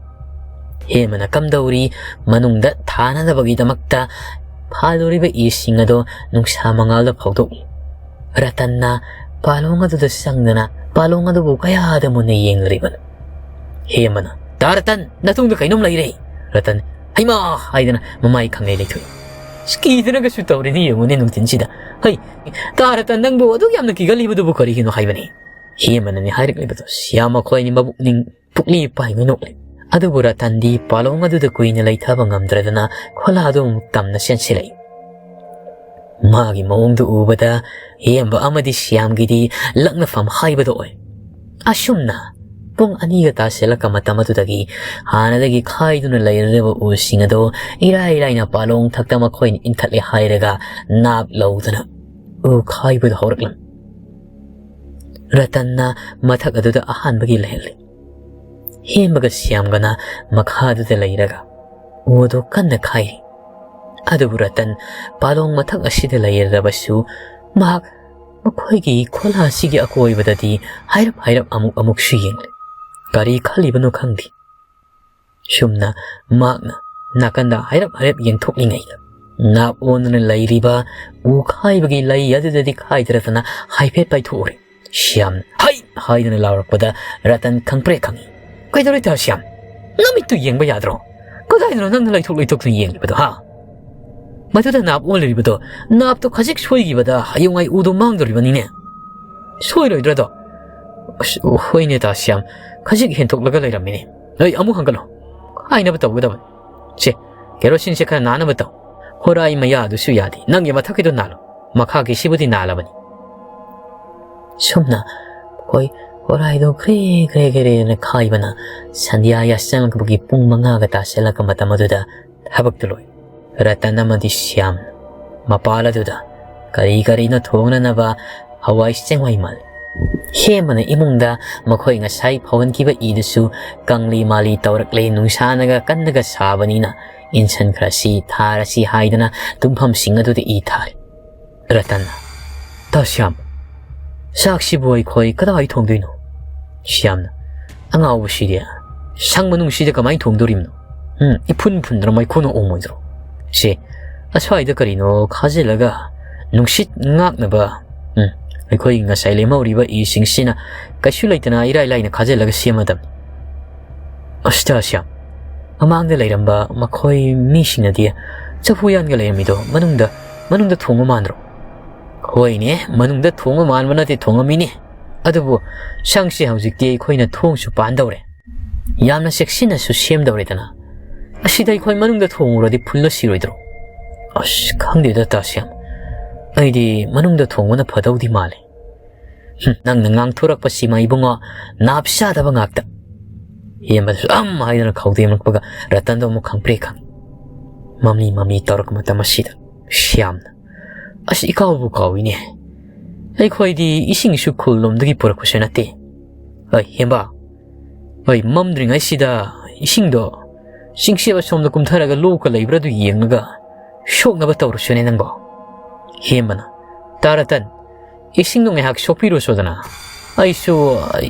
ꯍꯦꯃꯅ ꯀꯝꯗꯧꯔꯤ ꯃꯅꯨꯡꯗ ꯊꯥꯅꯅꯕꯒꯤꯗꯃꯛꯇ ꯐꯥꯜꯂꯨꯔꯤꯕ ꯏꯁꯤꯡ ꯑꯗꯣ ꯅꯨꯡꯁꯥ ꯃꯉꯥꯜꯗ ꯐꯧꯗꯣꯛꯂꯤ꯫ ꯔꯇꯟꯅ ꯄꯥꯂꯣꯡ ꯑꯗꯨꯗ ꯆꯪꯗꯅ ꯄꯥꯂꯣꯡ ꯑꯗꯨꯕꯨ ꯀꯌꯥꯗ ꯃꯨꯟꯅ ꯌꯦꯡꯂꯨꯔꯤꯕꯅꯣ꯫ ꯍꯦꯃꯅ, "ꯇꯥ ꯔꯇꯟ, ꯅꯇꯨꯡꯗ ꯀꯩꯅꯣꯝ ꯂꯩꯔꯦ!" ꯔꯇꯟ, "ꯍꯩꯃꯥ!" ꯍꯥꯏꯗꯅ ꯃꯃꯥꯏ ꯈꯪꯂꯩ ꯂꯩꯊꯣꯛꯏ꯫ "ꯑꯁ, ꯀꯤꯗꯅꯒꯁꯨ ꯇꯧꯔꯤꯅꯤ ꯌꯦꯡꯉꯨꯅꯦ ꯅꯨꯡꯊꯤꯟꯁꯤꯗ꯫ ꯍꯩ, ꯇꯥ ꯔꯇꯟ, ꯅꯪꯕꯨ ꯑꯗꯨꯛ ꯌꯥꯝꯅ ꯀꯤꯒꯜꯂꯤꯕꯗꯨꯕꯨ ꯀꯔꯤꯒꯤꯅꯣ ꯍꯥꯏꯕꯅꯤ?" ꯍꯦꯃꯅꯅꯤ ꯍꯥꯏꯔꯛꯂꯤꯕꯗꯣ꯫ ꯁ꯭ꯌꯥꯝ ꯃꯈꯣꯏ ꯑꯅꯤ ꯃꯕꯨꯛꯅꯤꯡ ꯄꯨꯛꯂꯤ ꯄꯥꯏꯉꯩ ꯅꯣꯛꯂꯤ꯫ ꯑꯗꯨꯕꯨ ꯔꯇꯟꯗꯤ ꯄꯥꯂꯣꯡ ꯑꯗꯨꯗ ꯀꯨꯏꯅ ꯂꯩꯊꯕ ꯉꯝꯗ꯭ꯔꯗꯨꯅ ꯈꯣꯂꯥꯗꯨ ꯑꯃꯨꯛ ꯇꯝꯅ ꯆꯦꯟꯁꯤꯜꯂꯛꯏ꯫ ꯃꯥꯒꯤ ꯃꯑꯣꯡꯗꯨ ꯎꯕꯗ ꯍꯦꯝꯕ ꯑꯃꯗꯤ ꯁ꯭ꯌꯥꯝꯒꯤꯗꯤ ꯂꯛꯅꯐꯝ ꯍꯥꯏꯕꯗꯨ ꯑꯣꯏ꯫ ꯑꯁꯨꯝꯅ ꯄꯨꯡ ꯑꯅꯤꯒ ꯇꯥꯁꯤꯜꯂꯛꯄ ꯃꯇꯝ ꯑꯗꯨꯗꯒꯤ ꯍꯥꯟꯅꯗꯒꯤ ꯈꯥꯏꯗꯨꯅ ꯂꯩꯔꯝꯂꯤꯕ ꯎꯁꯤꯡ ꯑꯗꯨ ꯏꯔꯥꯏ ꯂꯥꯏꯅ ꯄꯥꯂꯣꯡ ꯊꯛꯇ ꯃꯈꯣꯏꯅ ꯏꯟꯊꯠꯂꯦ ꯍꯥꯏꯔꯒ ꯅꯥꯞ ꯂꯧꯗꯨꯅ ꯎ ꯈꯥꯏꯕꯗꯨ ꯍꯧꯔꯛꯂꯝꯃꯤ꯫ ꯔꯇꯟꯅ ꯃꯊꯛ ꯑꯗꯨꯗ ꯑꯍꯥꯟꯕꯒꯤ ꯂꯩꯍꯠꯂꯤ꯫ ꯍꯦꯝꯕꯒ ꯁ꯭ꯌꯥꯝꯒꯅ ꯃꯈꯥꯗꯨꯗ ꯂꯩꯔꯒ ꯎꯗꯨ ꯀꯟꯅ ꯈꯥꯏꯔꯤ꯫ ꯑꯗꯨꯕꯨ ꯔꯇꯟ ꯄꯥꯂꯣꯡ ꯃꯊꯛ ꯑꯁꯤꯗ ꯂꯩꯔꯕꯁꯨ ꯃꯍꯥꯛ ꯃꯈꯣꯏꯒꯤ ꯈꯣꯂꯥ ꯑꯁꯤꯒꯤ ꯑꯀꯣꯏꯕꯗꯗꯤ ꯍꯥꯏꯔꯞ ꯍꯥꯏꯔꯞ ꯑꯃꯨꯛ ꯑꯃꯨꯛꯁꯨ ꯌꯦꯡꯂꯤ꯫ ꯀꯔꯤ ꯈꯜꯂꯤꯕꯅꯣ ꯈꯪꯗꯦ꯫ ꯁꯨꯝꯅ ꯃꯍꯥꯛꯅ ꯅꯥꯀꯟꯗ ꯍꯥꯏꯔꯞ ꯍꯥꯏꯔꯞ ꯌꯦꯡꯊꯣꯛꯂꯤꯉꯩꯗ ꯅꯥꯞ ꯑꯣꯟꯗꯨꯅ ꯂꯩꯔꯤꯕ ꯎ ꯈꯥꯏꯕꯒꯤ ꯂꯩ ꯑꯗꯨꯗꯗꯤ ꯈꯥꯏꯗ꯭ꯔꯗꯅ ꯍꯥꯏꯐꯦꯠ ꯄꯥꯏꯊꯣꯛꯎꯔꯦ꯫ ꯁ꯭ꯌꯥꯝ "ꯍꯩ!" ꯍꯥꯏꯗꯨꯅ ꯂꯥꯎꯔꯛꯄꯗ ꯔꯇꯟ ꯈꯪꯄ꯭ꯔꯦꯛ ꯈꯪꯏ꯫ "ꯀꯩꯗꯧꯔꯦ ꯇꯥ ꯁ꯭ꯌꯥꯝ? ꯅꯃꯤꯠꯇꯨ ꯌꯦꯡꯕ ꯌꯥꯗ꯭ꯔꯣ? ꯀꯗꯥꯏꯗꯅꯣ ꯅꯪꯅ ꯂꯩꯊꯣꯛ ꯂꯩꯊꯣꯛꯇꯨꯅ ꯌꯦꯡꯂꯤꯕꯗꯣ, ꯍꯥ? ꯃꯗꯨꯗ ꯅꯥꯞ ꯑꯣꯜꯂꯤꯕꯗꯣ, ꯅꯥꯞꯇꯣ ꯈꯖꯤꯛ ꯁꯣꯏꯈꯤꯕꯗ ꯍꯌꯦꯡꯋꯥꯏ ꯎꯗꯣ ꯃꯥꯡꯗꯣꯔꯤꯕꯅꯤꯅꯦ꯫ ꯁꯣꯏꯔꯣꯏꯗ꯭ꯔꯗꯣ?" "ꯑꯁ, ꯍꯣꯏꯅꯦ ꯇꯥ ꯁ꯭ꯌꯥꯝ, ꯈꯖꯤꯛ ꯍꯦꯟꯊꯣꯛꯂꯒ ꯂꯩꯔꯝꯃꯤꯅꯦ꯫ ꯑꯩ ꯑꯃꯨꯛ ꯍꯪꯒꯠꯂꯣ꯫ ꯍꯥꯏꯅꯕ ꯇꯧꯒꯗꯕꯅꯤ꯫ ꯁꯦ, ꯀꯦꯔꯣꯁꯤꯟꯁꯦ ꯈꯔ ꯅꯥꯟꯅꯕ ꯇꯧ꯫ ꯍꯣꯔꯥꯏ ꯃꯌꯥꯗꯨꯁꯨ ꯌꯥꯗꯦ꯫ ꯅꯪꯒꯤ ꯃꯊꯛꯀꯤꯗꯣ ꯅꯥꯜꯂꯣ꯫ ꯃꯈꯥꯒꯤ ꯁꯤꯕꯨꯗꯤ ꯅꯥꯜꯂꯕꯅꯤ꯫" ꯁꯨꯝꯅ ꯃꯈꯣꯏ ꯍꯣꯔꯥꯏꯗꯣ ꯒ꯭ꯔꯦ ꯒ꯭ꯔꯦ ꯒ꯭ꯔꯦꯅ ꯈꯥꯏꯕꯅ ꯁꯟꯙ꯭ꯌꯥ ꯌꯥꯆꯪꯉꯛꯄꯒꯤ ꯄꯨꯡ ꯃꯉꯥꯒ ꯇꯥꯁꯤꯜꯂꯛꯄ ꯃꯇꯝ ꯑꯗꯨꯗ ꯊꯕꯛꯇꯨ ꯂꯣꯏ꯫ ꯔꯇꯟ ꯑꯃꯗꯤ ꯁ꯭ꯌꯥꯝ ꯃꯄꯥꯜ ꯑꯗꯨꯗ ꯀꯔꯤ ꯀꯔꯤꯅꯣ ꯊꯣꯡꯅꯅꯕ ꯍꯋꯥꯏ ꯆꯦꯡꯋꯥꯏ ꯃꯥꯜꯂꯤ꯫ ꯍꯦꯃꯅ ꯏꯃꯨꯡꯗ ꯃꯈꯣꯏ ꯉꯁꯥꯏ ꯐꯧꯍꯟꯈꯤꯕ ꯏꯗꯨꯁꯨ ꯀꯪꯂꯤ ꯃꯥꯂꯤ ꯇꯧꯔꯛꯂꯦ, ꯅꯨꯡꯁꯥꯅꯒ ꯀꯟꯅꯒ ꯁꯥꯕꯅꯤꯅ ꯏꯟꯁꯟꯈ꯭ꯔꯁꯤ, ꯊꯥꯔꯁꯤ ꯍꯥꯏꯗꯅ ꯇꯨꯝꯐꯝꯁꯤꯡ ꯑꯗꯨꯗ ꯏ ꯊꯥꯔꯤ꯫ ꯔꯇꯟꯅ, "ꯇꯥ ꯁ꯭ꯌꯥꯝ, ꯆꯥꯛꯁꯤꯕꯨ ꯑꯩꯈꯣꯏ ꯀꯗꯥꯏ ꯊꯣꯡꯗꯣꯏꯅꯣ?" ꯁ꯭ꯌꯥꯝꯅ, "ꯑꯉꯥꯎꯕꯁꯤꯗꯤ, ꯁꯪ ꯃꯅꯨꯡꯁꯤꯗ ꯀꯃꯥꯏꯅ ꯊꯣꯡꯗꯣꯔꯤꯕꯅꯣ? ꯎꯝ, ꯏꯐꯨꯟ ꯐꯨꯟꯗ꯭ꯔ ꯃꯩꯈꯨꯅ ꯑꯣꯝꯃꯣꯏꯗ꯭ꯔꯣ? ꯁꯦ, ꯑꯁ꯭ꯋꯥꯏꯗ ꯀꯔꯤꯅꯣ ꯈꯥꯖꯤꯜꯂꯒ ꯅꯨꯡꯁꯤꯠ ꯉꯥꯛꯅꯕ, ꯎꯝ, ꯑꯩꯈꯣꯏ ꯉꯁꯥꯏ ꯂꯦꯝꯍꯧꯔꯤꯕ ꯏꯁꯤꯡꯁꯤꯅ ꯀꯩꯁꯨ ꯂꯩꯇꯅ ꯏꯔꯥꯏ ꯂꯥꯏꯅ ꯈꯥꯖꯤꯜꯂꯒ ꯁꯦꯝꯃꯗꯕꯅꯤ꯫" "ꯑꯁ ꯇꯥ ꯁ꯭ꯌꯥꯝ, ꯃꯃꯥꯡꯗ ꯂꯩꯔꯝꯕ ꯃꯈꯣꯏ ꯃꯤꯁꯤꯡꯅꯗꯤ ꯆꯐꯨ ꯌꯥꯟꯒ ꯂꯩꯔꯝꯃꯤꯗꯣ ꯃꯅꯨꯡꯗ, ꯃꯅꯨꯡꯗ ꯊꯣꯡꯕ ꯃꯥꯟꯗ꯭ꯔꯣ?" "ꯍꯣꯏꯅꯦ, ꯃꯅꯨꯡꯗ ꯊꯣꯡꯕ ꯃꯥꯟꯕ ꯅꯠꯇꯦ, ꯊꯣꯡꯉꯝꯃꯤꯅꯦ꯫ ꯑꯗꯨꯕꯨ ꯁꯪꯁꯦ ꯍꯧꯖꯤꯛꯇꯤ ꯑꯩꯈꯣꯏꯅ ꯊꯣꯡꯁꯨ ꯄꯥꯟꯗꯧꯔꯦ, ꯌꯥꯝꯅ ꯆꯦꯛꯁꯤꯟꯅꯁꯨ ꯁꯦꯝꯗꯧꯔꯦꯗꯅ꯫ ꯑꯁꯤꯗ ꯑꯩꯈꯣꯏ ꯃꯅꯨꯡꯗ ꯊꯣꯡꯉꯨꯔꯗꯤ ꯐꯨꯜꯂ ꯁꯤꯔꯣꯏꯗ꯭ꯔꯣ?" "ꯑꯁ, ꯈꯪꯗꯦꯗ ꯇꯥ ꯁ꯭ꯌꯥꯝ, ꯑꯩꯗꯤ ꯃꯅꯨꯡꯗ ꯊꯣꯡꯕꯅ ꯐꯗꯧꯗꯤ ꯃꯥꯜꯂꯤ꯫" "ꯍꯨꯝ, ꯅꯪꯅ ꯉꯥꯡꯊꯣꯔꯛꯄꯁꯤꯃ ꯏꯕꯨꯡꯉꯣ, ꯅꯥꯞ ꯆꯥꯗꯕ ꯉꯥꯛꯇ꯫" ꯍꯦꯃꯗꯁꯨ ꯑꯝ ꯍꯥꯏꯗꯨꯅ ꯈꯧꯗꯦꯝꯂꯛꯄꯒ ꯔꯇꯟꯗꯣ ꯑꯃꯨꯛ ꯈꯪꯄ꯭ꯔꯦꯛ ꯈꯪꯏ꯫ ꯃꯃꯤ ꯃꯃꯤ ꯇꯧꯔꯛꯄ ꯃꯇꯝ ꯑꯁꯤꯗ ꯁ꯭ꯌꯥꯝꯅ, ꯑꯁ, ꯏꯀꯥꯎꯕꯨ ꯀꯥꯎꯏꯅꯦ꯫ ꯑꯩꯈꯣꯏꯗꯤ ꯏꯁꯤꯡꯁꯨ ꯈꯨꯜꯂꯣꯝꯗꯒꯤ ꯄꯨꯔꯛꯄꯁꯨ ꯅꯠꯇꯦ꯫ ꯑꯩ, ꯍꯦꯝꯕ, ꯑꯩ, ꯃꯝꯗ꯭ꯔꯤꯉꯩꯁꯤꯗ ꯏꯁꯤꯡꯗꯣ ꯆꯤꯡꯁꯦ ꯑꯁꯣꯝꯗ ꯀꯨꯝꯊꯔꯒ ꯂꯣꯛꯀ ꯂꯩꯕ꯭ꯔꯥ ꯑꯗꯨ ꯌꯦꯡꯉꯒ ꯁꯣꯛꯅꯕ ꯇꯧꯔꯁꯨꯅꯦ ꯅꯪꯕꯣ꯫ ꯍꯦꯝꯕꯅ, "ꯇꯥ ꯔꯇꯟ, ꯏꯁꯤꯡꯗꯣ ꯉꯥꯏꯍꯥꯛ ꯁꯣꯛꯄꯤꯔꯨꯁꯣꯗꯅ꯫ ꯑꯩꯁꯨ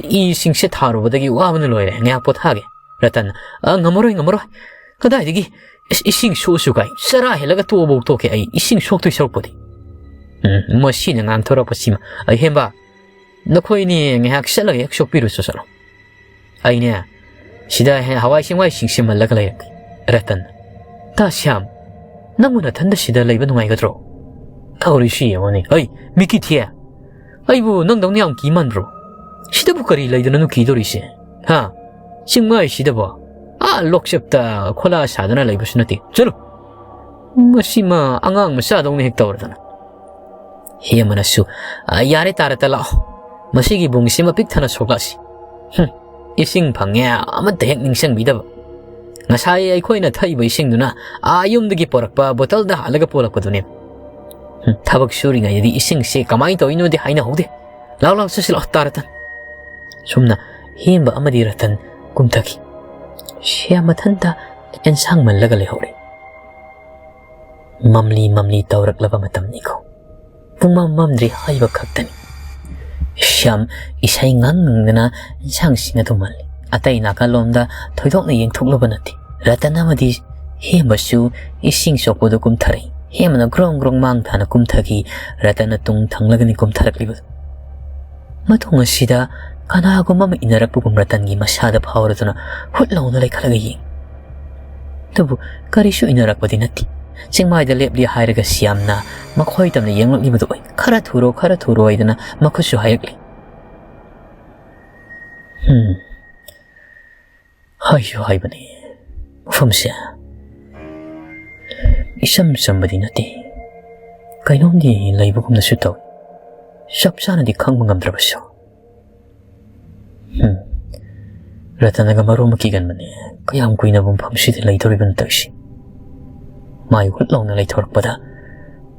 ꯏꯁꯤꯡꯁꯦ ꯊꯥꯔꯨꯕꯗꯒꯤ ꯋꯥꯕꯅ ꯂꯣꯏꯔꯦ, ꯉꯥꯏꯍꯥꯛ ꯄꯣꯊꯥꯒꯦ꯫" ꯔꯇꯟ, "ꯑ, ꯉꯝꯃꯔꯣꯏ, ꯉꯝꯃꯔꯣꯏ꯫ ꯀꯗꯥꯏꯗꯒꯤ? ꯏꯁ, ꯏꯁꯤꯡ ꯁꯣꯛꯑꯁꯨ ꯀꯥꯏ, ꯆꯔꯥ ꯍꯦꯜꯂꯒ ꯇꯣꯛꯑꯕꯧ ꯇꯣꯛꯀꯦ ꯑꯩ, ꯏꯁꯤꯡ ꯁꯣꯛꯇꯣꯏ ꯁꯔꯨꯛꯄꯨꯗꯤ꯫" ꯎꯝ, ꯃꯁꯤꯅ ꯉꯥꯡꯊꯣꯔꯛꯄꯁꯤꯃ꯫ "ꯑꯩ, ꯍꯦꯝꯕ, ꯅꯈꯣꯏꯅꯤ ꯉꯥꯏꯍꯥꯛ ꯆꯠꯂꯒ ꯍꯦꯛ ꯁꯣꯛꯄꯤꯔꯨꯆꯣ ꯆꯠꯂꯣ꯫ ꯑꯩꯅꯦ, ꯁꯤꯗ ꯍꯦ-, ꯍꯋꯥꯏ ꯆꯦꯡꯋꯥꯏꯁꯤꯡ ꯁꯦꯝꯍꯜꯂꯒ ꯂꯩꯔꯝꯒꯦ꯫" ꯔꯇꯟ, "ꯇꯥ ꯁ꯭ꯌꯥꯝ, ꯅꯪꯕꯨ ꯅꯊꯟꯗ ꯁꯤꯗ ꯂꯩꯕ ꯅꯨꯡꯉꯥꯏꯒꯗ꯭ꯔꯣ? ꯇꯧꯔꯤꯁꯤ ꯌꯦꯡꯉꯨꯅꯦ꯫ ꯑꯩ, ꯃꯤꯀꯤ ꯊꯤꯌꯦ꯫ ꯑꯩꯕꯨ ꯅꯪꯗꯧꯅ ꯌꯥꯝ ꯀꯤ ꯃꯥꯟꯕ꯭ꯔꯣ? ꯁꯤꯗꯕꯨ ꯀꯔꯤ ꯂꯩꯗꯅꯅꯣ ꯀꯤꯗꯧꯔꯤꯁꯦ? ꯍꯥ? ꯆꯤꯡꯃꯥꯏꯁꯤꯗꯕꯣ? ꯑꯥ ꯂꯣꯛꯆꯞꯇ ꯈꯣꯂꯥ ꯁꯥꯗꯅ ꯂꯩꯕꯁꯨ ꯅꯠꯇꯦ꯫ ꯆꯠꯂꯨ꯫ ꯃꯁꯤꯃ ꯑꯉꯥꯡ ꯃꯆꯥꯗꯧꯅ ꯍꯦꯛ ꯇꯧꯔꯗꯅ꯫" ꯍꯦꯃꯅꯁꯨ, "ꯑ, ꯌꯥꯔꯦ, ꯇꯥꯔꯇ ꯂꯥꯛꯑꯣ꯫ ꯃꯁꯤꯒꯤ ꯕꯨꯡꯁꯤꯃ ꯄꯤꯛ ꯊꯟꯅ ꯁꯣꯛꯂꯛꯑꯁꯤ꯫ ꯍꯨꯝ, ꯏꯁꯤꯡ ꯐꯪꯉꯦ, ꯑꯃꯠꯇ ꯍꯦꯛ ꯅꯤꯡꯁꯤꯡꯕꯤꯗꯕ꯫ ꯉꯁꯥꯏ ꯑꯩꯈꯣꯏꯅ ꯊꯛꯏꯕ ꯏꯁꯤꯡꯗꯨꯅ ꯑꯥ ꯌꯨꯝꯗꯒꯤ ꯄꯣꯔꯛꯄ ꯕꯣꯇꯜꯗ ꯍꯥꯜꯂꯒ ꯄꯣꯔꯛꯄꯗꯨꯅꯦ꯫ ꯍꯨꯝ, ꯊꯕꯛ ꯁꯨꯔꯤꯉꯩꯗꯗꯤ ꯏꯁꯤꯡꯁꯦ ꯀꯃꯥꯏꯅ ꯇꯧꯔꯤꯅꯣꯗꯤ ꯍꯥꯏꯅꯍꯧꯗꯦ꯫ ꯂꯥꯛꯑꯣ, ꯂꯥꯛꯑꯣ, ꯆꯠꯁꯤ ꯂꯥꯛꯑꯣ, ꯇꯥꯔꯇꯟ꯫" ꯁꯨꯝꯅ ꯍꯦꯝꯕ ꯑꯃꯗꯤ ꯔꯇꯟ ꯀꯨꯝꯊꯈꯤ꯫ ꯁ꯭ꯌꯥꯝ ꯃꯊꯟꯇ ꯑꯦꯟꯁꯥꯡ ꯃꯜꯂꯒ ꯂꯩꯍꯧꯔꯦ꯫ ꯃꯝꯂꯤ ꯃꯝꯂꯤ ꯇꯧꯔꯛꯂꯕ ꯃꯇꯝꯅꯤꯀꯣ꯫ ꯄꯨꯡꯃꯝ ꯃꯝꯗ꯭ꯔꯤ ꯍꯥꯏꯕ ꯈꯛꯇꯅꯤ꯫ ꯁ꯭ꯌꯥꯝ ꯏꯁꯩ ꯉꯪ ꯉꯪꯗꯅ ꯏꯟꯁꯥꯡꯁꯤꯡ ꯑꯗꯨ ꯃꯜꯂꯤ꯫ ꯑꯇꯩ ꯅꯥꯀꯜꯂꯣꯝꯗ ꯊꯣꯏꯗꯣꯛꯅ ꯌꯦꯡꯊꯣꯛꯂꯨꯕ ꯅꯠꯇꯦ꯫ ꯔꯇꯟ ꯑꯃꯗꯤ ꯍꯦꯝꯕꯁꯨ ꯏꯁꯤꯡ ꯁꯣꯛꯄꯗꯨ ꯀꯨꯝꯊꯔꯛꯏ꯫ ꯍꯦꯝꯕꯅ ꯒ꯭ꯔꯣꯡ ꯒ꯭ꯔꯣꯡ ꯃꯥꯡ ꯊꯥꯅ ꯀꯨꯝꯊꯈꯤ꯫ ꯔꯇꯟꯅ ꯇꯨꯡ ꯊꯪꯂꯒꯅꯤ ꯀꯨꯝꯊꯔꯛꯂꯤꯕꯗꯨ꯫ ꯃꯇꯨꯡ ꯑꯁꯤꯗ ꯀꯅꯥꯒꯨꯝꯕ ꯑꯃ ꯏꯟꯅꯔꯛꯄꯒꯨꯝ ꯔꯇꯟꯒꯤ ꯃꯁꯥꯗ ꯐꯥꯎꯔꯗꯨꯅ ꯍꯨꯠ ꯂꯥꯎꯅ ꯂꯩꯈꯠꯂꯒ ꯌꯦꯡꯏ꯫ ꯑꯗꯨꯕꯨ ꯀꯔꯤꯁꯨ ꯏꯟꯅꯔꯛꯄꯗꯤ ꯅꯠꯇꯦ꯫ ꯆꯤꯡꯃꯥꯏꯗ ꯂꯦꯞꯂꯤ ꯍꯥꯏꯔꯒ ꯁ꯭ꯌꯥꯝꯅ ꯃꯈꯣꯏ ꯇꯝꯅ ꯌꯦꯡꯂꯛꯂꯤꯕꯗꯨ ꯑꯣꯏ꯫ "ꯈꯔ ꯊꯨꯔꯣ, ꯈꯔ ꯊꯨꯔꯣ" ꯍꯥꯏꯗꯅ ꯃꯈꯨꯠꯁꯨ ꯍꯥꯏꯔꯛꯂꯤ꯫ ꯍꯨꯝ꯫ ꯍꯥꯏꯁꯨ ꯍꯥꯏꯕꯅꯤ, ꯃꯐꯝꯁꯦ ꯏꯆꯝ ꯆꯝꯕꯗꯤ ꯅꯠꯇꯦ꯫ ꯀꯩꯅꯣꯝꯗꯤ ꯂꯩꯕꯒꯨꯝꯅꯁꯨ ꯇꯧꯏ꯫ ꯆꯞ ꯆꯥꯅꯗꯤ ꯈꯪꯕ ꯉꯝꯗ꯭ꯔꯕꯁꯨ꯫ ꯍꯨꯝ꯫ ꯔꯇꯅꯒ ꯃꯔꯣꯟ ꯑꯃ ꯀꯤꯒꯟꯕꯅꯦ꯫ ꯀꯌꯥꯝ ꯀꯨꯏꯅꯕꯨ ꯃꯐꯝꯁꯤꯗ ꯂꯩꯗꯧꯔꯤꯕꯅꯣ ꯇꯧꯔꯤꯁꯤ? ꯃꯥꯏ ꯍꯨꯠ ꯂꯥꯎꯅ ꯂꯩꯊꯣꯔꯛꯄꯗ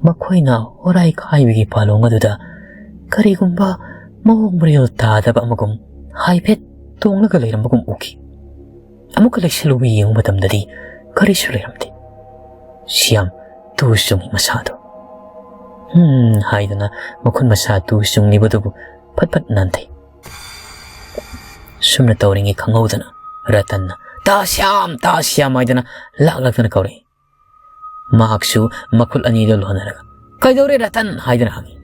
ꯃꯈꯣꯏꯅ ꯍꯣꯔꯥꯏ ꯈꯥꯏꯕꯒꯤ ꯄꯥꯂꯣꯡ ꯑꯗꯨꯗ ꯀꯔꯤꯒꯨꯝꯕ ꯃꯑꯣꯡ ꯃꯔꯤꯜ ꯇꯥꯗꯕ ꯑꯃꯒꯨꯝ ꯍꯥꯏꯐꯦꯠ ꯇꯣꯡꯂꯒ ꯂꯩꯔꯝꯕꯒꯨꯝ ꯎꯈꯤ꯫ ꯑꯃꯨꯛꯀ ꯂꯩꯁꯤꯜꯂꯨꯕ ꯌꯦꯡꯕ ꯃꯇꯝꯗꯗꯤ ꯀꯔꯤꯁꯨ ꯂꯩꯔꯝꯗꯦ꯫ ꯁꯤꯌꯥꯝ ꯇꯨ ꯆꯨꯡꯉꯤ ꯃꯁꯥꯗꯣ꯫ "ꯍꯝ" ꯍꯥꯏꯗꯨꯅ ꯃꯈꯨꯠ ꯃꯁꯥ ꯇꯨ ꯆꯨꯡꯂꯤꯕꯗꯨꯕꯨ ꯐꯠ ꯐꯠ ꯅꯥꯟꯊꯩ꯫ ꯁꯨꯝꯅ ꯇꯧꯔꯤꯉꯩ ꯈꯪꯍꯧꯗꯅ ꯔꯇꯟꯅ, "ꯇꯥ ꯁ꯭ꯌꯥꯝ, ꯇꯥ ꯁ꯭ꯌꯥꯝ" ꯍꯥꯏꯗꯅ ꯂꯥꯛ ꯂꯥꯛꯇꯅ ꯀꯧꯔꯛꯏ꯫ ꯃꯍꯥꯛꯁꯨ ꯃꯈꯨꯠ ꯑꯅꯤꯗꯨ ꯂꯣꯟꯅꯔꯒ, "ꯀꯩꯗꯧꯔꯦ ꯔꯇꯟ?" ꯍꯥꯏꯗꯅ ꯍꯪꯉꯤ꯫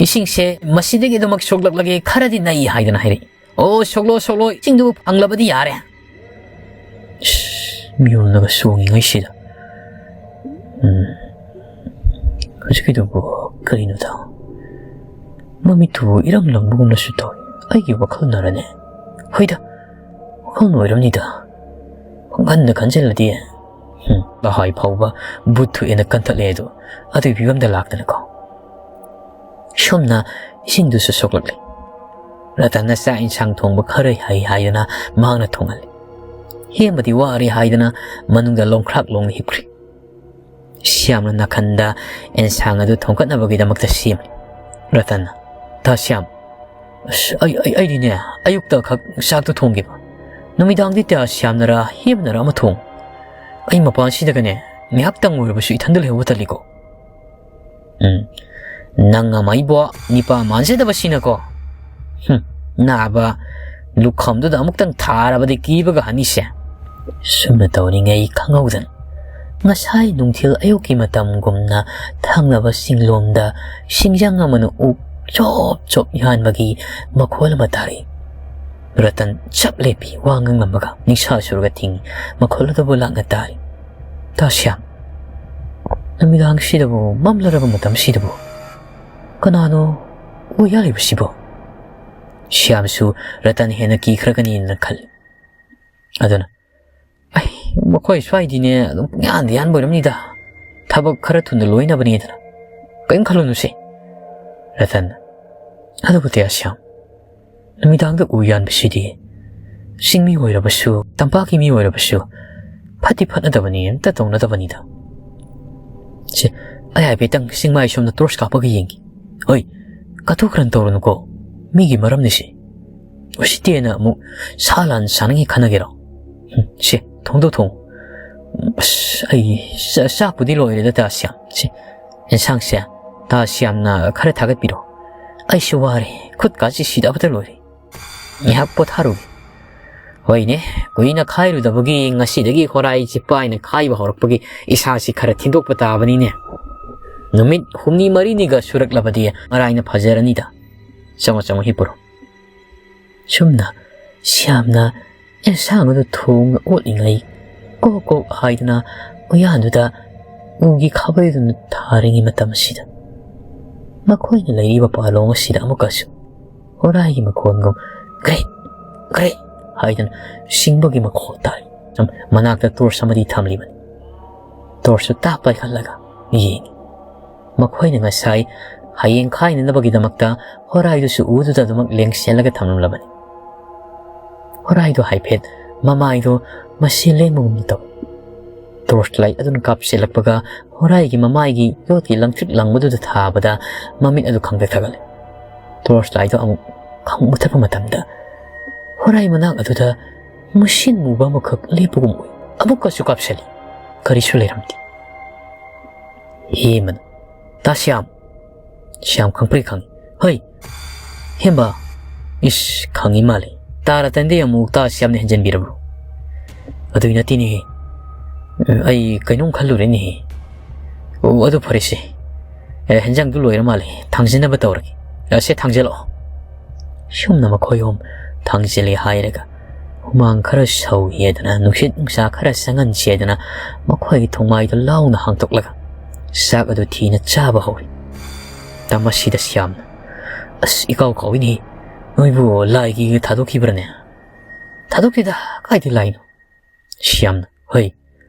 "ꯏꯁꯤꯡꯁꯦ ꯃꯁꯤꯗꯒꯤ ꯑꯗꯨꯃꯛ ꯁꯣꯛꯂꯛꯂꯒꯦ ꯈꯔꯗꯤ ꯅꯩ" ꯍꯥꯏꯗꯅ ꯍꯥꯏꯔꯛꯏ꯫ "ꯑꯣ, ꯁꯣꯛꯂꯣ, ꯁꯣꯛꯂꯣ, ꯏꯁꯤꯡꯗꯨꯕꯨ ꯐꯪꯂꯕꯗꯤ ꯌꯥꯔꯦ"꯫ ꯏꯁ, ꯃꯤꯔꯣꯜꯅꯒ ꯁꯣꯡꯉꯤꯉꯩꯁꯤꯗ꯫ ꯎꯝ, ꯍꯧꯖꯤꯛꯀꯤꯗꯨꯕꯨ ꯀꯔꯤꯅꯣꯗ? ꯃꯃꯤꯠꯇꯨꯕꯨ ꯏꯔꯪ ꯂꯪꯕꯒꯨꯝꯅꯁꯨ ꯇꯧꯏ꯫ ꯑꯩꯒꯤ ꯋꯥꯈꯜꯅꯔꯅꯦ? ꯍꯣꯏꯗ, ꯋꯥꯈꯜꯅ ꯑꯣꯏꯔꯝꯅꯤꯗ꯫ ꯄꯪꯈꯟꯗ ꯈꯟꯖꯤꯜꯂꯗꯤ꯫ ꯎꯝ, ꯂꯍꯥꯏ ꯐꯥꯎꯕ ꯕꯨꯠ ꯊꯣꯛꯑꯦꯅ ꯀꯟꯊꯠꯂꯦ ꯑꯗꯣ, ꯑꯗꯨꯒꯤ ꯐꯤꯕꯝꯗ ꯂꯥꯛꯇꯅꯀꯣ꯫ ꯁꯣꯝꯅ ꯏꯁꯤꯡꯗꯨꯁꯨ ꯁꯣꯛꯂꯛꯂꯦ꯫ ꯔꯇꯟꯅ ꯆꯥꯛ ꯏꯟꯁꯥꯡ ꯊꯣꯡꯕ ꯈꯔ ꯍꯩ ꯍꯥꯏꯗꯅ ꯃꯍꯥꯛꯅ ꯊꯣꯡꯍꯜꯂꯤ꯫ ꯍꯦꯟꯕꯗꯤ ꯋꯥꯔꯦ ꯍꯥꯏꯗꯅ ꯃꯅꯨꯡꯗ ꯂꯣꯡꯈ꯭ꯔꯥꯛ ꯂꯣꯡꯅ ꯍꯤꯞꯈ꯭ꯔꯦ꯫ ꯁ꯭ꯌꯥꯝꯅ ꯅꯥꯀꯟꯗ ꯑꯦꯟꯁꯥꯡ ꯑꯗꯨ ꯊꯣꯡꯒꯠꯅꯕꯒꯤꯗꯃꯛꯇ ꯁꯦꯝꯂꯤ꯫ ꯔꯇꯟꯅ, "ꯇꯥ ꯁ꯭ꯌꯥꯝ, ꯑꯁ, ꯑꯩ, ꯑꯩ, ꯑꯩꯗꯤꯅꯦ, ꯑꯌꯨꯛꯇ ꯈꯛ ꯆꯥꯛꯇꯣ ꯊꯣꯡꯈꯤꯕ꯫ ꯅꯨꯃꯤꯗꯥꯡꯗꯤ ꯇꯥ ꯁ꯭ꯌꯥꯝꯅꯔ ꯍꯦꯝꯅꯔ ꯑꯃ ꯊꯣꯡ꯫ ꯑꯩ ꯃꯄꯥꯟꯁꯤꯗꯒꯅꯦ, ꯉꯥꯏꯍꯥꯛꯇꯪ ꯑꯣꯏꯔꯕꯁꯨ ꯏꯊꯟꯗ ꯂꯩꯍꯧꯕ ꯇꯜꯂꯤꯀꯣ"꯫ ꯎꯝ, ꯅꯪ ꯑꯃ ꯏꯕꯣ, ꯅꯤꯄꯥ ꯃꯥꯟꯖꯗꯕꯁꯤꯅꯀꯣ꯫ ꯍꯨꯝ, ꯅꯥꯕ ꯂꯨꯈꯝꯗꯨꯗ ꯑꯃꯨꯛꯇꯪ ꯊꯥꯔꯕꯗꯤ ꯀꯤꯕꯒ ꯍꯅꯤꯁꯦ꯫ ꯁꯨꯝꯅ ꯇꯧꯔꯤꯉꯩ ꯈꯪꯍꯧꯗꯅ ꯉꯁꯥꯏ ꯅꯨꯡꯊꯤꯜ ꯑꯌꯨꯛꯀꯤ ꯃꯇꯝꯒꯨꯝꯅ ꯊꯪꯅꯕ ꯆꯤꯡꯂꯣꯝꯗ ꯁꯤꯡꯖꯪ ꯑꯃꯅ ꯎ ꯆꯣꯞ ꯆꯣꯞ ꯌꯥꯟꯕꯒꯤ ꯃꯈꯣꯜ ꯑꯃ ꯇꯥꯔꯛꯏ꯫ ꯔꯇꯟ ꯆꯞ ꯂꯦꯞꯄꯤ, ꯋꯥ ꯉꯥꯡꯂꯝꯕꯒ ꯅꯤꯡꯁꯥ ꯁꯨꯔꯒ ꯊꯤꯡꯉꯤ꯫ ꯃꯈꯣꯜ ꯑꯗꯨꯕꯨ ꯂꯥꯛꯅ ꯇꯥꯔꯤ꯫ "ꯇꯥ ꯁ꯭ꯌꯥꯝ, ꯅꯨꯃꯤꯗꯥꯡꯁꯤꯗꯕꯨ, ꯃꯝꯂꯔꯕ ꯃꯇꯝꯁꯤꯗꯕꯨ ꯀꯅꯥꯅꯣ ꯎ ꯌꯥꯜꯂꯤꯕꯁꯤꯕꯣ?" ꯁ꯭ꯌꯥꯝꯁꯨ ꯔꯇꯟ ꯍꯦꯟꯅ ꯀꯤꯈ꯭ꯔꯒꯅꯤꯅ ꯈꯜꯂꯤ꯫ ꯑꯗꯨꯅ, "ꯑꯩ, ꯃꯈꯣꯏ ꯁ꯭ꯋꯥꯏꯗꯤꯅꯦ ꯑꯗꯨꯝ ꯄꯨꯡꯌꯥꯟꯗ ꯌꯥꯟꯕ ꯑꯣꯏꯔꯝꯅꯤꯗ꯫ ꯊꯕꯛ ꯈꯔ ꯊꯨꯅ ꯂꯣꯏꯅꯕꯅꯦꯗꯅ꯫ ꯀꯔꯤꯝ ꯈꯜꯂꯨꯅꯨꯁꯦ"꯫ ꯔꯇꯟ, "ꯑꯗꯨꯕꯨ ꯇꯥ ꯁ꯭ꯌꯥꯝ, ꯅꯨꯃꯤꯗꯥꯡꯗ ꯎ ꯌꯥꯟꯕꯁꯤꯗꯤ ꯆꯤꯡꯃꯤ ꯑꯣꯏꯔꯕꯁꯨ, ꯇꯝꯄꯥꯛꯀꯤ ꯃꯤ ꯑꯣꯏꯔꯕꯁꯨ ꯐꯠꯇꯤ ꯐꯠꯅꯗꯕꯅꯤ, ꯑꯝꯇ ꯇꯧꯅꯗꯕꯅꯤꯗ"꯫ ꯁꯦ, ꯑꯩ ꯍꯥꯏꯐꯦꯠꯇꯪ ꯆꯤꯡꯃꯥꯏ ꯁꯣꯝꯗ ꯇꯣꯔꯆ ꯀꯥꯞꯄꯒ ꯌꯦꯡꯒꯦ꯫ ꯍꯣꯏ, ꯀꯥꯊꯣꯛꯈ꯭ꯔꯅ ꯇꯧꯔꯨꯅꯨꯀꯣ, ꯃꯤꯒꯤ ꯃꯔꯝꯅꯤꯁꯤ꯫ ꯎꯁꯤꯠꯇꯦꯅ ꯑꯃꯨꯛ ꯁꯥ ꯂꯥꯟ ꯁꯥꯟꯅꯉꯩ ꯈꯟꯅꯒꯦꯔꯣ? ꯎꯝ, ꯁꯦ, ꯊꯣꯡꯗꯣ ꯊꯣꯡ꯫ ꯑꯁ, ꯑꯩ ꯆꯥ-, ꯆꯥꯛꯄꯨꯗꯤ ꯂꯣꯏꯔꯦꯗ, ꯇꯥ ꯁ꯭ꯌꯥꯝ꯫ ꯁꯦ, ꯌꯦꯟꯁꯥꯡꯁꯦ ꯇꯥ ꯁ꯭ꯌꯥꯝꯅ ꯈꯔ ꯊꯥꯒꯠꯄꯤꯔꯣ꯫ ꯑꯩꯁꯨ ꯋꯥꯔꯦ, ꯈꯨꯠꯀꯥꯁꯤ ꯁꯤꯗꯕꯇ ꯂꯣꯏꯔꯦ꯫ ꯉꯥꯏꯍꯥꯛ ꯄꯣꯊꯥꯔꯨꯒꯦ꯫ ꯍꯣꯏꯅꯦ, ꯀꯨꯏꯅ ꯈꯥꯏꯔꯨꯗꯕꯒꯤ ꯉꯁꯤꯗꯒꯤ ꯍꯣꯔꯥꯏꯁꯤ ꯄꯥꯏꯅ ꯈꯥꯏꯕ ꯍꯧꯔꯛꯄꯒꯤ ꯏꯁꯥꯁꯤ ꯈꯔ ꯊꯤꯟꯗꯣꯛꯄ ꯇꯥꯕꯅꯤꯅꯦ꯫ ꯅꯨꯃꯤꯠ ꯍꯨꯝꯅꯤ ꯃꯔꯤꯅꯤꯒ ꯁꯨꯔꯛꯂꯕꯗꯤ ꯃꯔꯥꯏꯅ ꯐꯖꯔꯅꯤꯗ꯫ ꯆꯪꯉꯣ, ꯆꯪꯉꯣ, ꯍꯤꯞꯄꯨꯔꯣ꯫ ꯁꯨꯝꯅ ꯁ꯭ꯌꯥꯝꯅ ꯑꯦꯟꯁꯥꯡ ꯑꯗꯨ ꯊꯣꯡꯅ ꯑꯣꯠꯂꯤꯉꯩ, ꯀꯣꯛ ꯀꯣꯛ ꯍꯥꯏꯗꯨꯅ ꯎꯌꯥꯟꯗꯨꯗ ꯎꯒꯤ ꯈꯥꯕꯩꯗꯨꯅ ꯊꯥꯔꯤꯉꯩ ꯃꯇꯝ ꯑꯁꯤꯗ, ꯃꯈꯣꯏꯅ ꯂꯩꯔꯤꯕ ꯄꯥꯂꯣꯡ ꯑꯁꯤꯗ ꯑꯃꯨꯛꯀꯁꯨ ꯍꯣꯔꯥꯏꯒꯤ ꯃꯈꯣꯟꯒꯨꯝ "ꯒ꯭ꯔꯦꯠ, ꯒ꯭ꯔꯦꯠ" ꯍꯥꯏꯗꯨꯅ ꯁꯤꯡꯕꯒꯤ ꯃꯈꯣꯜ ꯇꯥꯏ꯫ ꯃꯅꯥꯛꯇ ꯇꯣꯔꯆ ꯑꯃꯗꯤ ꯊꯝꯂꯤꯕꯅꯤ꯫ ꯇꯣꯔꯆꯁꯨ ꯇꯥꯞ ꯄꯥꯏꯈꯠꯂꯒ ꯌꯦꯡꯉꯤ꯫ ꯃꯈꯣꯏꯅ ꯉꯁꯥꯏ ꯍꯌꯦꯡ ꯈꯥꯏꯅꯅꯕꯒꯤꯗꯃꯛꯇ ꯍꯣꯔꯥꯏꯗꯨꯁꯨ ꯎꯗꯨꯗ ꯑꯗꯨꯃꯛ ꯂꯦꯡꯁꯤꯜꯂꯒ ꯊꯝꯂꯝꯂꯕꯅꯤ꯫ ꯍꯣꯔꯥꯏꯗꯣ ꯍꯥꯏꯐꯦꯠ ꯃꯃꯥꯏꯗꯣ ꯃꯁꯤ ꯂꯦꯡꯕꯒꯨꯝ ꯇꯧꯏ꯫ ꯇꯣꯔꯆ ꯂꯥꯏꯠ ꯑꯗꯨꯅ ꯀꯥꯞꯁꯤꯜꯂꯛꯄꯒ ꯍꯣꯔꯥꯏꯒꯤ ꯃꯃꯥꯏꯒꯤ ꯌꯣꯠꯀꯤ ꯂꯪꯇ꯭ꯔꯤꯛ ꯂꯪꯕꯗꯨꯗ ꯊꯥꯕꯗ ꯃꯃꯤꯠ ꯑꯗꯨ ꯈꯪꯗꯦꯛ ꯊꯥꯒꯠꯂꯦ꯫ ꯇꯣꯔꯆ ꯂꯥꯏꯠꯇꯣ ꯑꯃꯨꯛ ꯈꯪ ꯃꯨꯊꯠꯄ ꯃꯇꯝꯗ ꯍꯣꯔꯥꯏ ꯃꯅꯥꯛ ꯑꯗꯨꯗ ꯃꯨꯁꯤꯟ ꯃꯨꯕ ꯑꯃꯈꯛ ꯂꯦꯞꯄꯒꯨꯝ ꯎꯏ꯫ ꯑꯃꯨꯛꯀꯁꯨ ꯀꯥꯞꯁꯤꯜꯂꯤ꯫ ꯀꯔꯤꯁꯨ ꯂꯩꯔꯝꯗꯦ꯫ ꯍꯦꯃꯟ, "ꯇꯥ ꯁ꯭ꯌꯥꯝ!" ꯁ꯭ꯌꯥꯝ ꯈꯪꯄ꯭ꯔꯦꯛ ꯈꯪꯉꯤ꯫ "ꯍꯩ! ꯍꯦꯝꯕ!" "ꯏꯁ, ꯈꯪꯉꯤ ꯃꯥꯜꯂꯦ꯫ ꯇꯥ ꯔꯇꯟꯗꯤ ꯑꯃꯨꯛ ꯇꯥ ꯁ꯭ꯌꯥꯝꯅ ꯍꯦꯟꯖꯟꯕꯤꯔꯕ꯭ꯔꯣ?" "ꯑꯗꯨꯏ ꯅꯠꯇꯦꯅꯦꯍꯦ꯫ ꯑꯩ ꯀꯩꯅꯣꯝ ꯈꯜꯂꯨꯔꯦꯅꯦꯍꯦ꯫ ꯑꯣ, ꯑꯗꯨ ꯐꯔꯦꯁꯦ꯫ ꯑꯦ, ꯍꯦꯟꯖꯥꯡꯗꯨ ꯂꯣꯏꯔ ꯃꯥꯜꯂꯦ꯫ ꯊꯥꯡꯖꯤꯟꯅꯕ ꯇꯧꯔꯒꯦ꯫ ꯑ, ꯁꯦ, ꯊꯥꯡꯖꯜꯂꯛꯑꯣ꯫" ꯁꯨꯝꯅ ꯃꯈꯣꯏ ꯑꯍꯨꯝ ꯊꯥꯡꯖꯤꯜꯂꯦ ꯍꯥꯏꯔꯒ ꯍꯨꯃꯥꯡ ꯈꯔ ꯁꯧꯏ ꯍꯥꯏꯗꯅ, ꯅꯨꯡꯁꯤꯠ ꯅꯨꯡꯁꯥ ꯈꯔ ꯆꯪꯍꯟꯁꯤ ꯍꯥꯏꯗꯅ ꯃꯈꯣꯏꯒꯤ ꯊꯣꯡꯃꯥꯏꯗꯨ ꯂꯥꯎꯅ ꯍꯥꯡꯗꯣꯛꯂꯒ ꯆꯥꯛ ꯑꯗꯨ ꯊꯤꯅ ꯆꯥꯕ ꯍꯧꯔꯤ꯫ ꯇꯃꯁꯤꯗ ꯁ꯭ꯌꯥꯝꯅ, "ꯑꯁ, ꯏꯀꯥꯎ ꯀꯥꯎꯏꯅꯦ꯫ ꯅꯣꯏꯕꯨ ꯂꯥꯏꯒꯤ ꯊꯥꯗꯣꯛꯈꯤꯕ꯭ꯔꯅꯦ?" "ꯊꯥꯗꯣꯛꯇꯦꯗ, ꯀꯥꯏꯗꯩ ꯂꯥꯏꯅꯣ?" ꯁ꯭ꯌꯥꯝꯅ, "ꯍꯣꯏ,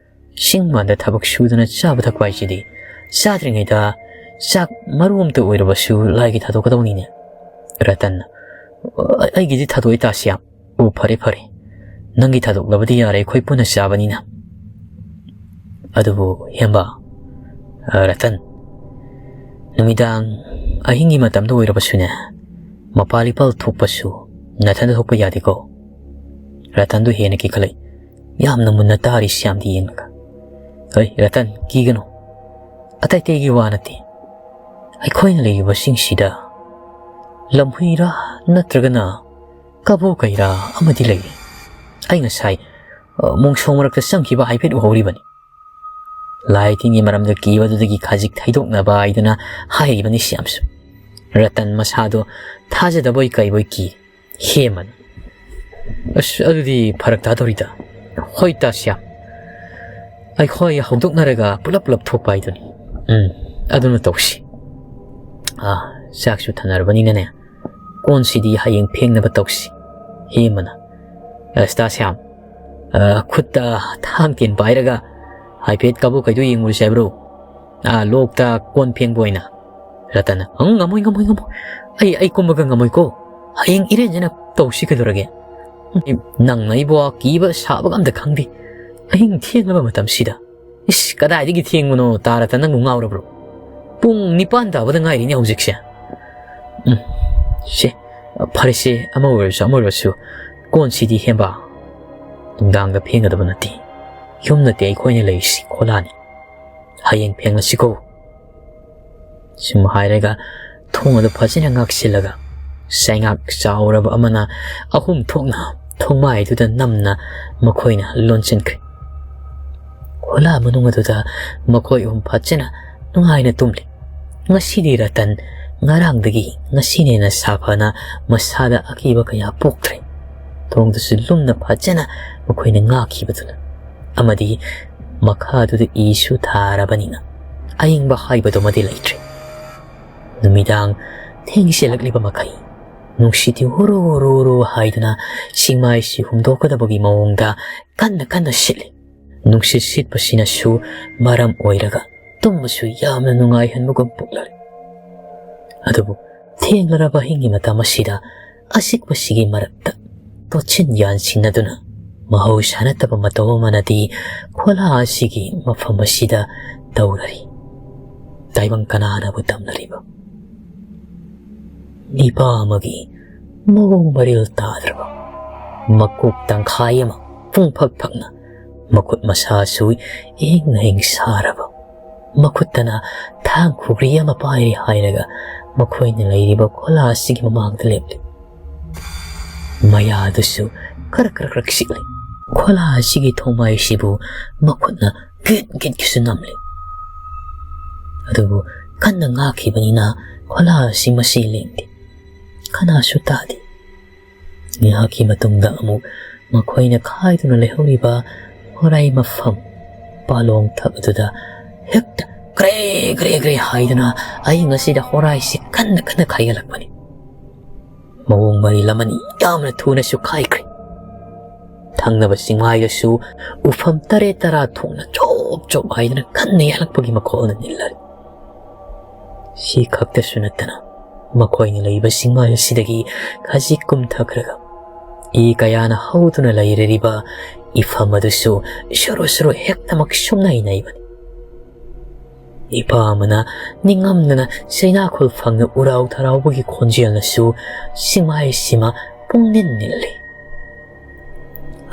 ꯆꯤꯡ ꯃꯥꯟꯗ ꯊꯕꯛ ꯁꯨꯗꯅ ꯆꯥꯕ ꯊꯛꯄ ꯍꯥꯏꯁꯤꯗꯤ ꯆꯥꯗ꯭ꯔꯤꯉꯩꯗ ꯆꯥꯛ ꯃꯔꯨ ꯑꯝꯇ ꯑꯣꯏꯔꯕꯁꯨ ꯂꯥꯏꯒꯤ ꯊꯥꯗꯣꯛꯀꯗꯧꯅꯤꯅꯦ꯫" ꯔꯇꯟꯅ, "ꯑ-, ꯑꯩꯒꯤꯗꯤ ꯊꯥꯗꯣꯛꯑꯦ ꯇꯥ ꯁ꯭ꯌꯥꯝ꯫" "ꯑꯣ, ꯐꯔꯦ, ꯐꯔꯦ꯫ ꯅꯪꯒꯤ ꯊꯥꯗꯣꯛꯂꯕꯗꯤ ꯌꯥꯔꯦ, ꯑꯩꯈꯣꯏ ꯄꯨꯟꯅ ꯆꯥꯕꯅꯤꯅ꯫ ꯑꯗꯨꯕꯨ ꯍꯦꯝꯕ, ꯑ, ꯔꯇꯟ, ꯅꯨꯃꯤꯗꯥꯡ ꯑꯍꯤꯡꯒꯤ ꯃꯇꯝꯗ ꯑꯣꯏꯔꯕꯁꯨꯅꯦ, ꯃꯄꯥꯜ ꯏꯄꯥꯜ ꯊꯣꯛꯄꯁꯨ ꯅꯊꯟꯗ ꯊꯣꯛꯄ ꯌꯥꯗꯦꯀꯣ꯫ ꯔꯇꯟꯗꯣ ꯍꯦꯟꯅ ꯀꯤꯈꯠꯂꯛꯏ꯫ ꯌꯥꯝꯅ ꯃꯨꯟꯅ ꯇꯥꯔꯤ ꯁ꯭ꯌꯥꯝꯗꯤ ꯌꯦꯡꯂꯒ꯫ "ꯍꯩ ꯔꯇꯟ, ꯀꯤꯒꯅꯨ꯫ ꯑꯇꯩ ꯑꯇꯩꯒꯤ ꯋꯥ ꯅꯠꯇꯦ꯫ ꯑꯩꯈꯣꯏꯅ ꯂꯩꯔꯤꯕꯁꯤꯡꯁꯤꯗ ꯂꯝꯍꯨꯏꯔꯥ ꯅꯠꯇ꯭ꯔꯒꯅ ꯀꯕꯣ ꯀꯩꯔꯥ ꯑꯃꯗꯤ ꯂꯩꯔꯤ꯫ ꯑꯩ ꯉꯁꯥꯏ, ꯑ, ꯃꯣꯡꯁꯣꯡ ꯃꯔꯛꯇ ꯆꯪꯈꯤꯕ ꯍꯥꯏꯐꯦꯠ ꯎꯍꯧꯔꯤꯕꯅꯤ꯫" ꯂꯥꯏ ꯇꯤꯟꯒꯤ ꯃꯔꯝꯗ ꯀꯤꯕꯗꯨꯗꯒꯤ ꯈꯖꯤꯛ ꯊꯩꯗꯣꯛꯅꯕ ꯍꯥꯏꯗꯨꯅ ꯍꯥꯏꯔꯤꯕꯅꯤ ꯁ꯭ꯌꯥꯝꯁꯨ꯫ ꯔꯇꯟ ꯃꯁꯥꯗꯣ ꯊꯥꯖꯗꯕꯣꯏ ꯀꯩꯕꯣꯏ ꯀꯤ꯫ ꯍꯦꯃꯟ, "ꯑꯁ, ꯑꯗꯨꯗꯤ ꯐꯔꯛ ꯇꯥꯗꯧꯔꯤꯗ꯫" "ꯍꯣꯏ ꯇꯥ ꯁ꯭ꯌꯥꯝ, ꯑꯩꯈꯣꯏ ꯍꯧꯗꯣꯛꯅꯔꯒ ꯄꯨꯂꯞ ꯄꯨꯂꯞ ꯊꯣꯛꯄ ꯍꯥꯏꯗꯨꯅꯤ꯫ ꯎꯝ, ꯑꯗꯨꯅ ꯇꯧꯁꯤ꯫ ꯑꯥ, ꯆꯥꯛꯁꯨ ꯊꯥꯅꯔꯕꯅꯤꯅꯅꯦ, ꯀꯣꯟꯁꯤꯗꯤ ꯍꯌꯦꯡ ꯐꯦꯡꯅꯕ ꯇꯧꯁꯤ꯫" ꯍꯦꯃꯅ, "ꯑꯁ ꯇꯥ ꯁ꯭ꯌꯥꯝ, ꯑ, ꯈꯨꯠꯇ ꯊꯥꯡ ꯇꯦꯟ ꯄꯥꯏꯔꯒ ꯍꯥꯏꯐꯦꯠ ꯀꯕꯣꯛ ꯀꯩꯗꯣ ꯌꯦꯡꯉꯨꯔꯁꯤ ꯍꯥꯏꯕ꯭ꯔꯣ? ꯑꯥ, ꯂꯣꯛꯇ ꯀꯣꯟ ꯐꯦꯡꯕ ꯑꯣꯏꯅ꯫" ꯔꯇꯟꯅ, "ꯑꯪ, ꯉꯝꯃꯣꯏ, ꯉꯝꯃꯣꯏ, ꯉꯝꯃꯣꯏ꯫ ꯑꯩ, ꯑꯩ ꯀꯨꯝꯕꯒ ꯉꯝꯃꯣꯏꯀꯣ꯫ ꯍꯌꯦꯡ ꯏꯔꯦꯟꯖꯅ ꯇꯧꯁꯤ ꯀꯩꯗꯧꯔꯒꯦ? ꯅꯪꯅ ꯑꯩꯕꯨ ꯀꯤꯕ ꯁꯥꯕꯒ ꯑꯝꯇ ꯈꯪꯗꯦ꯫ ꯑꯍꯤꯡ ꯊꯦꯡꯂꯕ ꯃꯇꯝꯁꯤꯗ꯫" "ꯏꯁ, ꯀꯗꯥꯏꯗꯒꯤ ꯊꯦꯡꯕꯅꯣ, ꯇꯥ ꯔꯇꯟ, ꯅꯪꯕꯨ ꯉꯥꯎꯔꯕ꯭ꯔꯣ? ꯄꯨꯡ ꯅꯤꯄꯥꯟ ꯇꯥꯕꯗ ꯉꯥꯏꯔꯤꯅꯦ ꯍꯧꯖꯤꯛꯁꯦ꯫" "ꯎꯝ, ꯁꯦ, ꯐꯔꯦꯁꯦ, ꯑꯃ ꯑꯣꯏꯔꯁꯨ ꯑꯃ ꯑꯣꯏꯔꯁꯨ, ꯀꯣꯟꯁꯤꯗꯤ ꯍꯦꯝꯕ, ꯅꯨꯡꯗꯥꯡꯗ ꯐꯦꯡꯒꯗꯕ ꯅꯠꯇꯦ꯫ ꯌꯨꯝ ꯅꯠꯇꯦ ꯑꯩꯈꯣꯏꯅ ꯂꯩꯔꯤꯁꯤ, ꯈꯣꯂꯥꯅꯤ꯫ ꯍꯌꯦꯡ ꯐꯦꯡꯂꯁꯤꯀꯣ꯫" ꯁꯨꯝ ꯍꯥꯏꯔꯒ ꯊꯣꯡ ꯑꯗꯨ ꯐꯖꯅ ꯉꯥꯛꯁꯤꯜꯂꯒ ꯆꯩꯉꯥꯛ ꯆꯥꯎꯔꯕ ꯑꯃꯅ ꯑꯍꯨꯝ ꯊꯣꯛꯅ ꯊꯣꯡꯃꯥꯏꯗꯨꯗ ꯅꯝꯅ ꯃꯈꯣꯏꯅ ꯂꯣꯟꯁꯤꯟꯈ꯭ꯔꯦ꯫ ꯈꯣꯂꯥ ꯃꯅꯨꯡ ꯑꯗꯨꯗ ꯃꯈꯣꯏ ꯑꯍꯨꯝ ꯐꯖꯅ ꯅꯨꯡꯉꯥꯏꯅ ꯇꯨꯝꯂꯤ꯫ ꯉꯁꯤꯗꯤ ꯔꯇꯟ ꯉꯔꯥꯡꯗꯒꯤ ꯉꯁꯤꯅ ꯍꯦꯟꯅ ꯁꯥꯐꯅ ꯃꯁꯥꯗ ꯑꯀꯤꯕ ꯀꯌꯥ ꯄꯣꯛꯇ꯭ꯔꯦ꯫ ꯊꯣꯡꯗꯨꯁꯨ ꯂꯨꯝꯅ ꯐꯖꯅ ꯃꯈꯣꯏꯅ ꯉꯥꯛꯈꯤꯕꯗꯨꯅ, ꯑꯃꯗꯤ ꯃꯈꯥꯗꯨꯗ ꯏꯁꯨ ꯊꯥꯔꯕꯅꯤꯅ ꯑꯌꯤꯡꯕ ꯍꯥꯏꯕꯗꯨꯃꯗꯤ ꯂꯩꯇ꯭ꯔꯦ꯫ ꯅꯨꯃꯤꯗꯥꯡ ꯊꯦꯡꯁꯤꯜꯂꯛꯂꯤꯕ ꯃꯈꯩ ꯅꯨꯡꯁꯤꯠꯇꯤ ꯍꯨꯔꯨ ꯍꯨꯔꯨ ꯍꯨꯔꯨ ꯍꯥꯏꯗꯨꯅ ꯆꯤꯡꯃꯥꯏꯁꯤ ꯍꯨꯝꯗꯣꯛꯀꯗꯕꯒꯤ ꯃꯑꯣꯡꯗ ꯀꯟꯅ ꯀꯟꯅ ꯁꯤꯠꯂꯤ꯫ ꯅꯨꯡꯁꯤꯠ ꯁꯤꯠꯄꯁꯤꯅꯁꯨ ꯃꯔꯝ ꯑꯣꯏꯔꯒ ꯇꯨꯝꯕꯁꯨ ꯌꯥꯝꯅ ꯅꯨꯡꯉꯥꯏꯍꯟꯕꯒꯨꯝ ꯄꯣꯛꯂꯔꯦ꯫ ꯑꯗꯨꯕꯨ ꯊꯦꯡꯂꯔꯕ ꯑꯍꯤꯡꯒꯤ ꯃꯇꯝ ꯑꯁꯤꯗ ꯑꯆꯤꯛꯄꯁꯤꯒꯤ ꯃꯔꯛꯇ ꯇꯣꯠꯁꯤꯟ ꯌꯥꯟꯁꯤꯟꯅꯗꯨꯅ ꯃꯍꯧꯁꯥ ꯅꯠꯇꯕ ꯃꯇꯧ ꯑꯃꯅꯗꯤ ꯈꯣꯂꯥ ꯑꯁꯤꯒꯤ ꯃꯐꯝ ꯑꯁꯤꯗ ꯇꯧꯔꯔꯤ꯫ ꯇꯥꯏꯕꯪ ꯀꯅꯥꯅꯕꯨ ꯇꯝꯅꯔꯤꯕ? ꯅꯤꯄꯥ ꯑꯃꯒꯤ ꯃꯑꯣꯡ ꯃꯔꯤꯜ ꯇꯥꯗ꯭ꯔꯕ, ꯃꯀꯣꯛ ꯇꯪꯈꯥꯏ ꯑꯃ ꯄꯨꯡꯐꯛ ꯐꯛꯅ, ꯃꯈꯨꯠ ꯃꯁꯥꯁꯨ ꯏꯍꯤꯡ ꯍꯤꯡ ꯁꯥꯔꯕ, ꯃꯈꯨꯠꯇꯅ ꯊꯥꯡ ꯈꯨꯒ꯭ꯔꯤ ꯑꯃ ꯄꯥꯏꯔꯤ ꯍꯥꯏꯔꯒ ꯃꯈꯣꯏꯅ ꯂꯩꯔꯤꯕ ꯈꯣꯂꯥ ꯑꯁꯤꯒꯤ ꯃꯃꯥꯡꯗ ꯂꯦꯞꯂꯤ꯫ ꯃꯌꯥꯗꯨꯁꯨ ꯈꯔ ꯈꯔ ꯈꯔ ꯁꯤꯛꯂꯤ꯫ ꯈꯣꯂꯥ ꯑꯁꯤꯒꯤ ꯊꯣꯡꯃꯥꯏꯁꯤꯕꯨ ꯃꯈꯨꯠꯅ ꯒꯤꯠ ꯒꯤꯠꯀꯤꯁꯨ ꯅꯝꯂꯤ꯫ ꯑꯗꯨꯕꯨ ꯀꯟꯅ ꯉꯥꯛꯈꯤꯕꯅꯤꯅ ꯈꯣꯂꯥ ꯑꯁꯤ ꯃꯁꯤ ꯂꯦꯡꯗꯦ꯫ ꯀꯅꯥꯁꯨ ꯇꯥꯗꯦ꯫ ꯉꯥꯏꯍꯥꯛꯀꯤ ꯃꯇꯨꯡꯗ ꯑꯃꯨꯛ ꯃꯈꯣꯏꯅ ꯈꯥꯏꯗꯨꯅ ꯂꯩꯍꯧꯔꯤꯕ ꯍꯣꯔꯥꯏ ꯃꯐꯝ ꯄꯥꯂꯣꯡ ꯊꯛ ꯑꯗꯨꯗ ꯍꯦꯛꯇ ꯀ꯭ꯔꯦ ꯀ꯭ꯔꯦ ꯀ꯭ꯔꯦ ꯍꯥꯏꯗꯨꯅ ꯑꯏꯪ ꯑꯁꯤꯗ ꯍꯣꯔꯥꯏꯁꯤ ꯀꯟꯅ ꯀꯟꯅ ꯈꯥꯏꯒꯠꯂꯛꯄꯅꯤ꯫ ꯃꯑꯣꯡ ꯃꯔꯤꯜ ꯑꯃꯅꯤ ꯌꯥꯝꯅ ꯊꯨꯅꯁꯨ ꯈꯥꯏꯈ꯭ꯔꯦ꯫ ꯊꯪꯅꯕ ꯆꯤꯡꯃꯥꯏꯗꯁꯨ ꯎꯐꯝ ꯇꯔꯦꯠ ꯇꯔꯥ ꯊꯣꯛꯅ ꯆꯣꯞ ꯆꯣꯞ ꯍꯥꯏꯗꯨꯅ ꯀꯟꯅ ꯌꯥꯜꯂꯛꯄꯒꯤ ꯃꯈꯣꯜꯅ ꯅꯤꯜꯂꯔꯦ꯫ ꯁꯤ ꯈꯛꯇꯁꯨ ꯅꯠꯇꯅ ꯃꯈꯣꯏꯅ ꯂꯩꯕ ꯆꯤꯡꯃꯥꯏ ꯑꯁꯤꯗꯒꯤ ꯈꯖꯤꯛ ꯀꯨꯝꯊꯈ꯭ꯔꯒ ꯏ ꯀꯌꯥꯅ ꯍꯧꯗꯨꯅ ꯂꯩꯔꯤꯕ ꯏꯐꯝ ꯑꯗꯨꯁꯨ ꯁꯣꯔꯣ ꯁꯣꯔꯣ ꯍꯦꯛꯇꯃꯛ ꯁꯨꯝꯅꯩ ꯅꯩꯕꯅꯤ꯫ ꯏꯄꯥ ꯑꯃꯅ ꯅꯤꯡꯉꯝꯗꯅ ꯆꯩꯅꯥꯈꯣꯜ ꯐꯪꯅ ꯎꯔꯥꯎ ꯊꯔꯥꯎꯕꯒꯤ ꯈꯣꯟꯖꯦꯜꯅꯁꯨ ꯆꯤꯡꯃꯥꯏꯁꯤꯃ ꯄꯨꯡꯅꯤꯟ ꯅꯤꯜꯂꯤ꯫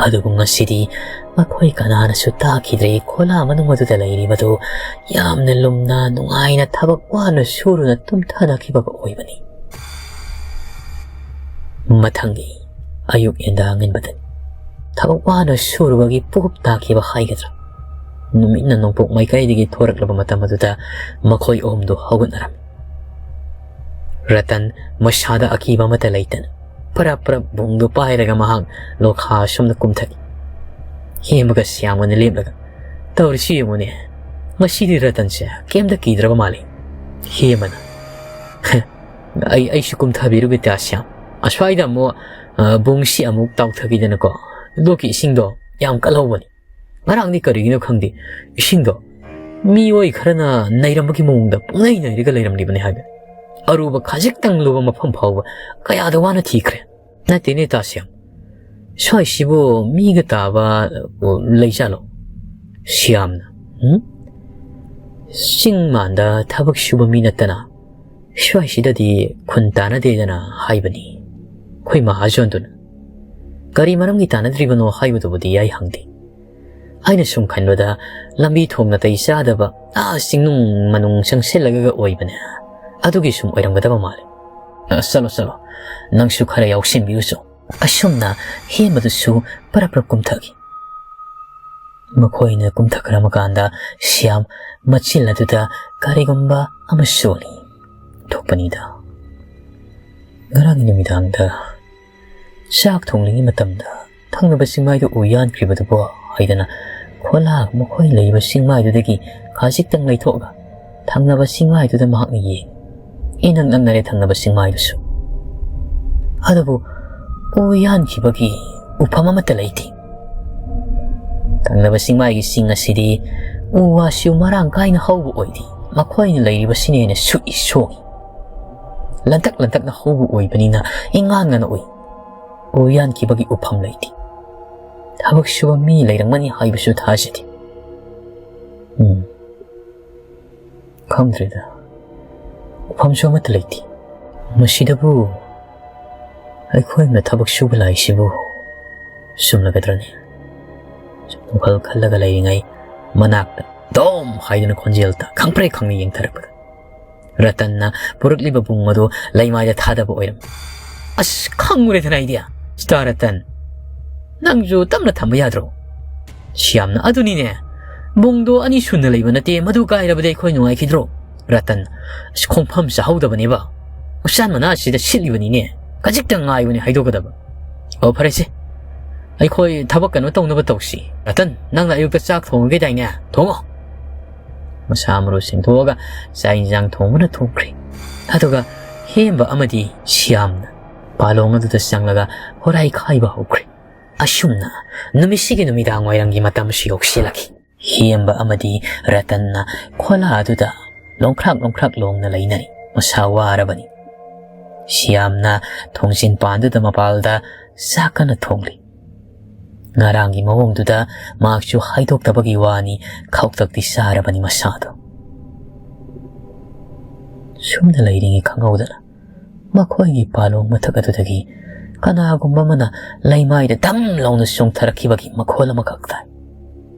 ꯑꯗꯨꯕꯨ ꯉꯁꯤꯗꯤ ꯃꯈꯣꯏ ꯀꯅꯥꯅꯁꯨ ꯇꯥꯈꯤꯗ꯭ꯔꯦ꯫ ꯈꯣꯂꯥ ꯃꯅꯨꯡ ꯑꯗꯨꯗ ꯂꯩꯔꯤꯕꯗꯨ ꯌꯥꯝꯅ ꯂꯨꯝꯅ ꯅꯨꯡꯉꯥꯏꯅ ꯊꯕꯛ ꯋꯥꯅ ꯁꯨꯔꯨꯅ ꯇꯨꯝꯊꯅꯈꯤꯕꯒ ꯑꯣꯏꯕꯅꯤ꯫ ꯃꯊꯪꯒꯤ ꯑꯌꯨꯛ ꯌꯦꯟꯗꯥ ꯑꯉꯟꯕꯗꯅꯤ꯫ ꯊꯕꯛ ꯋꯥꯅ ꯁꯨꯔꯨꯕꯒꯤ ꯄꯨꯛ ꯇꯥꯈꯤꯕ ꯍꯥꯏꯒꯗ꯭ꯔꯥ? ꯅꯨꯃꯤꯠꯅ ꯅꯣꯡꯄꯣꯛ ꯃꯥꯏꯀꯩꯗꯒꯤ ꯊꯣꯔꯛꯂꯕ ꯃꯇꯝ ꯑꯗꯨꯗ ꯃꯈꯣꯏ ꯑꯍꯨꯝꯗꯨ ꯍꯧꯒꯠꯅꯔꯝꯃꯤ꯫ ꯔꯇꯟ ꯃꯁꯥꯗ ꯑꯀꯤꯕ ꯑꯃꯠꯇ ꯂꯩꯇꯅ ꯄꯔꯞ ꯄꯔꯞ ꯕꯨꯡꯗꯨ ꯄꯥꯏꯔꯒ ꯃꯍꯥꯛ ꯂꯣꯈꯥ ꯑꯁꯣꯝꯗ ꯀꯨꯝꯊꯈꯤ꯫ ꯍꯦꯃꯒ ꯁ꯭ꯌꯥꯝꯒꯅ ꯂꯦꯞꯂꯒ, "ꯇꯧꯔꯤꯁꯤ ꯌꯦꯡꯉꯨꯅꯦ, ꯉꯁꯤꯗꯤ ꯔꯇꯟꯁꯦ ꯀꯩꯝꯇ ꯀꯤꯗ꯭ꯔꯕ ꯃꯥꯜꯂꯤ꯫" ꯍꯦꯃꯅ, "ꯑꯩ, ꯑꯩꯁꯨ ꯀꯨꯝꯊꯕꯤꯔꯨꯒꯦ ꯇꯥ ꯁ꯭ꯌꯥꯝ꯫ ꯑꯁ꯭ꯋꯥꯏꯗ ꯑꯃꯨꯛ, ꯑ, ꯕꯨꯡꯁꯤ ꯑꯃꯨꯛ ꯇꯥꯎꯊꯈꯤꯗꯅꯀꯣ, ꯂꯣꯛꯀꯤ ꯏꯁꯤꯡꯗꯣ ꯌꯥꯝ ꯀꯜꯍꯧꯕꯅꯤ꯫ ꯉꯔꯥꯡꯗꯤ ꯀꯔꯤꯒꯤꯅꯣ ꯈꯪꯗꯦ, ꯏꯁꯤꯡꯗꯣ ꯃꯤꯑꯣꯏ ꯈꯔꯅ ꯅꯩꯔꯝꯕꯒꯤ ꯃꯑꯣꯡꯗ ꯄꯨꯡꯅꯩ ꯅꯩꯔꯒ ꯂꯩꯔꯝꯂꯤꯕꯅꯤ ꯍꯥꯏꯕ꯫ ꯑꯔꯨꯕ ꯈꯖꯤꯛꯇꯪ ꯂꯨꯕ ꯃꯐꯝ ꯐꯥꯎꯕ ꯀꯌꯥꯗ ꯋꯥꯅ ꯊꯤꯈ꯭ꯔꯦ꯫ ꯅꯠꯇꯦꯅꯦ ꯇꯥ ꯁ꯭ꯌꯥꯝ, ꯁ꯭ꯋꯥꯏꯁꯤꯕꯨ ꯃꯤꯒ ꯇꯥꯕ, ꯑ, ꯂꯩꯖꯥꯠꯂꯣ?" ꯁ꯭ꯌꯥꯝꯅ, "ꯎꯝ?" ꯆꯤꯡ ꯃꯥꯟꯗ ꯊꯕꯛ ꯁꯨꯕ ꯃꯤ ꯅꯠꯇꯅ ꯁ꯭ꯋꯥꯏꯁꯤꯗꯗꯤ ꯈꯨꯟ ꯇꯥꯟꯅꯗꯦꯗꯅ ꯍꯥꯏꯕꯅꯤ ꯑꯩꯈꯣꯏ ꯃꯍꯥꯖꯣꯟꯗꯨꯅ꯫ ꯀꯔꯤ ꯃꯔꯝꯒꯤ ꯇꯥꯟꯅꯗ꯭ꯔꯤꯕꯅꯣ ꯍꯥꯏꯕꯗꯨꯕꯨꯗꯤ ꯑꯩ ꯍꯪꯗꯦ꯫ ꯑꯩꯅ ꯁꯨꯝ ꯈꯟꯕꯗ ꯂꯝꯕꯤ ꯊꯣꯡ ꯅꯥꯇꯩ ꯆꯥꯗꯕ, ꯑꯥ ꯆꯤꯡꯅꯨꯡ ꯃꯅꯨꯡ ꯆꯪꯁꯤꯜꯂꯒ ꯑꯣꯏꯕꯅꯦ꯫ ꯑꯗꯨꯒꯤ ꯁꯨꯝ ꯑꯣꯏꯔꯝꯒꯗꯕ ꯃꯥꯜꯂꯦ꯫ "ꯑ, ꯆꯠꯂꯣ, ꯆꯠꯂꯣ, ꯅꯪꯁꯨ ꯈꯔ ꯌꯥꯎꯁꯤꯟꯕꯤꯔꯨꯆꯣ"꯫ ꯑꯁꯨꯝꯅ ꯍꯦꯟꯕꯗꯨꯁꯨ ꯄꯔꯞ ꯄꯔꯞ ꯀꯨꯝꯊꯈꯤ꯫ ꯃꯈꯣꯏꯅ ꯀꯨꯝꯊꯈ꯭ꯔꯕ ꯀꯥꯟꯗ ꯁ꯭ꯌꯥꯝ ꯃꯆꯤꯜ ꯑꯗꯨꯗ ꯀꯔꯤꯒꯨꯝꯕ ꯑꯃ ꯁꯣꯜꯂꯤ꯫ ꯊꯣꯛꯄꯅꯤꯗ꯫ ꯉꯔꯥꯡꯒꯤ ꯅꯨꯃꯤꯗꯥꯡꯗ ꯆꯥꯛ ꯊꯣꯡꯂꯤꯉꯩ ꯃꯇꯝꯗ ꯊꯪꯅꯕ ꯆꯤꯡꯃꯥꯏꯗꯨ ꯎ ꯌꯥꯟꯈ꯭ꯔꯤꯕꯗꯨꯕꯨ ꯍꯥꯏꯗꯅ ꯈꯣꯂꯥ ꯃꯈꯣꯏ ꯂꯩꯕ ꯆꯤꯡꯃꯥꯏꯗꯨꯗꯒꯤ ꯈꯖꯤꯛꯇꯪ ꯂꯩꯊꯣꯛꯑꯒ ꯊꯪꯅꯕ ꯆꯤꯡꯃꯥꯏꯗꯨꯗ ꯃꯍꯥꯛꯅ ꯌꯦꯡꯉꯤ꯫ ꯏꯅꯛ ꯅꯛꯅꯔꯦ ꯊꯪꯅꯕ ꯆꯤꯡꯃꯥꯏꯗꯨꯁꯨ꯫ ꯑꯗꯨꯕꯨ ꯎ ꯌꯥꯟꯈꯤꯕꯒꯤ ꯎꯐꯝ ꯑꯃꯠꯇ ꯂꯩꯇꯦ꯫ ꯊꯪꯅꯕ ꯆꯤꯡꯃꯥꯏꯒꯤ ꯆꯤꯡ ꯑꯁꯤꯗꯤ ꯎ ꯋꯥꯁꯨ ꯃꯔꯥꯡ ꯀꯥꯏꯅ ꯍꯧꯕ ꯑꯣꯏꯗꯦ꯫ ꯃꯈꯣꯏꯅ ꯂꯩꯔꯤꯕꯁꯤꯅ ꯍꯦꯟꯅ ꯁꯨꯛꯏ ꯁꯣꯡꯏ꯫ ꯂꯟꯇꯛ ꯂꯟꯇꯛꯅ ꯍꯧꯕ ꯑꯣꯏꯕꯅꯤꯅ ꯏꯉꯥꯟ ꯉꯥꯟꯅ ꯎꯏ꯫ ꯎ ꯌꯥꯟꯈꯤꯕꯒꯤ ꯎꯐꯝ ꯂꯩꯇꯦ꯫ ꯊꯕꯛ ꯁꯨꯕ ꯃꯤ ꯂꯩꯔꯝꯒꯅꯤ ꯍꯥꯏꯕꯁꯨ ꯊꯥꯖꯗꯦ꯫ ꯎꯝ, ꯈꯪꯗ꯭ꯔꯦꯗ꯫ ꯎꯐꯝꯁꯨ ꯑꯃꯠꯇ ꯂꯩꯇꯦ꯫ ꯃꯁꯤꯗꯕꯨ ꯑꯩꯈꯣꯏꯅ ꯊꯕꯛ ꯁꯨꯕ ꯂꯥꯛꯏꯁꯤꯕꯨ ꯆꯨꯝꯂꯒꯗ꯭ꯔꯅꯦ? ꯁꯨꯝ ꯋꯥꯈꯜ ꯈꯜꯂꯒ ꯂꯩꯔꯤꯉꯩ ꯃꯅꯥꯛꯇ ꯗꯣꯝ ꯍꯥꯏꯗꯨꯅ ꯈꯣꯟꯖꯦꯜ ꯇꯥ ꯈꯪꯄ꯭ꯔꯦꯛ ꯈꯪꯅ ꯌꯦꯡꯊꯔꯛꯄꯗ ꯔꯇꯟꯅ ꯄꯨꯔꯛꯂꯤꯕ ꯕꯨꯡ ꯑꯗꯨ ꯂꯩꯃꯥꯏꯗ ꯊꯥꯗꯕ ꯑꯣꯏꯔꯝꯃꯤ꯫ "ꯑꯁ, ꯈꯪꯉꯨꯔꯦꯗꯅ ꯑꯩꯗꯤ꯫ ꯁ꯭ꯇꯥꯔ ꯔꯇꯟ, ꯅꯪꯁꯨ ꯇꯞꯅ ꯊꯝꯕ ꯌꯥꯗ꯭ꯔꯣ?" ꯁ꯭ꯌꯥꯝꯅ, "ꯑꯗꯨꯅꯤꯅꯦ, ꯕꯨꯡꯗꯣ ꯑꯅꯤ ꯁꯨꯅ ꯂꯩꯕ ꯅꯠꯇꯦ, ꯃꯗꯨ ꯀꯥꯏꯔꯕꯗꯤ ꯑꯩꯈꯣꯏ ꯅꯨꯡꯉꯥꯏꯈꯤꯗ꯭ꯔꯣ?" ꯔꯇꯟ, "ꯑꯁ, ꯈꯣꯡꯐꯝ ꯆꯥꯍꯧꯗꯕꯅꯦꯕ, ꯎꯆꯥꯟ ꯃꯅꯥ ꯑꯁꯤꯗ ꯁꯤꯠꯂꯤꯕꯅꯤꯅꯦ, ꯈꯖꯤꯛꯇꯪ ꯉꯥꯏꯕꯅꯦ ꯍꯥꯏꯗꯣꯛꯀꯗꯕ꯫ ꯑꯣ, ꯐꯔꯦꯁꯦ, ꯑꯩꯈꯣꯏ ꯊꯕꯛ ꯀꯩꯅꯣ ꯇꯧꯅꯕ ꯇꯧꯁꯤ꯫ ꯔꯇꯟ, ꯅꯪꯅ ꯑꯌꯨꯛꯇ ꯆꯥꯛ ꯊꯣꯡꯉꯒꯦꯗꯥꯏꯅꯦ? ꯊꯣꯡꯉꯣ꯫" ꯃꯁꯥ ꯃꯔꯨ ꯁꯦꯡꯗꯣꯛꯑꯒ ꯆꯥꯛ ꯏꯟꯁꯥꯡ ꯊꯣꯡꯕꯅ ꯊꯣꯡꯈ꯭ꯔꯦ꯫ ꯑꯗꯨꯒ ꯍꯦꯝꯕ ꯑꯃꯗꯤ ꯁꯤꯌꯥꯝꯅ ꯄꯥꯂꯣꯡ ꯑꯗꯨꯗ ꯆꯪꯂꯒ ꯍꯣꯔꯥꯏ ꯈꯥꯏꯕ ꯍꯧꯈ꯭ꯔꯦ꯫ ꯑꯁꯨꯝꯅ ꯅꯨꯃꯤꯠꯁꯤꯒꯤ ꯅꯨꯃꯤꯗꯥꯡ ꯋꯥꯏꯔꯝꯒꯤ ꯃꯇꯝꯁꯨ ꯌꯧꯁꯤꯜꯂꯛꯈꯤ꯫ ꯍꯦꯝꯕ ꯑꯃꯗꯤ ꯔꯇꯟꯅ ꯈꯣꯂꯥ ꯑꯗꯨꯗ ꯂꯣꯡꯈ꯭ꯔꯥꯛ ꯂꯣꯡꯈ꯭ꯔꯥꯛ ꯂꯣꯡꯅ ꯂꯩꯅꯔꯤ꯫ ꯃꯁꯥ ꯋꯥꯔꯕꯅꯤ꯫ ꯁꯤꯌꯥꯝꯅ ꯊꯣꯡꯖꯤꯟ ꯄꯥꯟꯗꯨꯗ ꯃꯄꯥꯜꯗ ꯆꯥꯛ ꯀꯟꯅ ꯊꯣꯡꯂꯤ꯫ ꯉꯔꯥꯡꯒꯤ ꯃꯑꯣꯡꯗꯨꯗ ꯃꯍꯥꯛꯁꯨ ꯍꯥꯏꯗꯣꯛꯇꯕꯒꯤ ꯋꯥꯅꯤ, ꯈꯧꯇꯛꯇꯤ ꯆꯥꯔꯕꯅꯤ ꯃꯁꯥꯗꯣ꯫ ꯁꯨꯝꯅ ꯂꯩꯔꯤꯉꯩ ꯈꯪꯍꯧꯗꯅ ꯃꯈꯣꯏꯒꯤ ꯄꯥꯂꯣꯡ ꯃꯊꯛ ꯑꯗꯨꯗꯒꯤ ꯀꯅꯥꯒꯨꯝꯕ ꯑꯃꯅ ꯂꯩꯃꯥꯏꯗ ꯙꯝ ꯂꯥꯎꯅ ꯆꯣꯡꯊꯔꯛꯈꯤꯕꯒꯤ ꯃꯈꯣꯜ ꯑꯃꯈꯛ ꯇꯥꯏ꯫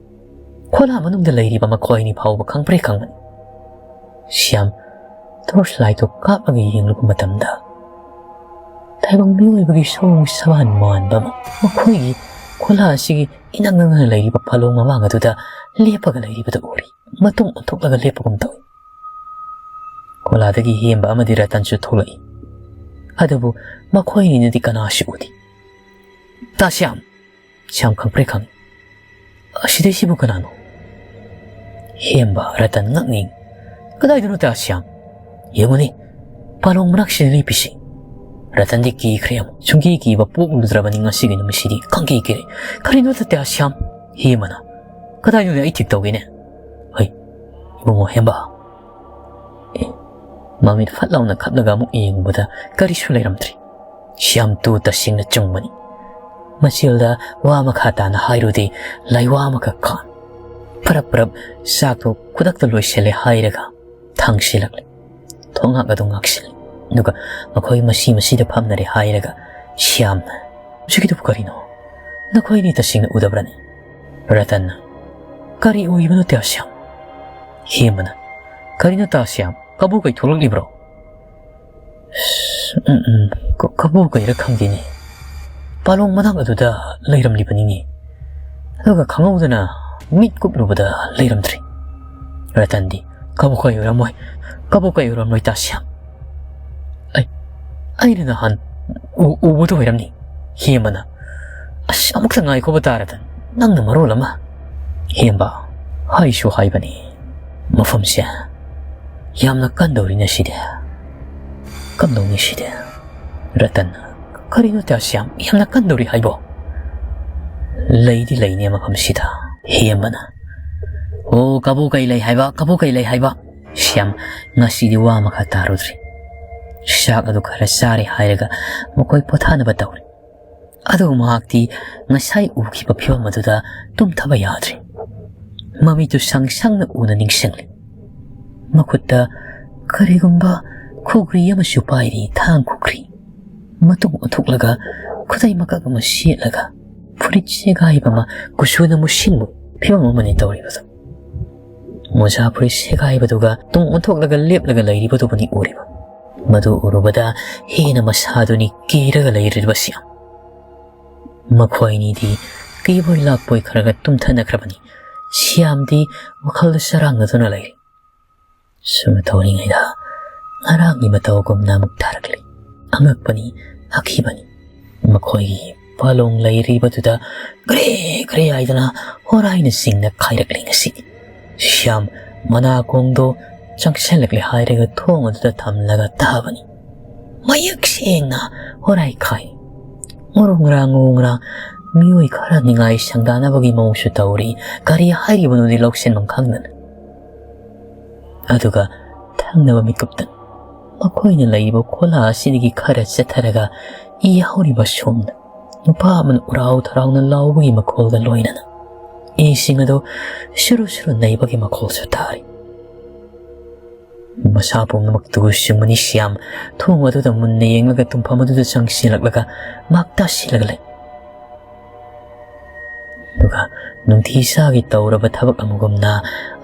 ꯈꯣꯂꯥ ꯃꯅꯨꯡꯗ ꯂꯩꯔꯤꯕ ꯃꯈꯣꯏ ꯑꯅꯤ ꯐꯥꯎꯕ ꯈꯪꯄ꯭ꯔꯦꯛ ꯈꯪꯕꯅꯤ꯫ ꯁ꯭ꯌꯥꯝ torch light ꯇꯨ ꯀꯥꯞꯂꯒ ꯌꯦꯡꯂꯨꯕ ꯃꯇꯝꯗ, ꯇꯥꯏꯕꯪ ꯃꯤꯑꯣꯏꯕꯒꯤ ꯁꯑꯣꯡ ꯁꯕꯥꯟ ꯃꯥꯟꯕ ꯑꯃ ꯃꯈꯣꯏꯒꯤ ꯈꯣꯂꯥ ꯑꯁꯤꯒꯤ ꯏꯅꯛ ꯅꯛꯅ ꯂꯩꯔꯤꯕ ꯄꯥꯂꯣꯡ ꯃꯃꯥꯡ ꯑꯗꯨꯗ ꯂꯦꯞꯄꯒ ꯂꯩꯔꯤꯕꯗꯨ ꯎꯔꯤ꯫ ꯃꯇꯨꯡ ꯑꯣꯟꯊꯣꯛꯂꯒ ꯂꯦꯞꯄꯒꯨꯝ ꯇꯧꯏ꯫ ꯈꯣꯂꯥꯗꯒꯤ ꯍꯦꯝꯕ ꯑꯃꯗꯤ ꯔꯇꯟꯁꯨ ꯊꯣꯛꯂꯛꯏ꯫ ꯑꯗꯨꯕꯨ ꯃꯈꯣꯏ ꯑꯅꯤꯅꯗꯤ ꯀꯅꯥꯁꯨ ꯎꯗꯦ꯫ "ꯇꯥ ꯁ꯭ꯌꯥꯝ!" ꯁ꯭ꯌꯥꯝ ꯈꯪꯄ꯭ꯔꯦꯛ ꯈꯪꯏ꯫ "ꯑꯁꯤꯗꯩꯁꯤꯕꯨ ꯀꯅꯥꯅꯣ?" ꯍꯦꯝꯕ, ꯔꯇꯟ ꯉꯛꯅꯤꯡ꯫ "ꯀꯗꯥꯏꯗꯅꯣ ꯇꯥ ꯁ꯭ꯌꯥꯝ? ꯌꯦꯡꯉꯨꯅꯦ, ꯄꯥꯂꯣꯡ ꯃꯅꯥꯛꯁꯤꯗ ꯂꯦꯞꯄꯤꯁꯤ꯫" ꯔꯇꯟꯗꯤ ꯀꯤꯈ꯭ꯔꯦ ꯑꯃꯨꯛ꯫ ꯁꯨꯡꯀꯤ ꯀꯤꯕ ꯄꯣꯛꯂꯨꯗ꯭ꯔꯕꯅꯤ ꯉꯁꯤꯒꯤ ꯅꯨꯃꯤꯠꯁꯤꯗꯤ꯫ ꯈꯪꯀꯤ ꯀꯤꯔꯦ꯫ "ꯀꯔꯤꯅꯣ ꯇꯥ ꯁ꯭ꯌꯥꯝ?" ꯍꯦꯝꯕꯅ꯫ "ꯀꯗꯥꯏꯅꯣꯅꯦ? ꯑꯩ ꯊꯤꯛ ꯇꯧꯒꯦꯅꯦ꯫" "ꯍꯩ, ꯏꯕꯨꯡꯉꯣ ꯍꯦꯝꯕ꯫" ꯑꯦ, ꯃꯃꯤꯠ ꯐꯠ ꯂꯥꯎꯅ ꯈꯞꯂꯒ ꯑꯃꯨꯛ ꯌꯦꯡꯕꯗ ꯀꯔꯤꯁꯨ ꯂꯩꯔꯝꯗ꯭ꯔꯦ꯫ ꯁ꯭ꯌꯥꯝꯇꯨ ꯇꯁꯦꯡꯅ ꯆꯨꯝꯕꯅꯤ꯫ ꯃꯆꯤꯜꯗ ꯋꯥ ꯃꯈꯥ ꯇꯥꯅ ꯍꯥꯏꯔꯨꯗꯦ, ꯂꯥꯏꯋꯥ ꯑꯃꯈꯛ ꯈꯥꯡ꯫ ꯄꯔꯞ ꯄꯔꯞ ꯆꯥꯛꯇꯨ ꯈꯨꯗꯛꯇ ꯂꯣꯏꯁꯤꯜꯂꯦ ꯍꯥꯏꯔꯒ ꯊꯥꯡꯁꯤꯜꯂꯛꯂꯦ꯫ ꯊꯣꯡꯉꯥꯛ ꯑꯗꯨ ꯉꯥꯛꯁꯤꯜꯂꯦ꯫ ꯑꯗꯨꯒ ꯃꯈꯣꯏ ꯃꯁꯤ ꯃꯁꯤꯗ ꯐꯝꯅꯔꯦ ꯍꯥꯏꯔꯒ ꯁ꯭ꯌꯥꯝꯅ, "ꯃꯁꯤꯒꯤꯗꯨꯕꯨ ꯀꯔꯤꯅꯣ? ꯅꯈꯣꯏ ꯑꯅꯤ ꯇꯁꯦꯡꯅ ꯎꯗꯕ꯭ꯔꯅꯦ?" ꯔꯇꯟꯅ, "ꯀꯔꯤ ꯎꯏꯕꯅꯣ ꯇꯥ ꯁ꯭ꯌꯥꯝ?" ꯍꯦꯝꯕꯅ, "ꯀꯔꯤꯅꯣ ꯇꯥ ꯁ꯭ꯌꯥꯝ? ꯀꯕꯣ ꯀꯩ ꯊꯣꯛꯂꯛꯂꯤꯕ꯭ꯔꯣ?" "ꯎꯝ, ꯎꯝ, ꯀ-, ꯀꯕꯣ ꯀꯩꯔ ꯈꯪꯗꯦꯅꯦ꯫ ꯄꯥꯂꯣꯡ ꯃꯅꯥꯛ ꯑꯗꯨꯗ ꯂꯩꯔꯝꯂꯤꯕꯅꯤꯅꯦ꯫ ꯑꯗꯨꯒ ꯈꯪꯍꯧꯗꯅ ꯃꯤꯠ ꯀꯨꯞꯂꯨꯕꯗ ꯂꯩꯔꯝꯗ꯭ꯔꯦ꯫" ꯔꯇꯟꯗꯤ, "ꯀꯕꯣ ꯀꯩ ꯑꯣꯏꯔꯝꯃꯣꯏ, ꯀꯕꯣ ꯀꯩ ꯑꯣꯏꯔꯝꯂꯣꯏ ꯇꯥ ꯁ꯭ꯌꯥꯝ꯫ ꯑꯩ, ꯑꯩꯅ ꯅꯍꯥꯟ ꯎ-, ꯎꯕꯗꯣ ꯑꯣꯏꯔꯝꯅꯤ꯫" ꯍꯦꯝꯕꯅ, "ꯑꯁ, ꯑꯃꯨꯛꯇ ꯉꯥꯏꯈꯣꯕ ꯇꯥ ꯔꯇꯟ, ꯅꯪꯅ ꯃꯔꯣꯜ ꯑꯃ꯫" ꯍꯦꯝꯕ, "ꯍꯥꯏꯁꯨ ꯍꯥꯏꯕꯅꯤ, ꯃꯐꯝꯁꯦ ꯌꯥꯝꯅ ꯀꯟꯗꯧꯔꯤꯅꯦ ꯁꯤꯗꯤ꯫ ꯀꯝꯗꯧꯅꯤ ꯁꯤꯗꯤ?" ꯔꯇꯟ, "ꯀꯔꯤꯅꯣ ꯇꯥ ꯁ꯭ꯌꯥꯝ, ꯌꯥꯝꯅ ꯀꯟꯗꯧꯔꯤ ꯍꯥꯏꯕꯣ?" "ꯂꯩꯗꯤ ꯂꯩꯅꯦ ꯃꯐꯝꯁꯤꯗ꯫" ꯍꯦꯝꯕꯅ, "ꯑꯣ, ꯀꯕꯣ ꯀꯩ ꯂꯩ ꯍꯥꯏꯕ, ꯀꯕꯣ ꯀꯩ ꯂꯩ ꯍꯥꯏꯕ?" ꯁ꯭ꯌꯥꯝ, ꯉꯁꯤꯗꯤ ꯋꯥ ꯃꯈꯥ ꯇꯥꯔꯨꯗ꯭ꯔꯦ꯫ ꯆꯥꯛ ꯑꯗꯨ ꯈꯔ ꯆꯥꯔꯦ ꯍꯥꯏꯔꯒ ꯃꯈꯣꯏ ꯄꯣꯊꯥꯅꯕ ꯇꯧꯔꯦ꯫ ꯑꯗꯨꯕꯨ ꯃꯍꯥꯛꯇꯤ ꯉꯁꯥꯏ ꯎꯈꯤꯕ ꯐꯤꯕꯝ ꯑꯗꯨꯗ ꯇꯨꯝꯊꯕ ꯌꯥꯗ꯭ꯔꯦ꯫ ꯃꯃꯤꯠꯇꯨ ꯁꯪ ꯁꯪꯅ ꯎꯅ ꯅꯤꯡꯁꯤꯡꯂꯦ꯫ ꯃꯈꯨꯠꯇ ꯀꯔꯤꯒꯨꯝꯕ ꯈꯨꯒ꯭ꯔꯤ ꯑꯃꯁꯨ ꯄꯥꯏꯔꯤ, ꯊꯥꯡ ꯈꯨꯒ꯭ꯔꯤ꯫ ꯃꯇꯨꯡ ꯑꯣꯟꯊꯣꯛꯂꯒ ꯈꯨꯗꯩ ꯃꯀꯛ ꯑꯃ ꯁꯦꯠꯂꯒ ꯐꯨꯔꯤꯠ ꯁꯦꯒꯥꯏꯕ ꯑꯃ ꯀꯨꯆꯨꯅ ꯃꯨꯁꯤꯟꯕ ꯐꯤꯕꯝ ꯑꯃꯅꯤ ꯇꯧꯔꯤꯕꯗꯨ꯫ ꯃꯣꯖꯥ ꯐꯨꯔꯤꯠ ꯁꯦꯒꯥꯏꯕꯗꯨꯒ ꯇꯨꯡ ꯑꯣꯟꯊꯣꯛꯂꯒ ꯂꯦꯞꯂꯒ ꯂꯩꯔꯤꯕꯗꯨꯕꯨꯅꯤ ꯎꯔꯤꯕ꯫ ꯃꯗꯨ ꯎꯔꯨꯕꯗ ꯍꯦꯟꯅ ꯃꯁꯥꯗꯨꯅꯤ ꯀꯤꯔꯒ ꯂꯩꯔꯤꯕꯁꯤ꯫ ꯃꯈꯣꯏꯅꯤꯗꯤ ꯀꯤꯕꯣꯏ ꯂꯥꯛꯄꯣꯏ ꯈꯔ ꯈꯔ ꯇꯨꯝꯊꯅꯈ꯭ꯔꯕꯅꯤ꯫ ꯁ꯭ꯌꯥꯝꯗꯤ ꯋꯥꯈꯜꯗ ꯆꯔꯥꯡꯅꯗꯨꯅ ꯂꯩꯔꯤ꯫ ꯁꯨꯝꯅ ꯇꯧꯔꯤꯉꯩꯗ ꯉꯔꯥꯡꯒꯤ ꯃꯇꯧꯒꯨꯝꯅ ꯑꯃꯨꯛ ꯊꯥꯔꯛꯂꯤ꯫ ꯑꯉꯛꯄꯅꯤ, ꯑꯀꯤꯕꯅꯤ꯫ ꯃꯈꯣꯏꯒꯤ ꯄꯥꯂꯣꯡ ꯂꯩꯔꯤꯕꯗꯨꯗ ꯒ꯭ꯔꯦ ꯒ꯭ꯔꯦ ꯍꯥꯏꯗꯅ ꯍꯣꯔꯥꯏꯅ ꯆꯤꯡꯅ ꯈꯥꯏꯔꯛꯂꯤ ꯉꯁꯤ꯫ ꯁ꯭ꯌꯥꯝ ꯃꯅꯥꯀꯣꯡꯗꯣ ꯆꯪꯁꯤꯜꯂꯛꯂꯦ ꯍꯥꯏꯔꯒ ꯊꯣꯡ ꯑꯗꯨꯗ ꯊꯝꯂꯒ ꯇꯥꯕꯅꯤ꯫ ꯃꯌꯦꯛ ꯁꯦꯡꯅ ꯍꯣꯔꯥꯏ ꯈꯥꯏ꯫ ꯉꯣꯔꯣꯡ ꯉꯔꯥꯡ, ꯉꯣꯔꯣꯡ ꯉꯔꯥꯡ ꯃꯤꯑꯣꯏ ꯈꯔ ꯅꯤꯡꯉꯥꯏ ꯁꯪꯗꯥꯅꯕꯒꯤ ꯃꯑꯣꯡꯁꯨ ꯇꯧꯔꯤ꯫ ꯀꯔꯤ ꯍꯥꯏꯔꯤꯕꯅꯣꯗꯤ ꯂꯧꯁꯤꯟꯐꯝ ꯈꯪꯗꯅ꯫ ꯑꯗꯨꯒ ꯊꯪꯅꯕ ꯃꯤꯀꯨꯞꯇ ꯃꯈꯣꯏꯅ ꯂꯩꯔꯤꯕ ꯈꯣꯂꯥ ꯑꯁꯤꯗꯒꯤ ꯈꯔ ꯆꯠꯊꯔꯒ ꯏ ꯍꯧꯔꯤꯕ ꯁꯣꯝꯗ ꯅꯨꯄꯥ ꯑꯃꯅ ꯎꯔꯥꯎ ꯊꯔꯥꯎꯅ ꯂꯥꯎꯕꯒꯤ ꯃꯈꯣꯜꯒ ꯂꯣꯏꯅꯅ ꯏꯁꯤꯡ ꯑꯗꯨ ꯁꯨꯔꯨ ꯁꯨꯔꯨ ꯅꯩꯕꯒꯤ ꯃꯈꯣꯜꯁꯨ ꯇꯥꯔꯤ꯫ ꯃꯁꯥ ꯄꯨꯝꯅꯃꯛ ꯇꯨ ꯁꯤꯡꯕꯅꯤ ꯁ꯭ꯌꯥꯝ ꯊꯣꯡ ꯑꯗꯨꯗ ꯃꯨꯟꯅ ꯌꯦꯡꯂꯒ ꯇꯨꯝꯐꯝ ꯑꯗꯨꯗ ꯆꯪꯁꯤꯜꯂꯛꯂꯒ ꯃꯍꯥꯛ ꯇꯥꯁꯤꯜꯂꯒ ꯂꯩ꯫ ꯑꯗꯨꯒ ꯅꯨꯡꯇꯤ ꯏꯁꯥꯒꯤ ꯇꯧꯔꯕ ꯊꯕꯛ ꯑꯃꯒꯨꯝꯅ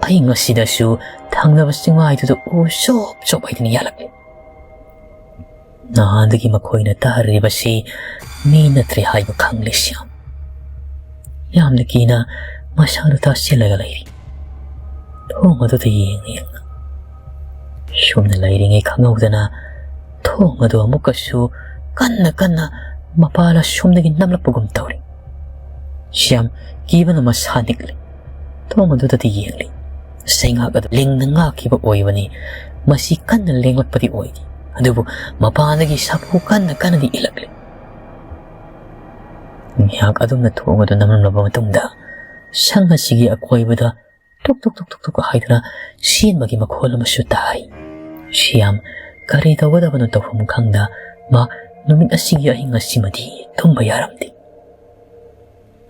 ꯑꯍꯤꯡ ꯑꯁꯤꯗꯁꯨ ꯊꯪꯅꯕ ꯆꯤꯡꯃꯥꯏꯗꯨꯗ ꯎ ꯁꯣꯞ ꯁꯣꯞ ꯍꯥꯏꯗꯨꯅ ꯌꯥꯜꯂꯛꯂꯤ꯫ ꯅꯍꯥꯟꯗꯒꯤ ꯃꯈꯣꯏꯅ ꯇꯥꯔꯤꯕꯁꯤ ꯃꯤ ꯅꯠꯇ꯭ꯔꯦ ꯍꯥꯏꯕ ꯈꯪꯂꯦ ꯁ꯭ꯌꯥꯝ꯫ ꯌꯥꯝꯅ ꯀꯤꯅ ꯃꯁꯥꯗꯨ ꯇꯥꯁꯤꯜꯂꯒ ꯂꯩꯔꯤ꯫ ꯊꯣꯡ ꯑꯗꯨꯗ ꯌꯦꯡ ꯌꯦꯡꯅ꯫ ꯁꯨꯝꯅ ꯂꯩꯔꯤꯉꯩ ꯈꯪꯍꯧꯗꯅ ꯊꯣꯡ ꯑꯗꯨ ꯑꯃꯨꯛꯀꯁꯨ ꯀꯟꯅ ꯀꯟꯅ ꯃꯄꯥꯜ ꯑꯁꯣꯝꯗꯒꯤ ꯅꯝꯂꯛꯄꯒꯨꯝ ꯇꯧꯔꯤ꯫ ꯁ꯭ꯌꯥꯝ ꯀꯤꯕꯅ ꯃꯁꯥ ꯅꯤꯛꯂꯤ꯫ ꯊꯣꯡ ꯑꯗꯨꯗꯗꯤ ꯌꯦꯡꯂꯤ꯫ ꯆꯩꯉꯥꯛ ꯑꯗꯨ ꯂꯤꯡꯅ ꯉꯥꯛꯈꯤꯕ ꯑꯣꯏꯕꯅꯤ꯫ ꯃꯁꯤ ꯀꯟꯅ ꯂꯦꯡꯂꯛꯄꯗꯤ ꯑꯣꯏꯗꯦ, ꯑꯗꯨꯕꯨ ꯃꯄꯥꯟꯗꯒꯤ ꯁꯥꯐꯨ ꯀꯟꯅ ꯀꯟꯅꯗꯤ ꯏꯜꯂꯛꯂꯤ꯫ ꯉꯥꯏꯍꯥꯛ ꯑꯗꯨꯝꯅ ꯊꯣꯡ ꯑꯗꯨ ꯅꯝꯂꯝꯂꯕ ꯃꯇꯨꯡꯗ ꯁꯪ ꯑꯁꯤꯒꯤ ꯑꯀꯣꯏꯕꯗ ꯇꯨꯛ ꯇꯨꯛ ꯇꯨꯛ ꯇꯨꯛ ꯇꯨꯛ ꯍꯥꯏꯗꯨꯅ ꯆꯦꯟꯕꯒꯤ ꯃꯈꯣꯜ ꯑꯃꯁꯨ ꯇꯥꯏ꯫ ꯁ꯭ꯌꯥꯝ ꯀꯔꯤ ꯇꯧꯒꯗꯕꯅꯣ ꯇꯧꯐꯝ ꯈꯪꯗ ꯃꯥ ꯅꯨꯃꯤꯠ ꯑꯁꯤꯒꯤ ꯑꯍꯤꯡ ꯑꯁꯤꯃꯗꯤ ꯇꯨꯝꯕ ꯌꯥꯔꯝꯗꯦ꯫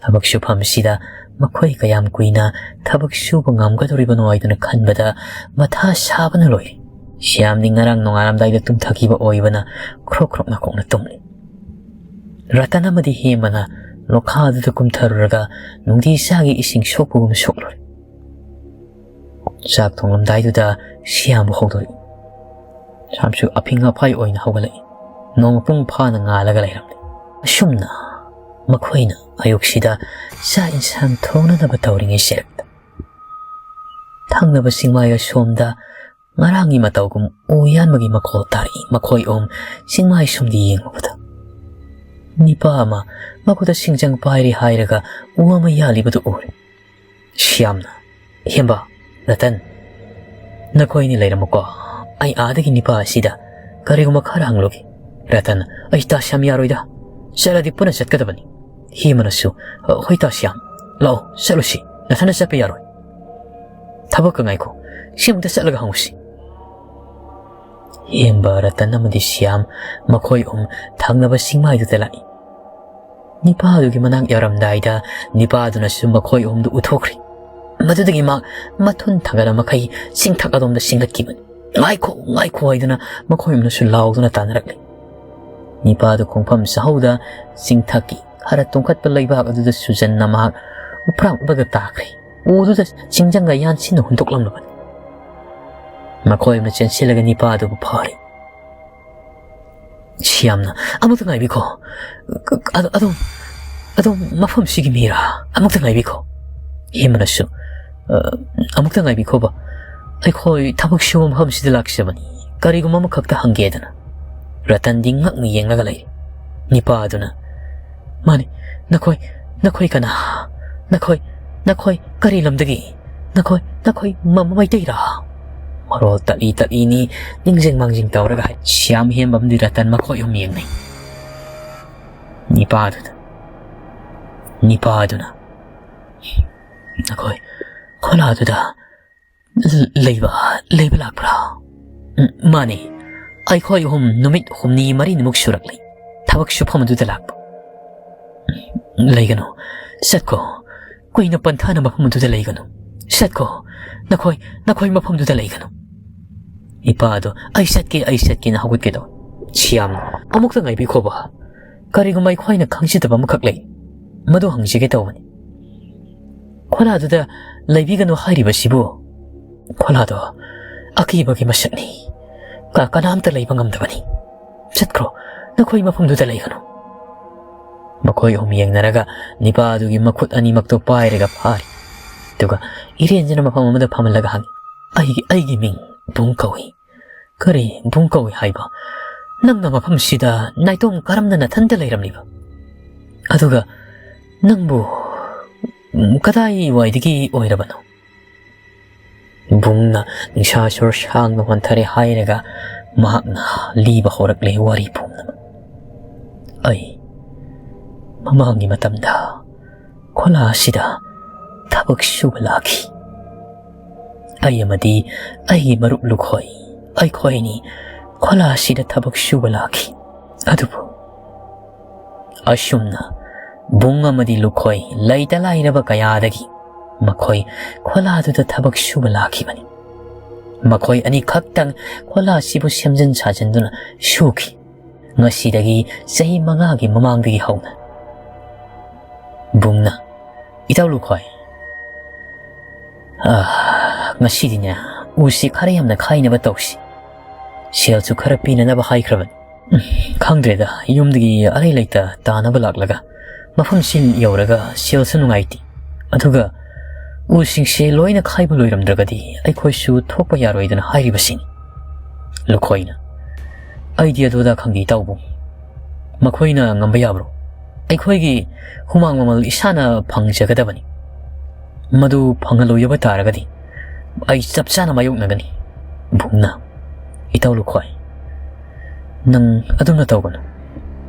ꯊꯕꯛ ꯁꯨꯐꯝꯁꯤꯗ ꯃꯈꯣꯏ ꯀꯌꯥꯝ ꯀꯨꯏꯅ ꯊꯕꯛ ꯁꯨꯕ ꯉꯝꯒꯗꯧꯔꯤꯕꯅꯣ ꯍꯥꯏꯗꯨꯅ ꯈꯟꯕꯗ ꯃꯊꯥ ꯁꯥꯕꯅ ꯂꯣꯏꯔꯦ꯫ ꯁ꯭ꯌꯥꯝꯗꯤ ꯉꯔꯥꯡ ꯅꯣꯡꯉꯥꯜꯂꯝꯗꯥꯏꯗ ꯇꯨꯝꯊꯈꯤꯕ ꯑꯣꯏꯕꯅ ꯈ꯭ꯔꯣꯛ ꯈ꯭ꯔꯣꯛ ꯅꯥꯀꯣꯛꯅ ꯇꯨꯝꯂꯤ꯫ ꯔꯇꯟ ꯑꯃꯗꯤ ꯍꯦꯝꯕꯅ ꯂꯣꯈꯥꯗꯨꯗ ꯀꯨꯝꯊꯔꯨꯔꯒ ꯅꯨꯡꯗꯤ ꯆꯥꯒꯤ ꯏꯁꯤꯡ ꯁꯣꯛꯄꯒꯨꯝ ꯁꯣꯛꯂꯨꯔꯦ꯫ ꯆꯥꯛ ꯊꯣꯡꯂꯝꯗꯥꯏꯗꯨꯗ ꯁ꯭ꯌꯥꯝꯕꯨ ꯍꯧꯗꯣꯔꯛꯏ꯫ ꯁ꯭ꯌꯥꯝꯁꯨ ꯑꯐꯤꯡ ꯑꯐꯥꯏ ꯑꯣꯏꯅ ꯍꯧꯒꯠꯂꯛꯏ꯫ ꯅꯣꯡ ꯃꯄꯨꯡ ꯐꯥꯅ ꯉꯥꯜꯂꯒ ꯂꯩꯔꯝꯂꯦ꯫ ꯑꯁꯨꯝꯅ ꯃꯈꯣꯏꯅ ꯑꯌꯨꯛꯁꯤꯗ ꯆꯥꯛ ꯏꯟꯁꯥꯡ ꯊꯣꯡꯅꯅꯕ ꯇꯧꯔꯤꯉꯩ ꯆꯦꯔꯛꯇ ꯊꯪꯅꯕ ꯆꯤꯡꯃꯥꯏ ꯑꯁꯣꯝꯗ ꯉꯔꯥꯡꯒꯤ ꯃꯇꯧꯒꯨꯝ ꯎ ꯌꯥꯟꯕꯒꯤ ꯃꯈꯣꯜ ꯇꯥꯔꯛꯏ꯫ ꯃꯈꯣꯏ ꯑꯍꯨꯝ ꯆꯤꯡꯃꯥꯏ ꯁꯣꯝꯗ ꯌꯦꯡꯂꯨꯕꯗ ꯅꯤꯄꯥ ꯑꯃ ꯃꯈꯨꯠꯇ ꯁꯤꯡꯖꯪ ꯄꯥꯏꯔꯤ ꯍꯥꯏꯔꯒ ꯎ ꯑꯃ ꯌꯥꯜꯂꯤꯕꯗꯨ ꯎꯔꯦ꯫ ꯁ꯭ꯌꯥꯝꯅ, "ꯍꯦꯝꯕ, ꯔꯇꯟ, ꯅꯈꯣꯏ ꯑꯅꯤ ꯂꯩꯔꯝꯃꯨꯀꯣ꯫ ꯑꯩ ꯑꯥꯗꯒꯤ ꯅꯤꯄꯥ ꯑꯁꯤꯗ ꯀꯔꯤꯒꯨꯝꯕ ꯈꯔ ꯍꯪꯂꯨꯒꯦ꯫" ꯔꯇꯟ, "ꯑꯩ ꯇꯥ ꯁ꯭ꯌꯥꯝ ꯌꯥꯔꯣꯏꯗ꯫ ꯆꯠꯂꯗꯤ ꯄꯨꯟꯅ ꯆꯠꯀꯗꯕꯅꯤ꯫" ꯍꯦꯝꯕꯅꯁꯨ, "ꯍꯣꯏ ꯇꯥ ꯁ꯭ꯌꯥꯝ, ꯂꯥꯛꯑꯣ ꯆꯠꯂꯨꯁꯤ꯫ ꯅꯊꯟꯗ ꯆꯠꯄ ꯌꯥꯔꯣꯏ꯫ ꯊꯕꯛꯀ ꯉꯥꯏꯈꯣ꯫ ꯁꯤꯃꯨꯛꯇ ꯆꯠꯂꯒ ꯍꯪꯉꯨꯁꯤ꯫" ꯍꯦꯝꯕ, ꯔꯇꯟ ꯑꯃꯗꯤ ꯁ꯭ꯌꯥꯝ ꯃꯈꯣꯏ ꯑꯍꯨꯝ ꯊꯪꯅꯕ ꯆꯤꯡꯃꯥꯏꯗꯨꯗ ꯂꯥꯛꯏ꯫ ꯅꯤꯄꯥꯗꯨꯒꯤ ꯃꯅꯥꯛ ꯌꯧꯔꯝꯗꯥꯏꯗ ꯅꯤꯄꯥꯗꯨꯅꯁꯨ ꯃꯈꯣꯏ ꯑꯍꯨꯝꯗꯨ ꯎꯊꯣꯛꯈ꯭ꯔꯦ꯫ ꯃꯗꯨꯗꯒꯤ ꯃꯍꯥꯛ ꯃꯊꯨꯟ ꯊꯥꯡꯒꯠꯂ ꯃꯈꯩ ꯆꯤꯡꯊꯛ ꯑꯗꯣꯝꯗ ꯆꯤꯡꯂꯛꯈꯤꯕꯅꯤ꯫ "ꯉꯥꯏꯈꯣ, ꯉꯥꯏꯈꯣ" ꯍꯥꯏꯗꯨꯅ ꯃꯈꯣꯏ ꯑꯍꯨꯝꯅꯁꯨ ꯂꯥꯎꯗꯨꯅ ꯇꯥꯟꯅꯔꯛꯂꯦ꯫ ꯅꯤꯄꯥꯗꯨ ꯈꯣꯡꯐꯝ ꯆꯥꯍꯧꯗ ꯆꯤꯡꯊꯛꯀꯤ ꯈꯔ ꯇꯣꯡꯈꯠꯄ ꯂꯩꯕꯥꯛ ꯑꯗꯨꯗ ꯆꯨꯖꯟꯅ ꯃꯍꯥꯛ ꯎꯞ꯭ꯔꯥꯛꯂꯒ ꯇꯥꯈ꯭ꯔꯦ꯫ ꯎꯗꯨꯗ ꯆꯤꯡꯖꯪꯒ ꯌꯥꯟꯁꯤꯟꯅ ꯍꯨꯟꯗꯣꯛꯂꯝꯂꯕꯅꯤ꯫ ꯃꯈꯣꯏ ꯑꯃꯅ ꯆꯦꯟꯁꯤꯜꯂꯒ ꯅꯤꯄꯥꯗꯨꯕꯨ ꯐꯥꯔꯦ꯫ ꯁ꯭ꯌꯥꯝꯅ, "ꯑꯃꯨꯛꯇ ꯉꯥꯏꯕꯤꯈꯣ꯫ ꯑꯗꯣ, ꯑꯗꯣꯝ, ꯑꯗꯣꯝ ꯃꯐꯝꯁꯤꯒꯤ ꯃꯤꯔꯥ? ꯑꯃꯨꯛꯇ ꯉꯥꯏꯕꯤꯈꯣ꯫" ꯍꯦꯃꯅꯁꯨ, "ꯑ, ꯑꯃꯨꯛꯇ ꯉꯥꯏꯕꯤꯈꯣꯕ꯫ ꯑꯩꯈꯣꯏ ꯊꯕꯛ ꯁꯨꯕ ꯃꯐꯝꯁꯤꯗ ꯂꯥꯛꯆꯕꯅꯤ꯫ ꯀꯔꯤꯒꯨꯝꯕ ꯑꯃꯈꯛꯇ ꯍꯪꯒꯦꯗꯅ꯫" ꯔꯇꯟꯗꯤ ꯉꯛꯅ ꯌꯦꯡꯂꯒ ꯂꯩꯔꯤ꯫ ꯅꯤꯄꯥ ꯑꯗꯨꯅ, "ꯃꯥꯅꯤ, ꯅꯈꯣꯏ, ꯅꯈꯣꯏ ꯀꯅꯥ? ꯅꯈꯣꯏ, ꯅꯈꯣꯏ ꯀꯔꯤ ꯂꯝꯗꯒꯤ? ꯅꯈꯣꯏ, ꯅꯈꯣꯏ ꯃ-, ꯃ-, ꯃꯩꯇꯩꯔꯥ?" ꯃꯔꯣꯜ ꯇꯠꯂꯤ ꯇꯠꯂꯤꯅꯤ ꯅꯤꯡꯖꯤꯡ ꯃꯥꯡꯖꯤꯡ ꯇꯧꯔꯒ ꯍꯥꯏ꯫ ꯁ꯭ꯌꯥꯝ ꯍꯦꯝꯕ ꯑꯃꯗꯤ ꯔꯇꯟ ꯃꯈꯣꯏ ꯑꯍꯨꯝ ꯌꯦꯡꯅꯩ꯫ ꯅꯤꯄꯥꯗꯨꯅ, ꯅꯤꯄꯥꯗꯨꯅ, "ꯅꯈꯣꯏ ꯈꯣꯂꯥꯗꯨꯗ ꯂꯩꯕ, ꯂꯩꯕ ꯂꯥꯛꯄ꯭ꯔꯥ?" "ꯎꯝ, ꯃꯥꯅꯤ꯫ ꯑꯩꯈꯣꯏ ꯑꯍꯨꯝ ꯅꯨꯃꯤꯠ ꯍꯨꯝꯅꯤ ꯃꯔꯤꯅꯤꯃꯨꯛ ꯁꯨꯔꯛꯂꯦ ꯊꯕꯛ ꯁꯨꯐꯝ ꯑꯗꯨꯗ ꯂꯥꯛꯄ꯫" "ꯂꯩꯒꯅꯨ, ꯆꯠꯈꯣ꯫ ꯀꯨꯏꯅ ꯄꯟꯊꯥꯅ ꯃꯐꯝ ꯑꯗꯨꯗ ꯂꯩꯒꯅꯨ꯫ ꯆꯠꯈꯣ, ꯅꯈꯣꯏ, ꯅꯈꯣꯏ ꯃꯐꯝꯗꯨꯗ ꯂꯩꯒꯅꯨ꯫" ꯏꯄꯥꯗꯣ "ꯑꯩ ꯆꯠꯀꯦ, ꯑꯩ ꯆꯠꯀꯦꯅ" ꯍꯧꯒꯠꯀꯦ ꯇꯧꯏ꯫ "ꯁꯤꯌꯥꯝ, ꯑꯃꯨꯛꯇ ꯉꯥꯏꯕꯤꯈꯣꯕ꯫ ꯀꯔꯤꯒꯨꯝꯕ ꯑꯩꯈꯣꯏꯅ ꯈꯪꯖꯗꯕ ꯑꯃꯈꯛ ꯂꯩ꯫ ꯃꯗꯨ ꯍꯪꯖꯒꯦ ꯇꯧꯕꯅꯤ꯫ ꯈꯣꯂꯥꯗꯨꯗ ꯂꯩꯕꯤꯒꯅꯨ ꯍꯥꯏꯔꯤꯕꯁꯤꯕꯨ? ꯈꯣꯂꯥꯗꯣ ꯑꯀꯤꯕꯒꯤ ꯃꯁꯛꯅꯤ꯫ ꯀ-, ꯀꯅꯥꯝꯇ ꯂꯩꯕ ꯉꯝꯗꯕꯅꯤ꯫ ꯆꯠꯈ꯭ꯔꯣ, ꯅꯈꯣꯏ ꯃꯐꯝꯗꯨꯗ ꯂꯩꯒꯅꯨ"꯫ ꯃꯈꯣꯏ ꯑꯍꯨꯝ ꯌꯦꯡꯅꯔꯒ ꯅꯤꯄꯥ ꯑꯗꯨꯒꯤ ꯃꯈꯨꯠ ꯑꯅꯤꯃꯛꯇꯣ ꯄꯥꯏꯔꯒ ꯐꯥꯔꯤ꯫ ꯑꯗꯨꯒ ꯏꯔꯦꯟꯖꯅ ꯃꯐꯝ ꯑꯃꯗ ꯐꯝꯍꯜꯂꯒ ꯍꯪꯉꯤ, "ꯑꯩꯒꯤ, ꯑꯩꯒꯤ ꯃꯤꯡ ꯕꯨꯡ ꯀꯧꯏ"꯫ "ꯀꯔꯤ ꯕꯨꯡ ꯀꯧꯏ ꯍꯥꯏꯕ? ꯅꯪꯅ ꯃꯐꯝꯁꯤꯗ ꯅꯥꯏꯇꯣꯝ ꯀꯔꯝꯅ ꯅꯊꯟꯇ ꯂꯩꯔꯝꯂꯤꯕ? ꯑꯗꯨꯒ ꯅꯪꯕꯨ, ꯎꯝ, ꯀꯗꯥꯏꯋꯥꯏꯗꯒꯤ ꯑꯣꯏꯔꯕꯅꯣ?" ꯕꯨꯡꯅ ꯅꯤꯡꯁꯥ ꯁꯣꯔ ꯁꯥꯡꯅ ꯍꯣꯟꯊꯔꯦ ꯍꯥꯏꯔꯒ ꯃꯍꯥꯛꯅ ꯂꯤꯕ ꯍꯧꯔꯛꯂꯦ ꯋꯥꯔꯤ ꯄꯨꯝꯅꯃꯛ꯫ "ꯑꯩ ꯃꯃꯥꯡꯒꯤ ꯃꯇꯝꯗ ꯈꯣꯂꯥ ꯑꯁꯤꯗ ꯊꯕꯛ ꯁꯨꯕ ꯂꯥꯛꯈꯤ꯫ ꯑꯩ ꯑꯃꯗꯤ ꯑꯩꯒꯤ ꯃꯔꯨꯞ ꯂꯨꯈꯣꯏ, ꯑꯩꯈꯣꯏ ꯑꯅꯤ ꯈꯣꯂꯥ ꯑꯁꯤꯗ ꯊꯕꯛ ꯁꯨꯕ ꯂꯥꯛꯈꯤ꯫ ꯑꯗꯨꯕꯨ" ꯑꯁꯨꯝꯅ ꯕꯨꯡ ꯑꯃꯗꯤ ꯂꯨꯈꯣꯏ ꯂꯩꯇ ꯂꯥꯏꯔꯕ ꯀꯌꯥꯗꯒꯤ ꯃꯈꯣꯏ ꯈꯣꯂꯥꯗꯨꯗ ꯊꯕꯛ ꯁꯨꯕ ꯂꯥꯛꯈꯤꯕꯅꯤ꯫ ꯃꯈꯣꯏ ꯑꯅꯤꯈꯛꯇꯪ ꯈꯣꯂꯥ ꯑꯁꯤꯕꯨ ꯁꯦꯝꯖꯤꯟ ꯁꯥꯖꯤꯟꯗꯨꯅ ꯁꯨꯈꯤ꯫ ꯉꯁꯤꯗꯒꯤ ꯆꯍꯤ ꯃꯉꯥꯒꯤ ꯃꯃꯥꯡꯗꯒꯤ ꯍꯧꯅ꯫ ꯕꯨꯡꯅ, "ꯏꯇꯥꯎ ꯂꯨꯈꯣꯏ, ꯑꯥ, ꯉꯁꯤꯗꯤꯅꯦ, ꯎꯁꯤ ꯈꯔ ꯌꯥꯝꯅ ꯈꯥꯏꯅꯕ ꯇꯧꯁꯤ꯫ ꯁꯦꯜꯁꯨ ꯈꯔ ꯄꯤꯅꯅꯕ ꯍꯥꯏꯈ꯭ꯔꯕꯅꯤ꯫ ꯎꯝ, ꯈꯪꯗ꯭ꯔꯦꯗ, ꯌꯨꯝꯗꯒꯤ ꯑꯔꯩ ꯂꯩꯇ ꯇꯥꯅꯕ ꯂꯥꯛꯂꯒ ꯃꯐꯝꯁꯤ ꯌꯧꯔꯒ ꯁꯦꯜꯁꯨ ꯅꯨꯡꯉꯥꯏꯇꯦ꯫ ꯑꯗꯨꯒ ꯎꯁꯤꯡꯁꯦ ꯂꯣꯏꯅ ꯈꯥꯏꯕ ꯂꯣꯏꯔꯝꯗ꯭ꯔꯒꯗꯤ ꯑꯩꯈꯣꯏꯁꯨ ꯊꯣꯛꯄ ꯌꯥꯔꯣꯏꯗꯅ ꯍꯥꯏꯔꯤꯕꯁꯤꯅꯤ"꯫ ꯂꯨꯈꯣꯏꯅ, "ꯑꯩꯗꯤ ꯑꯗꯨꯗ ꯈꯪꯗꯦ ꯏꯇꯥꯎꯕꯨ꯫ ꯃꯈꯣꯏꯅ ꯉꯝꯕ ꯌꯥꯕ꯭ꯔꯣ? ꯑꯩꯈꯣꯏꯒꯤ ꯍꯨꯃꯥꯡ ꯃꯃꯜ ꯏꯁꯥꯅ ꯐꯪꯖꯒꯗꯕꯅꯤ꯫ ꯃꯗꯨ ꯐꯪꯍꯜꯂꯣꯏꯗꯕ ꯇꯥꯔꯒꯗꯤ ꯑꯩ ꯆꯞ ꯆꯥꯅ ꯃꯥꯌꯣꯛꯅꯒꯅꯤ"꯫ ꯕꯨꯡꯅ, "ꯏꯇꯥꯎ ꯂꯨꯈꯣꯏ, ꯅꯪ ꯑꯗꯨꯝꯅ ꯇꯧꯒꯅꯨ꯫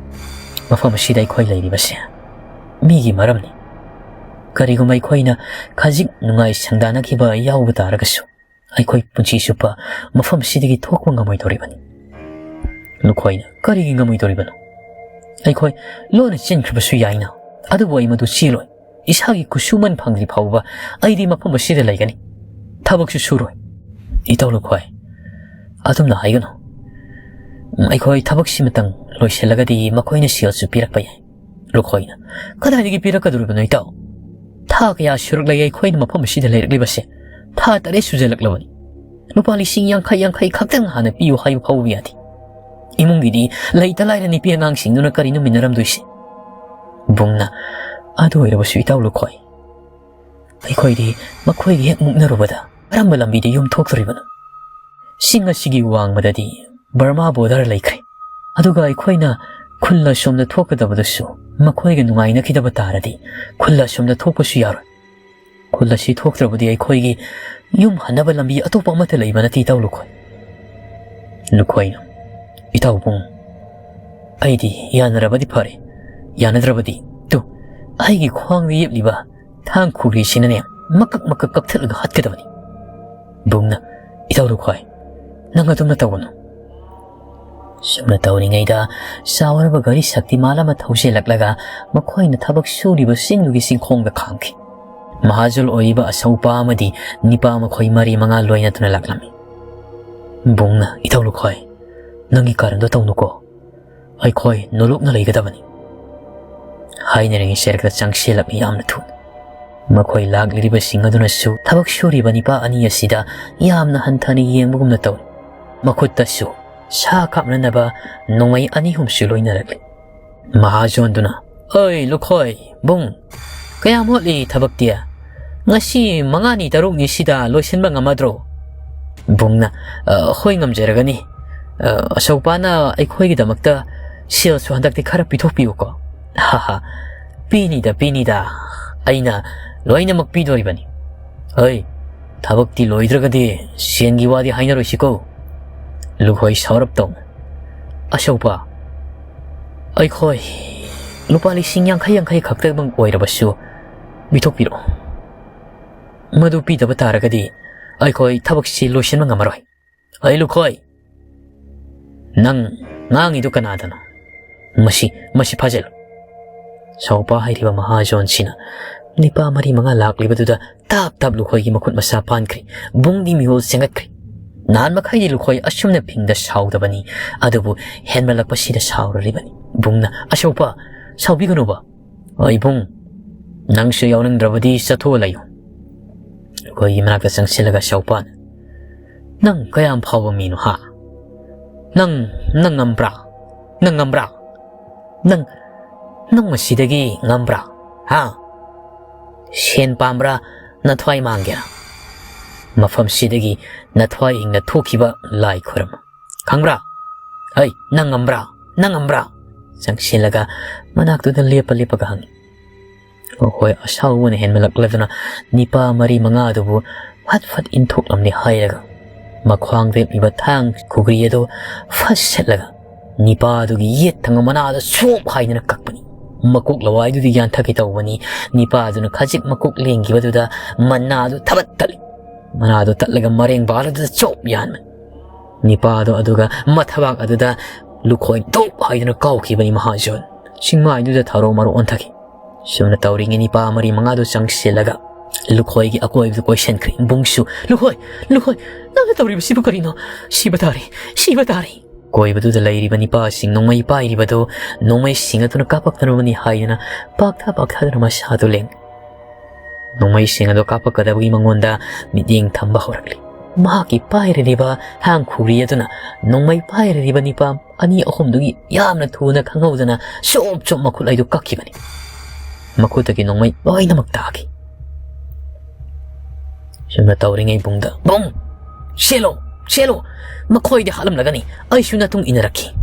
ꯃꯐꯝ ꯑꯁꯤꯗ ꯑꯩꯈꯣꯏ ꯂꯩꯔꯤꯕꯁꯦ ꯃꯤꯒꯤ ꯃꯔꯝꯅꯤ꯫ ꯀꯔꯤꯒꯨꯝꯕ ꯑꯩꯈꯣꯏꯅ ꯈꯖꯤꯛ ꯅꯨꯡꯉꯥꯏ ꯁꯪꯗꯥꯅꯈꯤꯕ ꯌꯥꯎꯕ ꯇꯥꯔꯒꯁꯨ, ꯑꯩꯈꯣꯏ ꯄꯨꯟꯁꯤ ꯆꯨꯞꯄ ꯃꯐꯝ ꯑꯁꯤꯗꯒꯤ ꯊꯣꯛꯄ ꯉꯝꯃꯣꯏꯗꯧꯔꯤꯕꯅꯤ"꯫ ꯂꯨꯈꯣꯏꯅ, "ꯀꯔꯤꯒꯤ ꯉꯝꯃꯣꯏꯗꯧꯔꯤꯕꯅꯣ? ꯑꯩꯈꯣꯏ ꯂꯣꯟꯅ ꯆꯦꯟꯈ꯭ꯔꯕꯁꯨ ꯌꯥꯏꯅ꯫ ꯑꯗꯨꯕꯨ ꯑꯩ ꯃꯗꯨ ꯆꯦꯜꯂꯣꯏ꯫ ꯏꯁꯥꯒꯤ ꯈꯨꯠꯁꯨꯃꯟ ꯐꯪꯗ꯭ꯔꯤ ꯐꯥꯎꯕ ꯑꯩꯗꯤ ꯃꯐꯝ ꯑꯁꯤꯗ ꯂꯩꯒꯅꯤ꯫ ꯊꯕꯛꯁꯨ ꯁꯨꯔꯣꯏ"꯫ "ꯏꯇꯥꯎ ꯂꯨꯈꯣꯏ, "ꯑꯗꯨꯝꯅ ꯍꯥꯏꯒꯅꯨ꯫ ꯑꯩꯈꯣꯏ ꯊꯕꯛꯁꯤꯃꯇꯪ ꯂꯣꯏꯁꯤꯜꯂꯒꯗꯤ ꯃꯈꯣꯏꯅ ꯁꯦꯜꯁꯨ ꯄꯤꯔꯛꯄ ꯌꯥꯏ꯫" ꯂꯨꯈꯣꯏꯅ, "ꯀꯗꯥꯏꯗꯒꯤ ꯄꯤꯔꯛꯀꯗꯧꯔꯤꯕꯅꯣ ꯏꯇꯥꯎ? ꯊꯥ ꯀꯌꯥ ꯁꯨꯔꯛꯂꯒꯦ ꯑꯩꯈꯣꯏꯅ ꯃꯐꯝ ꯑꯁꯤꯗ ꯂꯩꯔꯛꯂꯤꯕꯁꯦ? ꯊꯥ ꯇꯔꯦꯠ ꯁꯨꯖꯜꯂꯛꯂꯕꯅꯤ꯫ ꯂꯨꯄꯥ ꯂꯤꯁꯤꯡ ꯌꯥꯡꯈꯩ, ꯌꯥꯡꯈꯩ ꯈꯛꯇꯪ ꯍꯥꯟꯅ ꯄꯤꯌꯨ ꯍꯥꯏꯕ ꯐꯥꯎꯕ ꯌꯥꯗꯦ꯫ ꯏꯃꯨꯡꯒꯤꯗꯤ ꯂꯩꯇ ꯂꯥꯏꯔ ꯅꯨꯄꯤ ꯑꯉꯥꯡꯁꯤꯡꯗꯨꯅ ꯀꯔꯤꯅꯣ ꯃꯤꯟꯅꯔꯝꯗꯣꯏꯁꯦ?" ꯕꯨꯡꯅ, "ꯑꯗꯨ ꯑꯣꯏꯔꯕꯁꯨ ꯏꯇꯥꯎ ꯂꯨꯈꯣꯏ, ꯑꯩꯈꯣꯏꯗꯤ ꯃꯈꯣꯏꯒ ꯍꯦꯛ ꯃꯨꯛꯅꯔꯨꯕꯗ ꯀꯔꯝꯕ ꯂꯝꯕꯤꯗ ꯌꯨꯝ ꯊꯣꯛꯇꯣꯔꯤꯕꯅꯣ? ꯆꯤꯡ ꯑꯁꯤꯒꯤ ꯋꯥꯡꯃꯗꯗꯤ ꯕꯔꯃꯥ ꯕꯣꯔꯗꯔ ꯂꯩꯈ꯭ꯔꯦ꯫ ꯑꯗꯨꯒ ꯑꯩꯈꯣꯏꯅ ꯈꯨꯜ ꯑꯁꯣꯝꯗ ꯊꯣꯛꯀꯗꯕꯗꯨꯁꯨ ꯃꯈꯣꯏꯒ ꯅꯨꯡꯉꯥꯏꯅꯈꯤꯗꯕ ꯇꯥꯔꯗꯤ ꯈꯨꯜ ꯑꯁꯣꯝꯗ ꯊꯣꯛꯄꯁꯨ ꯌꯥꯔꯣꯏ꯫ ꯈꯨꯜ ꯑꯁꯤ ꯊꯣꯛꯇ꯭ꯔꯕꯗꯤ ꯑꯩꯈꯣꯏꯒꯤ ꯌꯨꯝ ꯍꯟꯅꯕ ꯂꯝꯕꯤ ꯑꯇꯣꯞꯄ ꯑꯃꯠꯇ ꯂꯩꯕ ꯅꯠꯇꯦ ꯏꯇꯥꯎ ꯂꯨꯈꯣꯏ꯫" ꯂꯨꯈꯣꯏꯅ, "ꯏꯇꯥꯎ ꯕꯨꯡ, ꯑꯩꯗꯤ ꯌꯥꯅꯔꯕꯗꯤ ꯐꯔꯦ, ꯌꯥꯅꯗ꯭ꯔꯕꯗꯤ ꯇꯨ ꯑꯩꯒꯤ ꯈ꯭ꯋꯥꯡꯗ ꯌꯦꯞꯂꯤꯕ ꯊꯥꯡ ꯈꯨꯒ꯭ꯔꯤꯁꯤꯅꯅꯦ ꯃꯀꯛ ꯃꯀꯛ ꯀꯛꯊꯠꯂꯒ ꯍꯥꯠꯀꯗꯕꯅꯤ꯫" ꯕꯨꯡꯅ, "ꯏꯇꯥꯎ ꯂꯨꯈꯣꯏ, ꯅꯪ ꯑꯗꯨꯝꯅ ꯇꯧꯒꯅꯨ꯫" ꯁꯨꯝꯅ ꯇꯧꯔꯤꯉꯩꯗ ꯆꯥꯎꯔꯕ ꯒꯥꯔꯤ ꯁꯛꯇꯤꯃꯥꯟ ꯑꯃ ꯊꯧꯖꯤꯜꯂꯛꯂꯒ ꯃꯈꯣꯏꯅ ꯊꯕꯛ ꯁꯨꯔꯤꯕ ꯆꯤꯡꯗꯨꯒꯤ ꯆꯤꯡꯈꯣꯡꯗ ꯈꯥꯝꯈꯤ꯫ ꯃꯍꯥꯖꯣꯟ ꯑꯣꯏꯔꯤꯕ ꯑꯆꯧꯄꯥ ꯑꯃꯗꯤ ꯅꯤꯄꯥ ꯃꯈꯣꯏ ꯃꯔꯤ ꯃꯉꯥ ꯂꯣꯏꯅꯗꯨꯅ ꯂꯥꯛꯂꯝꯃꯤ꯫ ꯕꯨꯡꯅ, "ꯏꯇꯥꯎ ꯂꯨꯈꯣꯏ, ꯅꯪꯒꯤ ꯀꯥꯔꯟꯗꯣ ꯇꯧꯅꯨꯀꯣ꯫ ꯑꯩꯈꯣꯏ ꯅꯣꯂꯨꯛꯅ ꯂꯩꯒꯗꯕꯅꯤ꯫" ꯍꯥꯏꯅꯔꯤꯉꯩ ꯆꯦꯔꯛꯇ ꯆꯪꯁꯤꯜꯂꯛꯏ ꯌꯥꯝꯅ ꯊꯨꯅ꯫ ꯃꯈꯣꯏ ꯂꯥꯛꯂꯤꯕꯁꯤꯡ ꯑꯗꯨꯅꯁꯨ ꯊꯕꯛ ꯁꯨꯔꯤꯕ ꯅꯤꯄꯥ ꯑꯅꯤ ꯑꯁꯤꯗ ꯌꯥꯝꯅ ꯍꯟꯊꯅ ꯌꯦꯡꯕꯒꯨꯝꯅ ꯇꯧꯏ꯫ ꯃꯈꯨꯠꯇꯁꯨ ꯁꯥ ꯀꯥꯞꯅꯅꯕ ꯅꯣꯡꯃꯩ ꯑꯅꯤ ꯑꯍꯨꯝꯁꯨ ꯂꯣꯏꯅꯔꯛꯂꯤ꯫ ꯃꯍꯥꯖꯣꯟꯗꯨꯅ, "ꯑꯣꯏ ꯂꯨꯈꯣꯏ, ꯕꯨꯡ, ꯀꯌꯥꯝ ꯋꯥꯠꯂꯤ ꯊꯕꯛꯇꯤ? ꯉꯁꯤ ꯃꯉꯥꯅꯤ ꯇꯔꯨꯛꯅꯤ ꯁꯤꯗ ꯂꯣꯏꯁꯤꯟꯕ ꯉꯝꯃꯗ꯭ꯔꯣ?" ꯕꯨꯡꯅ, "ꯑ, ꯍꯣꯏ, ꯉꯝꯖꯔꯒꯅꯤ꯫ ꯑ, ꯑꯆꯧꯄꯥꯅ ꯑꯩꯈꯣꯏꯒꯤꯗꯃꯛꯇ ꯁꯦꯜꯁꯨ ꯍꯟꯗꯛꯇꯤ ꯈꯔ ꯄꯤꯊꯣꯛꯄꯤꯌꯨꯀꯣ꯫" "ꯍꯥ ꯍꯥ, ꯄꯤꯅꯤꯗ, ꯄꯤꯅꯤꯗ, ꯑꯩꯅ ꯂꯣꯏꯅꯃꯛ ꯄꯤꯗꯣꯔꯤꯕꯅꯤ꯫ ꯍꯣꯏ, ꯊꯕꯛꯇꯤ ꯂꯣꯏꯗ꯭ꯔꯒꯗꯤ ꯁꯦꯟꯒꯤ ꯋꯥꯗꯤ ꯍꯥꯏꯅꯔꯣꯏꯁꯤꯀꯣ꯫" ꯂꯨꯈꯣꯏ ꯁꯥꯎꯔꯞ ꯇꯧꯅ, "ꯑꯆꯧꯄꯥ, ꯑꯩꯈꯣꯏ ꯂꯨꯄꯥ ꯂꯤꯁꯤꯡ ꯌꯥꯡꯈꯩ ꯌꯥꯡꯈꯩ ꯈꯛꯇꯃꯛ ꯑꯣꯏꯔꯕꯁꯨ ꯄꯤꯊꯣꯛꯄꯤꯔꯛꯑꯣ꯫ ꯃꯗꯨ ꯄꯤꯗꯕ ꯇꯥꯔꯒꯗꯤ ꯑꯩꯈꯣꯏ ꯊꯕꯛꯁꯤ ꯂꯣꯏꯁꯤꯟꯕ ꯉꯝꯃꯔꯣꯏ꯫" "ꯑꯩ ꯂꯨꯈꯣꯏ, ꯅꯪ ꯉꯥꯡꯉꯤꯗꯨ ꯀꯅꯥꯗꯅꯣ? ꯃꯁꯤ, ꯃꯁꯤ ꯐꯥꯖꯤꯜꯂꯨ꯫" ꯁꯥꯎꯄꯥ ꯍꯥꯏꯔꯤꯕ ꯃꯍꯥꯖꯣꯟꯁꯤꯅ ꯅꯤꯄꯥ ꯃꯔꯤ ꯃꯉꯥ ꯂꯥꯛꯂꯤꯕꯗꯨꯗ ꯇꯥꯞ ꯇꯥꯞ ꯂꯨꯈꯣꯏꯒꯤ ꯃꯈꯨꯠ ꯃꯁꯥ ꯄꯥꯟꯈ꯭ꯔꯦ꯫ ꯕꯨꯡꯗꯤ ꯃꯤꯍꯨꯜ ꯆꯦꯟꯒꯠꯈ꯭ꯔꯦ꯫ ꯅꯍꯥꯟ ꯃꯈꯩꯗꯤ ꯂꯨꯈꯣꯏ ꯑꯁꯨꯝꯅ ꯐꯤꯡꯗ ꯁꯥꯎꯗꯕꯅꯤ, ꯑꯗꯨꯕꯨ ꯍꯦꯟꯃꯜꯂꯛꯄꯁꯤꯗ ꯁꯥꯎꯔꯨꯔꯤꯕꯅꯤ꯫ ꯏꯕꯨꯡꯅ, "ꯑꯆꯧꯕ, ꯁꯥꯎꯕꯤꯒꯅꯨꯕ꯫ ꯑꯣ ꯏꯕꯨꯡ, ꯅꯪꯁꯨ ꯌꯥꯎꯅꯤꯡꯗ꯭ꯔꯕꯗꯤ ꯆꯠꯊꯣꯛꯑ ꯂꯩꯌꯨ"꯫ ꯂꯨꯈꯣꯏꯒꯤ ꯃꯅꯥꯛꯇ ꯆꯪꯁꯤꯜꯂꯒ ꯑꯆꯧꯕꯅ, "ꯅꯪ ꯀꯌꯥꯝ ꯐꯥꯎꯕ ꯃꯤꯅꯣ, ꯍꯥ? ꯅꯪ, ꯅꯪ ꯉꯝꯕ꯭ꯔꯥ? ꯅꯪ ꯉꯝꯕ꯭ꯔꯥ? ꯅꯪ, ꯅꯪ ꯃꯁꯤꯗꯒꯤ ꯉꯝꯕ꯭ꯔꯥ? ꯍꯥ? ꯁꯦꯟ ꯄꯥꯝꯕ꯭ꯔꯥ? ꯅꯊ꯭ꯋꯥꯏ ꯃꯥꯡꯒꯦꯔꯥ? ꯃꯐꯝꯁꯤꯗꯒꯤ ꯅꯊ꯭ꯋꯥꯏ ꯍꯤꯡꯅ ꯊꯣꯛꯈꯤꯕ ꯂꯥꯏ ꯈꯨꯔꯨꯝꯃꯨ꯫ ꯈꯪꯕ꯭ꯔꯥ? ꯍꯩ, ꯅꯪ ꯉꯝꯕ꯭ꯔꯥ? ꯅꯪ ꯉꯝꯕ꯭ꯔꯥ?" ꯆꯪꯁꯤꯜꯂꯒ ꯃꯅꯥꯛꯇꯨꯗ ꯂꯦꯞꯄ ꯂꯦꯞꯄꯒ ꯍꯪꯉꯤ꯫ ꯍꯣꯏ, ꯑꯁꯥꯎꯕꯅ ꯍꯦꯟꯃꯜꯂꯛꯂꯗꯨꯅ ꯅꯤꯄꯥ ꯃꯔꯤ ꯃꯉꯥ ꯑꯗꯨꯕꯨ ꯐꯠ ꯐꯠ ꯏꯟꯊꯣꯛꯂꯝꯂꯦ ꯍꯥꯏꯔꯒ ꯃꯈ꯭ꯋꯥꯡꯗ ꯂꯦꯞꯂꯤꯕ ꯊꯥꯡ ꯈꯨꯒ꯭ꯔꯤ ꯑꯗꯨ ꯐꯠ ꯁꯠꯂꯒ ꯅꯤꯄꯥ ꯑꯗꯨꯒꯤ ꯌꯦꯠ ꯊꯪꯕ ꯃꯅꯥꯗ ꯁꯣꯞ ꯍꯥꯏꯗꯅ ꯀꯛꯄꯅꯤ꯫ ꯃꯀꯣꯛ ꯂꯋꯥꯏꯗꯨꯗꯤ ꯌꯥꯟꯊꯛꯀꯦ ꯇꯧꯕꯅꯤ꯫ ꯅꯤꯄꯥ ꯑꯗꯨꯅ ꯈꯖꯤꯛ ꯃꯀꯣꯛ ꯂꯦꯡꯈꯤꯕꯗꯨꯗ ꯃꯅꯥꯗꯨ ꯊꯕꯠ ꯇꯠꯂꯤ꯫ ꯃꯅꯥꯗꯨ ꯇꯠꯂꯒ ꯃꯔꯦꯡ ꯕꯥꯜ ꯑꯗꯨꯗ ꯆꯣꯞ ꯌꯥꯟꯕꯅꯤ꯫ ꯅꯤꯄꯥꯗꯣ ꯑꯗꯨꯒ ꯃꯊꯕꯥꯛ ꯑꯗꯨꯗ ꯂꯨꯈꯣꯏ ꯇꯣꯞ ꯍꯥꯏꯗꯨꯅ ꯀꯥꯎꯈꯤꯕꯅꯤ ꯃꯍꯥꯖꯣꯟ꯫ ꯆꯤꯡꯃꯥꯏꯗꯨꯗ ꯊꯔꯣ ꯃꯔꯣ ꯑꯣꯟꯊꯈꯤ꯫ ꯁꯨꯝꯅ ꯇꯧꯔꯤꯉꯩ ꯅꯤꯄꯥ ꯃꯔꯤ ꯃꯉꯥꯗꯨ ꯆꯪꯁꯤꯜꯂꯒ ꯂꯨꯈꯣꯏꯒꯤ ꯑꯀꯣꯏꯕꯗꯨ ꯀꯣꯏꯁꯤꯟꯈ꯭ꯔꯦ꯫ ꯏꯕꯨꯡꯁꯨ, "ꯂꯨꯈꯣꯏ, ꯂꯨꯈꯣꯏ, ꯅꯪꯅ ꯇꯧꯔꯤꯕꯁꯤꯕꯨ ꯀꯔꯤꯅꯣ? ꯁꯤꯕ ꯇꯥꯔꯦ, ꯁꯤꯕ ꯇꯥꯔꯦ!" ꯀꯣꯏꯕꯗꯨꯗ ꯂꯩꯔꯤꯕ ꯅꯤꯄꯥꯁꯤꯡ ꯅꯣꯡꯃꯩ ꯄꯥꯏꯔꯤꯕꯗꯨ ꯅꯣꯡꯃꯩꯁꯤꯡ ꯑꯗꯨꯅ ꯀꯥꯞꯄꯛꯇꯅꯕꯅꯤ ꯍꯥꯏꯗꯨꯅ ꯄꯥꯛꯊ ꯄꯥꯛꯊꯗꯨꯅ ꯃꯁꯥꯗꯨ ꯂꯦꯡ ꯅꯣꯡꯃꯩꯁꯤꯡ ꯑꯗꯨ ꯀꯥꯞꯄꯛꯀꯗꯕꯒꯤ ꯃꯉꯣꯟꯗ ꯃꯤꯠꯌꯦꯡ ꯊꯝꯕ ꯍꯧꯔꯛꯂꯤ꯫ ꯃꯍꯥꯛꯀꯤ ꯄꯥꯏꯔꯤꯕ ꯊꯥꯡ ꯈꯨꯔꯤ ꯑꯗꯨꯅ ꯅꯣꯡꯃꯩ ꯄꯥꯏꯔꯤꯕ ꯅꯤꯄꯥ ꯑꯅꯤ ꯑꯍꯨꯝꯗꯨꯒꯤ ꯌꯥꯝꯅ ꯊꯨꯅ ꯈꯪꯍꯧꯗꯅ ꯆꯣꯞ ꯆꯣꯞ ꯃꯈꯨꯠ ꯑꯗꯨ ꯀꯛꯈꯤꯕꯅꯤ꯫ ꯃꯈꯨꯠꯇꯒꯤ ꯅꯣꯡꯃꯩ ꯂꯣꯏꯅꯃꯛ ꯇꯥꯈꯤ꯫ ꯁꯨꯝꯅ ꯇꯧꯔꯤꯉꯩ ꯕꯨꯡꯗ, "ꯕꯨꯡ! ꯆꯦꯜꯂꯣ, ꯆꯦꯜꯂꯣ! ꯃꯈꯣꯏꯗꯤ ꯍꯥꯠꯂꯝꯂꯒꯅꯤ, ꯑꯩꯁꯨ ꯅꯇꯨꯡ ꯏꯟꯅꯔꯛꯈꯤ꯫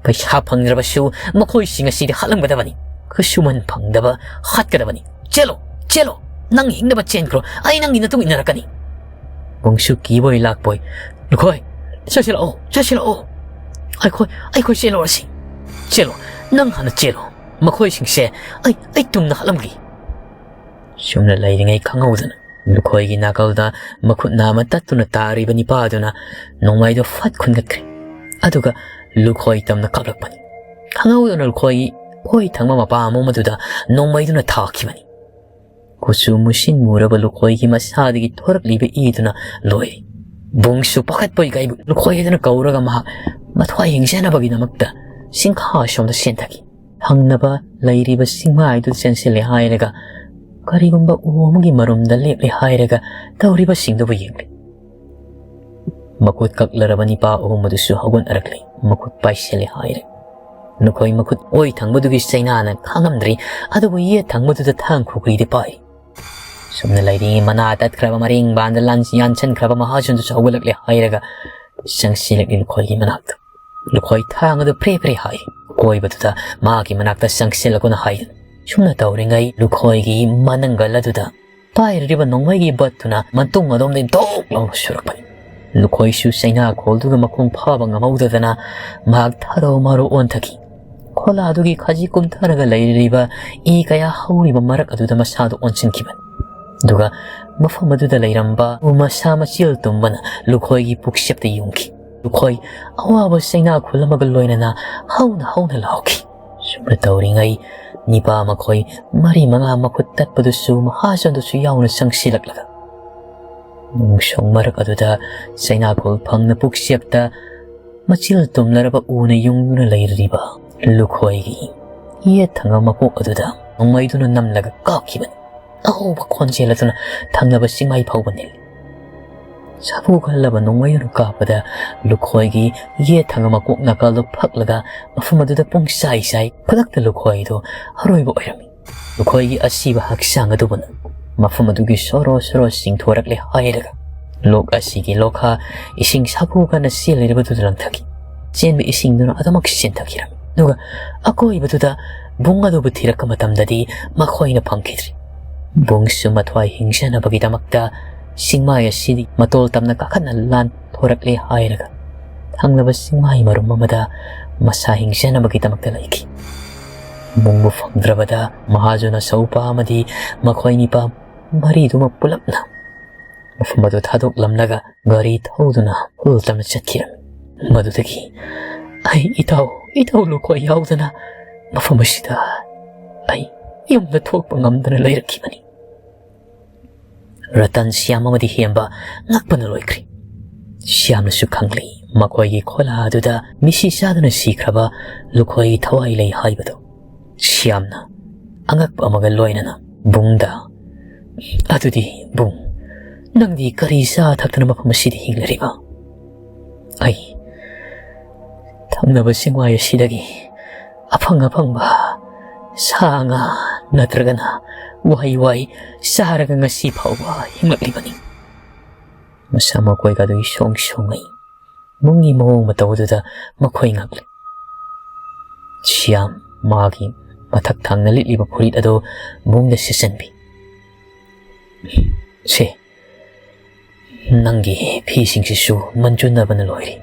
ꯄꯩꯁꯥ ꯐꯪꯗ꯭ꯔꯕꯁꯨ ꯃꯈꯣꯏꯁꯤꯡ ꯑꯁꯤꯗꯤ ꯍꯥꯠꯂꯝꯒꯗꯕꯅꯤ꯫ ꯈꯨꯠꯁꯨꯃꯟ ꯐꯪꯗꯕ ꯍꯥꯠꯀꯗꯕꯅꯤ꯫ ꯆꯦꯜꯂꯣ, ꯆꯦꯜꯂꯣ! ꯅꯪ ꯍꯤꯡꯅꯕ ꯆꯦꯟꯈ꯭ꯔꯣ, ꯑꯩ ꯅꯪꯒꯤ ꯅꯇꯨꯡ ꯏꯟꯅꯔꯛꯀꯅꯤ"꯫ ꯕꯨꯡꯁꯨ ꯀꯤꯕꯣꯏ ꯂꯥꯛꯄꯣꯏ, "ꯂꯨꯈꯣꯏ, ꯆꯠꯁꯤꯜꯂꯛꯑꯣ, ꯆꯠꯁꯤꯜꯂꯛꯑꯣ! ꯑꯩꯈꯣꯏ, ꯑꯩꯈꯣꯏ ꯆꯦꯜꯂꯨꯔꯁꯤ꯫ ꯆꯦꯜꯂꯣ, ꯅꯪ ꯍꯥꯟꯅ ꯆꯦꯜꯂꯣ꯫ ꯃꯈꯣꯏꯁꯤꯡꯁꯦ ꯑꯩ, ꯑꯩ ꯇꯨꯡꯗ ꯍꯥꯠꯂꯝꯒꯦ"꯫ ꯁꯨꯝꯅ ꯂꯩꯔꯤꯉꯩ ꯈꯪꯍꯧꯗꯅ ꯂꯨꯈꯣꯏꯒꯤ ꯅꯥꯀꯜꯗ ꯃꯈꯨꯠ ꯅꯥꯝꯃ ꯇꯠꯇꯨꯅ ꯇꯥꯔꯤꯕ ꯅꯤꯄꯥꯗꯨꯅ ꯅꯣꯡꯃꯩꯗꯨ ꯐꯠ ꯈꯨꯟꯒꯠꯈ꯭ꯔꯦ꯫ ꯑꯗꯨꯒ ꯂꯨꯈꯣꯏ ꯇꯝꯅ ꯀꯥꯞꯂꯛꯄꯅꯤ꯫ ꯈꯪꯍꯧꯗꯅ ꯂꯨꯈꯣꯏꯒꯤ ꯑꯣꯏ ꯊꯪꯕ ꯃꯄꯥ ꯑꯃꯣꯝ ꯑꯗꯨꯗ ꯅꯣꯡꯃꯩꯗꯨꯅ ꯊꯥꯈꯤꯕꯅꯤ꯫ ꯀꯨꯆꯨ ꯃꯨꯁꯤꯟ ꯃꯨꯔꯕ ꯂꯨꯈꯣꯏꯒꯤ ꯃꯁꯥꯗꯒꯤ ꯊꯣꯔꯛꯂꯤꯕ ꯏꯗꯨꯅ ꯂꯣꯏꯔꯦ꯫ ꯕꯨꯡꯁꯨ ꯄꯥꯈꯠꯄꯣꯏ ꯀꯩꯕꯣꯏ ꯂꯨꯈꯣꯏ ꯑꯗꯨꯅ ꯀꯧꯔꯒ ꯃꯍꯥꯛ ꯃꯊ꯭ꯋꯥꯏ ꯍꯤꯡꯖꯅꯕꯒꯤꯗꯃꯛꯇ ꯁꯤꯡꯈꯥ ꯁꯣꯝꯗ ꯆꯦꯟꯊꯈꯤ꯫ ꯊꯪꯅꯕ ꯂꯩꯔꯤꯕ ꯁꯤꯡꯃꯥꯏꯗꯨ ꯆꯦꯟꯁꯤꯜꯂꯦ ꯍꯥꯏꯔꯒ ꯀꯔꯤꯒꯨꯝꯕ ꯎ ꯑꯃꯒꯤ ꯃꯔꯨꯝꯗ ꯂꯦꯞꯂꯦ ꯍꯥꯏꯔꯒ ꯇꯧꯔꯤꯕꯁꯤꯡꯗꯨꯕꯨ ꯌꯦꯡꯂꯤ꯫ ꯃꯈꯨꯠ ꯀꯛꯂꯔꯕ ꯅꯤꯄꯥ ꯑꯍꯨꯝ ꯑꯗꯨꯁꯨ ꯍꯧꯒꯠꯅꯔꯛꯂꯦ꯫ ꯃꯈꯨꯠ ꯄꯥꯏꯁꯤꯜꯂꯦ ꯍꯥꯏꯔꯦ꯫ ꯅꯈꯣꯏ ꯃꯈꯨꯠ ꯑꯣꯏ ꯊꯪꯕꯗꯨꯒꯤ ꯆꯩꯅꯥꯅ ꯈꯥꯡꯉꯝꯗ꯭ꯔꯤ, ꯑꯗꯨꯕꯨ ꯌꯦꯠ ꯊꯪꯕꯗꯨꯗ ꯊꯥꯡ ꯈꯨꯒ꯭ꯔꯤꯗꯤ ꯄꯥꯏ꯫ ꯁꯨꯝꯅ ꯂꯩꯔꯤ, ꯃꯅꯥ ꯇꯠꯈ꯭ꯔꯕ ꯃꯔꯦꯡꯕꯥꯟꯗ ꯂꯥꯟ-, ꯌꯥꯟꯁꯤꯟꯈ꯭ꯔꯕ ꯃꯍꯥꯖꯣꯟꯗꯨꯁꯨ ꯍꯧꯒꯠꯂꯛꯂꯦ ꯍꯥꯏꯔꯒ ꯆꯪꯁꯤꯜꯂꯛꯂꯤ ꯂꯨꯈꯣꯏꯒꯤ ꯃꯅꯥꯛꯇ꯫ ꯂꯨꯈꯣꯏ ꯊꯥꯡ ꯑꯗꯨ ꯐ꯭ꯔꯦ ꯐ꯭ꯔꯦ ꯍꯥꯏ꯫ ꯑꯀꯣꯏꯕꯗꯨꯗ ꯃꯍꯥꯛꯀꯤ ꯃꯅꯥꯛꯇ ꯆꯪꯁꯤꯜꯂꯛꯄꯅ ꯍꯥꯏꯗꯅ꯫ ꯁꯨꯝꯅ ꯇꯧꯔꯤꯉꯩ ꯂꯨꯈꯣꯏꯒꯤ ꯃꯅꯪꯒꯜ ꯑꯗꯨꯗ ꯄꯥꯏꯔꯤꯕ ꯅꯣꯡꯃꯩꯒꯤ ꯕꯠꯇꯨꯅ ꯃꯇꯨꯡ ꯑꯗꯣꯝꯗꯒꯤ ꯗꯣꯛ ꯂꯥꯎꯅ ꯁꯨꯔꯛꯄꯅꯤ꯫ ꯂꯨꯈꯣꯏꯁꯨ ꯆꯩꯅꯥ ꯈꯣꯜꯗꯨꯒ ꯃꯈꯣꯡ ꯐꯥꯕ ꯉꯝꯍꯧꯗꯗꯅ ꯃꯍꯥꯛ ꯊꯔꯣ ꯃꯔꯣ ꯑꯣꯟꯊꯈꯤ꯫ ꯈꯣꯂꯥꯗꯨꯒꯤ ꯈꯖꯤꯛ ꯀꯨꯝꯊꯔꯒ ꯂꯩꯔꯤꯕ ꯏ ꯀꯌꯥ ꯍꯧꯔꯤꯕ ꯃꯔꯛ ꯑꯗꯨꯗ ꯃꯁꯥꯗꯨ ꯑꯣꯟꯁꯤꯟꯈꯤꯕꯅꯤ꯫ ꯑꯗꯨꯒ ꯃꯐꯝ ꯑꯗꯨꯗ ꯂꯩꯔꯝꯕ ꯎ ꯃꯁꯥ ꯃꯆꯦꯜ ꯇꯨꯝꯕꯅ ꯂꯨꯈꯣꯏꯒꯤ ꯄꯨꯛꯆꯦꯞꯇ ꯌꯨꯡꯈꯤ꯫ ꯂꯨꯈꯣꯏ ꯑꯋꯥꯕ ꯆꯩꯅꯥ ꯈꯨꯜ ꯑꯃꯒ ꯂꯣꯏꯅꯅ ꯍꯧꯅ ꯍꯧꯅ ꯂꯥꯎꯈꯤ꯫ ꯁꯨꯝꯅ ꯇꯧꯔꯤꯉꯩ ꯅꯤꯄꯥ ꯃꯈꯣꯏ ꯃꯔꯤ ꯃꯉꯥ ꯃꯈꯨꯠ ꯇꯠꯄꯗꯨꯁꯨ ꯃꯍꯥꯖꯣꯟꯗꯨꯁꯨ ꯌꯥꯎꯅ ꯆꯪꯁꯤꯜꯂꯛꯂꯒ ꯅꯨꯡꯁꯣꯡ ꯃꯔꯛ ꯑꯗꯨꯗ ꯆꯩꯅꯥꯈꯣꯜ ꯐꯪꯅ ꯄꯨꯛꯆꯦꯞꯇ ꯃꯆꯤꯜ ꯇꯨꯝꯂꯔꯕ ꯎꯅ ꯌꯨꯡꯗꯨꯅ ꯂꯩꯔꯤꯕ ꯂꯨꯈꯣꯏꯒꯤ ꯌꯦꯠ ꯊꯪꯕ ꯃꯀꯣꯛ ꯑꯗꯨꯗ ꯅꯣꯡꯃꯩꯗꯨꯅ ꯅꯝꯂꯒ ꯀꯥꯞꯈꯤꯕꯅꯤ꯫ ꯑꯍꯧꯕ ꯈꯣꯟꯖꯦꯜ ꯑꯗꯨꯅ ꯊꯪꯅꯕ ꯆꯤꯡꯃꯥꯏ ꯐꯥꯎꯕ ꯅꯤꯜꯂꯤ꯫ ꯁꯥꯐꯨ ꯈꯜꯂꯕ ꯅꯣꯡꯃꯩ ꯑꯗꯨ ꯀꯥꯞꯄꯗ ꯂꯨꯈꯣꯏꯒꯤ ꯌꯦꯠ ꯊꯪꯕ ꯃꯀꯣꯛ ꯅꯥꯀꯜꯗꯨ ꯐꯛꯂꯒ ꯃꯐꯝ ꯑꯗꯨꯗ ꯄꯨꯡꯆꯥꯏ ꯆꯥꯏ꯫ ꯈꯨꯗꯛꯇ ꯂꯨꯈꯣꯏꯗꯨ ꯑꯔꯣꯏꯕ ꯑꯣꯏꯔꯝꯃꯤ꯫ ꯂꯨꯈꯣꯏꯒꯤ ꯑꯁꯤꯕ ꯍꯛꯆꯥꯡ ꯑꯗꯨꯕꯨꯅ ꯃꯐꯝ ꯑꯗꯨꯒꯤ ꯁꯣꯔꯣ ꯁꯣꯔꯣ ꯆꯤꯡꯊꯣꯔꯛꯂꯦ ꯍꯥꯏꯔꯒ ꯂꯣꯛ ꯑꯁꯤꯒꯤ ꯂꯣꯈꯥ ꯏꯁꯤꯡ ꯁꯥꯐꯨ ꯀꯟꯅ ꯆꯦꯜꯂꯤꯔꯕꯗꯨꯗ ꯂꯪꯊꯈꯤ꯫ ꯆꯦꯟꯕ ꯏꯁꯤꯡꯗꯨꯅ ꯑꯗꯨꯃꯛ ꯆꯦꯟꯊꯈꯤꯔꯝꯃꯤ꯫ ꯑꯗꯨꯒ ꯑꯀꯣꯏꯕꯗꯨꯗ ꯕꯨꯡ ꯑꯗꯨꯕꯨ ꯊꯤꯔꯛꯄ ꯃꯇꯝꯗꯗꯤ ꯃꯈꯣꯏꯅ ꯐꯪꯈꯤꯗ꯭ꯔꯤ꯫ ꯕꯨꯡꯁꯨ ꯃꯊ꯭ꯋꯥꯏ ꯍꯤꯡꯖꯅꯕꯒꯤꯗꯃꯛꯇ ꯆꯤꯡꯃꯥꯏ ꯑꯁꯤꯗꯤ ꯃꯇꯣꯜ ꯇꯝꯅ ꯀꯥꯈꯠꯅ ꯂꯥꯟꯊꯣꯔꯛꯂꯦ ꯍꯥꯏꯔꯒ ꯊꯪꯅꯕ ꯆꯤꯡꯃꯥꯏ ꯃꯔꯨꯝ ꯑꯃꯗ ꯃꯁꯥ ꯍꯤꯡꯖꯅꯕꯒꯤꯗꯃꯛꯇ ꯂꯩꯈꯤ꯫ ꯕꯨꯡꯕꯨ ꯐꯪꯗ꯭ꯔꯕꯗ ꯃꯍꯥꯖꯣꯟ ꯑꯆꯧꯕ ꯑꯃꯗꯤ ꯃꯈꯣꯏ ꯅꯤꯄꯥ ꯃꯔꯤꯗꯨꯃꯛ ꯄꯨꯂꯞꯅ ꯃꯐꯝ ꯑꯗꯨ ꯊꯥꯗꯣꯛꯂꯝꯂꯒ ꯒꯥꯔꯤ ꯊꯧꯗꯨꯅ ꯍꯨꯜ ꯇꯝꯅ ꯆꯠꯈꯤꯔꯝꯃꯤ꯫ ꯃꯗꯨꯗꯒꯤ ꯑꯩ ꯏꯇꯥꯎ, ꯏꯇꯥꯎ ꯂꯨꯈꯣꯏ ꯌꯥꯎꯗꯅ ꯃꯐꯝ ꯑꯁꯤꯗ ꯑꯩ ꯌꯨꯝꯗ ꯊꯣꯛꯄ ꯉꯝꯗꯅ ꯂꯩꯔꯛꯈꯤꯕꯅꯤ꯫ ꯔꯇꯟ ꯁ꯭ꯌꯥꯝ ꯑꯃꯗꯤ ꯍꯦꯝꯕ ꯉꯛꯄꯅ ꯂꯣꯏꯈ꯭ꯔꯦ꯫ ꯁ꯭ꯌꯥꯝꯅꯁꯨ ꯈꯪꯂꯤ ꯃꯈꯣꯏꯒꯤ ꯈꯣꯂꯥ ꯑꯗꯨꯗ ꯃꯤꯁꯤ ꯆꯥꯗꯨꯅ ꯁꯤꯈ꯭ꯔꯕ ꯂꯨꯈꯣꯏ ꯊꯋꯥꯏ ꯂꯩ ꯍꯥꯏꯕꯗꯨ꯫ ꯁ꯭ꯌꯥꯝꯅ ꯑꯉꯛꯄ ꯑꯃꯒ ꯂꯣꯏꯅꯅ ꯕꯨꯡꯗ, "ꯑꯗꯨꯗꯤ ꯕꯨꯡ, ꯅꯪꯗꯤ ꯀꯔꯤ ꯆꯥ ꯊꯛꯇꯅ ꯃꯐꯝ ꯑꯁꯤꯗ ꯍꯤꯡꯂꯤꯕ?" "ꯑꯩ ꯊꯪꯅꯕ ꯆꯤꯡꯋꯥꯏ ꯑꯁꯤꯗꯒꯤ ꯑꯐꯪ ꯑꯐꯪꯕ ꯁꯥ ꯉꯥ ꯅꯠꯇ꯭ꯔꯒꯅ ꯋꯥꯍꯩ ꯋꯥꯍꯩ ꯆꯥꯔꯒ ꯉꯁꯤ ꯐꯥꯎꯕ ꯍꯤꯡꯂꯛꯂꯤꯕꯅꯤ꯫" ꯃꯁꯥ ꯃꯈꯣꯏꯒ ꯑꯗꯨꯒꯤ ꯁꯣꯡ ꯁꯣꯡꯉꯩ ꯕꯨꯡꯒꯤ ꯃꯑꯣꯡ ꯃꯇꯧ ꯑꯗꯨꯗ ꯃꯈꯣꯏ ꯉꯛꯂꯤ꯫ ꯁ꯭ꯌꯥꯝ ꯃꯥꯒꯤ ꯃꯊꯛ ꯊꯪꯅ ꯂꯤꯠꯂꯤꯕ ꯐꯨꯔꯤꯠ ꯑꯗꯨ ꯕꯨꯡꯗ ꯁꯦꯠꯆꯟꯕꯤ꯫ "ꯁꯦ, ꯅꯪꯒꯤ ꯐꯤꯁꯤꯡꯁꯤꯁꯨ ꯃꯟꯖꯨꯟꯅꯕꯅ ꯂꯣꯏꯔꯦ꯫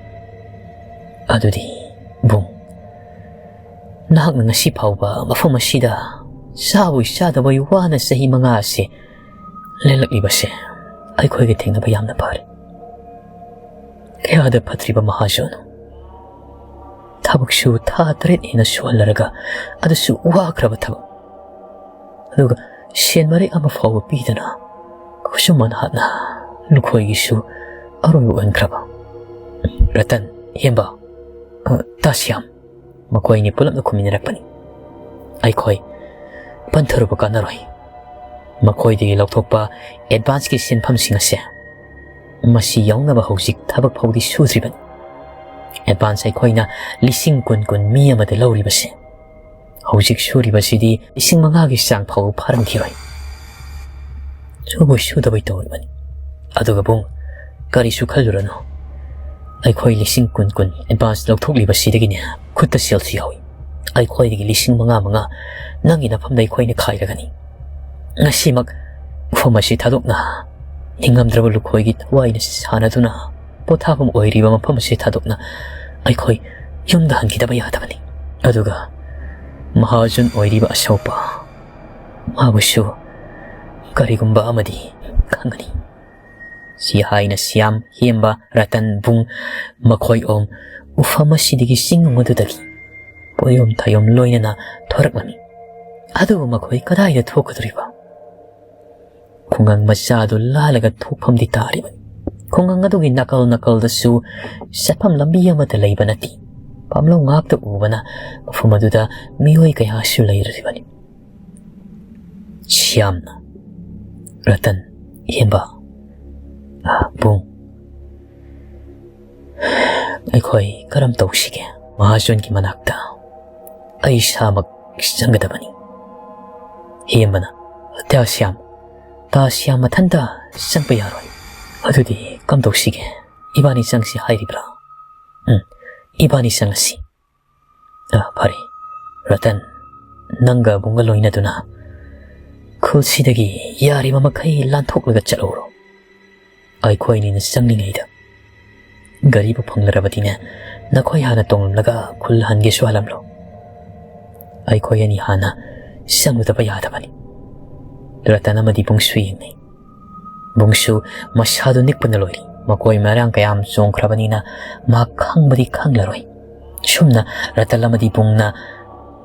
ꯑꯗꯨꯗꯤ ꯕꯨꯡ, ꯅꯍꯥꯛꯅ ꯉꯁꯤ ꯐꯥꯎꯕ ꯃꯐꯝ ꯑꯁꯤꯗ ꯆꯥꯕꯣꯏ ꯆꯥꯗꯕꯣꯏ ꯋꯥꯅ ꯆꯍꯤ ꯃꯉꯥ ꯑꯁꯤ ꯂꯦꯜꯂꯛꯂꯤꯕꯁꯦ ꯑꯩꯈꯣꯏꯒ ꯊꯦꯡꯅꯕ ꯌꯥꯝꯅ ꯐꯔꯦ꯫ ꯀꯌꯥꯗ ꯐꯠꯇ꯭ꯔꯤꯕ ꯃꯍꯥꯖꯣꯟꯅꯣ꯫ ꯊꯕꯛꯁꯨ ꯊꯥ ꯇꯔꯦꯠ ꯍꯦꯟꯅ ꯁꯨꯍꯜꯂꯔꯒ ꯑꯗꯨꯁꯨ ꯋꯥꯈ꯭ꯔꯕ ꯊꯕꯛ꯫ ꯑꯗꯨꯒ ꯁꯦꯟ ꯃꯔꯦꯛ ꯑꯃ ꯐꯥꯎꯕ ꯄꯤꯗꯅ ꯈꯨꯠꯁꯨꯃꯟ ꯍꯥꯠꯅ ꯂꯨꯈꯣꯏꯒꯤꯁꯨ ꯑꯔꯣꯏꯕ ꯑꯣꯏꯍꯟꯈ꯭ꯔꯕ꯫" "ꯔꯇꯟ, ꯍꯦꯝꯕ, ꯑ, ꯇꯥꯁ꯭ꯌꯥꯝ", ꯃꯈꯣꯏꯅꯤ ꯄꯨꯂꯞꯅ ꯈꯨꯝꯃꯤꯟꯅꯔꯛꯄꯅꯤ꯫ "ꯑꯩꯈꯣꯏ ꯄꯟꯊꯔꯨꯕ ꯀꯥꯟꯅꯔꯣꯏ꯫ ꯃꯈꯣꯏꯗꯒꯤ ꯂꯧꯊꯣꯛꯄ ꯑꯦꯗꯚꯥꯟꯁꯀꯤ ꯁꯦꯟꯐꯝꯁꯤꯡ ꯑꯁꯦ ꯃꯁꯤ ꯌꯧꯅꯕ ꯍꯧꯖꯤꯛ ꯊꯕꯛ ꯐꯥꯎꯗꯤ ꯁꯨꯗ꯭ꯔꯤꯕꯅꯤ꯫ ꯑꯦꯗꯚꯥꯟꯁ ꯑꯩꯈꯣꯏꯅ ꯂꯤꯁꯤꯡ ꯀꯨꯟ ꯀꯨꯟ ꯃꯤ ꯑꯃꯗ ꯂꯧꯔꯤꯕꯁꯦ ꯍꯧꯖꯤꯛ ꯁꯨꯔꯤꯕꯁꯤꯗꯤ ꯂꯤꯁꯤꯡ ꯃꯉꯥꯒꯤ ꯆꯥꯡ ꯐꯥꯎꯕ ꯐꯥꯔꯝꯈꯤꯔꯣꯏ꯫ ꯁꯨꯕꯣꯏ ꯁꯨꯗꯕꯣꯏ ꯇꯧꯔꯤꯕꯅꯤ꯫ ꯑꯗꯨꯒ ꯕꯨꯡ, ꯀꯔꯤꯁꯨ ꯈꯜꯂꯨꯔꯅꯨ꯫ ꯑꯩꯈꯣꯏ ꯂꯤꯁꯤꯡ ꯀꯨꯟ ꯀꯨꯟ ꯑꯦꯗꯚꯥꯟꯁ ꯂꯧꯊꯣꯛꯂꯤꯕꯁꯤꯗꯒꯤꯅꯦ ꯈꯨꯠꯇ ꯁꯦꯜꯁꯨ ꯌꯥꯎꯏ꯫ ꯑꯩꯈꯣꯏꯗꯒꯤ ꯂꯤꯁꯤꯡ ꯃꯉꯥ ꯃꯉꯥ ꯅꯪꯒꯤ ꯅꯐꯝꯗ ꯑꯩꯈꯣꯏꯅ ꯈꯥꯏꯔꯒꯅꯤ꯫ ꯉꯁꯤꯃꯛ ꯃꯐꯝ ꯑꯁꯤ ꯊꯥꯗꯣꯛꯅ ꯅꯤꯡꯉꯝꯗ꯭ꯔꯕ ꯂꯨꯈꯣꯏꯒꯤ ꯊꯋꯥꯏꯅ ꯁꯥꯟꯅꯗꯨꯅ ꯄꯣꯊꯥꯐꯝ ꯑꯣꯏꯔꯤꯕ ꯃꯐꯝ ꯑꯁꯤ ꯊꯥꯗꯣꯛꯅ ꯑꯩꯈꯣꯏ ꯌꯨꯝꯗ ꯍꯟꯈꯤꯗꯕ ꯌꯥꯗꯕꯅꯤ꯫ ꯑꯗꯨꯒ ꯃꯍꯥꯖꯟ ꯑꯣꯏꯔꯤꯕ ꯑꯁꯧꯄ ꯃꯥꯕꯨꯁꯨ ꯀꯔꯤꯒꯨꯝꯕ ꯑꯃꯗꯤ ꯈꯪꯒꯅꯤ꯫" ꯁꯤ ꯍꯥꯏꯅ ꯁ꯭ꯌꯥꯝ, ꯍꯦꯝꯕ, ꯔꯇꯟ, ꯕꯨꯡ ꯃꯈꯣꯏ ꯑꯍꯨꯝ ꯎꯐꯝ ꯑꯁꯤꯗꯒꯤ ꯆꯤꯡꯅꯨꯡ ꯑꯗꯨꯗꯒꯤ ꯄꯣꯌꯣꯝ ꯊꯥꯌꯣꯝ ꯂꯣꯏꯅꯅ ꯊꯣꯔꯛꯂꯝꯃꯤ꯫ ꯑꯗꯨꯕꯨ ꯃꯈꯣꯏ ꯀꯗꯥꯏꯗ ꯊꯣꯛꯀꯗꯧꯔꯤꯕ? ꯈꯨꯡꯒꯪ ꯃꯆꯥ ꯑꯗꯨ ꯂꯥꯜꯂꯒ ꯊꯣꯛꯐꯝꯗꯤ ꯇꯥꯔꯤꯕꯅꯤ꯫ ꯈꯨꯡꯒꯪ ꯑꯗꯨꯒꯤ ꯅꯥꯀꯜ ꯅꯥꯀꯜꯗꯁꯨ ꯆꯠꯐꯝ ꯂꯝꯕꯤ ꯑꯃꯠꯇ ꯂꯩꯕ ꯅꯠꯇꯦ꯫ ꯄꯥꯝꯂꯧ ꯉꯥꯛꯇ ꯎꯕꯅ ꯃꯐꯝ ꯑꯗꯨꯗ ꯃꯤꯑꯣꯏ ꯀꯌꯥꯁꯨ ꯂꯩꯔꯤꯕꯅꯤ꯫ ꯁ꯭ꯌꯥꯝꯅ, "ꯔꯇꯟ, ꯍꯦꯝꯕ, ꯑ, ꯕꯨꯡ, ꯑꯩꯈꯣꯏ ꯀꯔꯝ ꯇꯧꯁꯤꯒꯦ? ꯃꯍꯥꯖꯣꯟꯒꯤ ꯃꯅꯥꯛꯇ ꯑꯩ ꯏꯁꯥꯃꯛ ꯆꯪꯒꯗꯕꯅꯤ꯫" ꯍꯦꯝꯕꯅ, "ꯇꯥ ꯁ꯭ꯌꯥꯝ, ꯇꯥ ꯁ꯭ꯌꯥꯝ ꯃꯊꯟꯇ ꯆꯪꯕ ꯌꯥꯔꯣꯏ꯫" "ꯑꯗꯨꯗꯤ ꯀꯝꯗꯧꯁꯤꯒꯦ? ꯏꯕꯥꯅꯤ ꯆꯪꯁꯤ ꯍꯥꯏꯔꯤꯕ꯭ꯔꯥ?" "ꯎꯝ, ꯏꯕꯥꯅꯤ ꯆꯪꯂꯁꯤ꯫" "ꯑ, ꯐꯔꯦ꯫ ꯔꯇꯟ, ꯅꯪꯒ ꯕꯨꯡꯒ ꯂꯣꯏꯅꯗꯨꯅ ꯈꯨꯜꯁꯤꯗꯒꯤ ꯌꯥꯔꯤꯕ ꯃꯈꯩ ꯂꯥꯟꯊꯣꯛꯂꯒ ꯆꯠꯍꯧꯔꯣ꯫ ꯑꯩꯈꯣꯏꯅꯤꯅ ꯆꯪꯂꯤꯉꯩꯗ ꯒꯥꯔꯤꯕꯨ ꯐꯪꯂꯔꯕꯗꯤꯅꯦ, ꯅꯈꯣꯏ ꯍꯥꯟꯅ ꯇꯣꯡꯂꯝꯂꯒ ꯈꯨꯜ ꯍꯟꯒꯦꯁꯨ ꯍꯜꯂꯝꯂꯣ꯫ ꯑꯩꯈꯣꯏ ꯑꯅꯤ ꯍꯥꯟꯅ ꯆꯪꯂꯨꯗꯕ ꯌꯥꯗꯕꯅꯤ꯫" ꯔꯇꯟ ꯑꯃꯗꯤ ꯕꯨꯡꯁꯨ ꯌꯦꯡꯅꯩ꯫ ꯕꯨꯡꯁꯨ ꯃꯁꯥꯗꯨ ꯅꯤꯛꯄꯅ ꯂꯣꯏꯔꯦ꯫ ꯃꯈꯣꯏ ꯃꯔꯥꯡ ꯀꯌꯥꯝ ꯆꯣꯡꯈ꯭ꯔꯕꯅꯤꯅ ꯃꯍꯥꯛ ꯈꯪꯕꯗꯤ ꯈꯪꯂꯔꯣꯏ꯫ ꯁꯨꯝꯅ ꯔꯇꯟ ꯑꯃꯗꯤ ꯕꯨꯡꯅ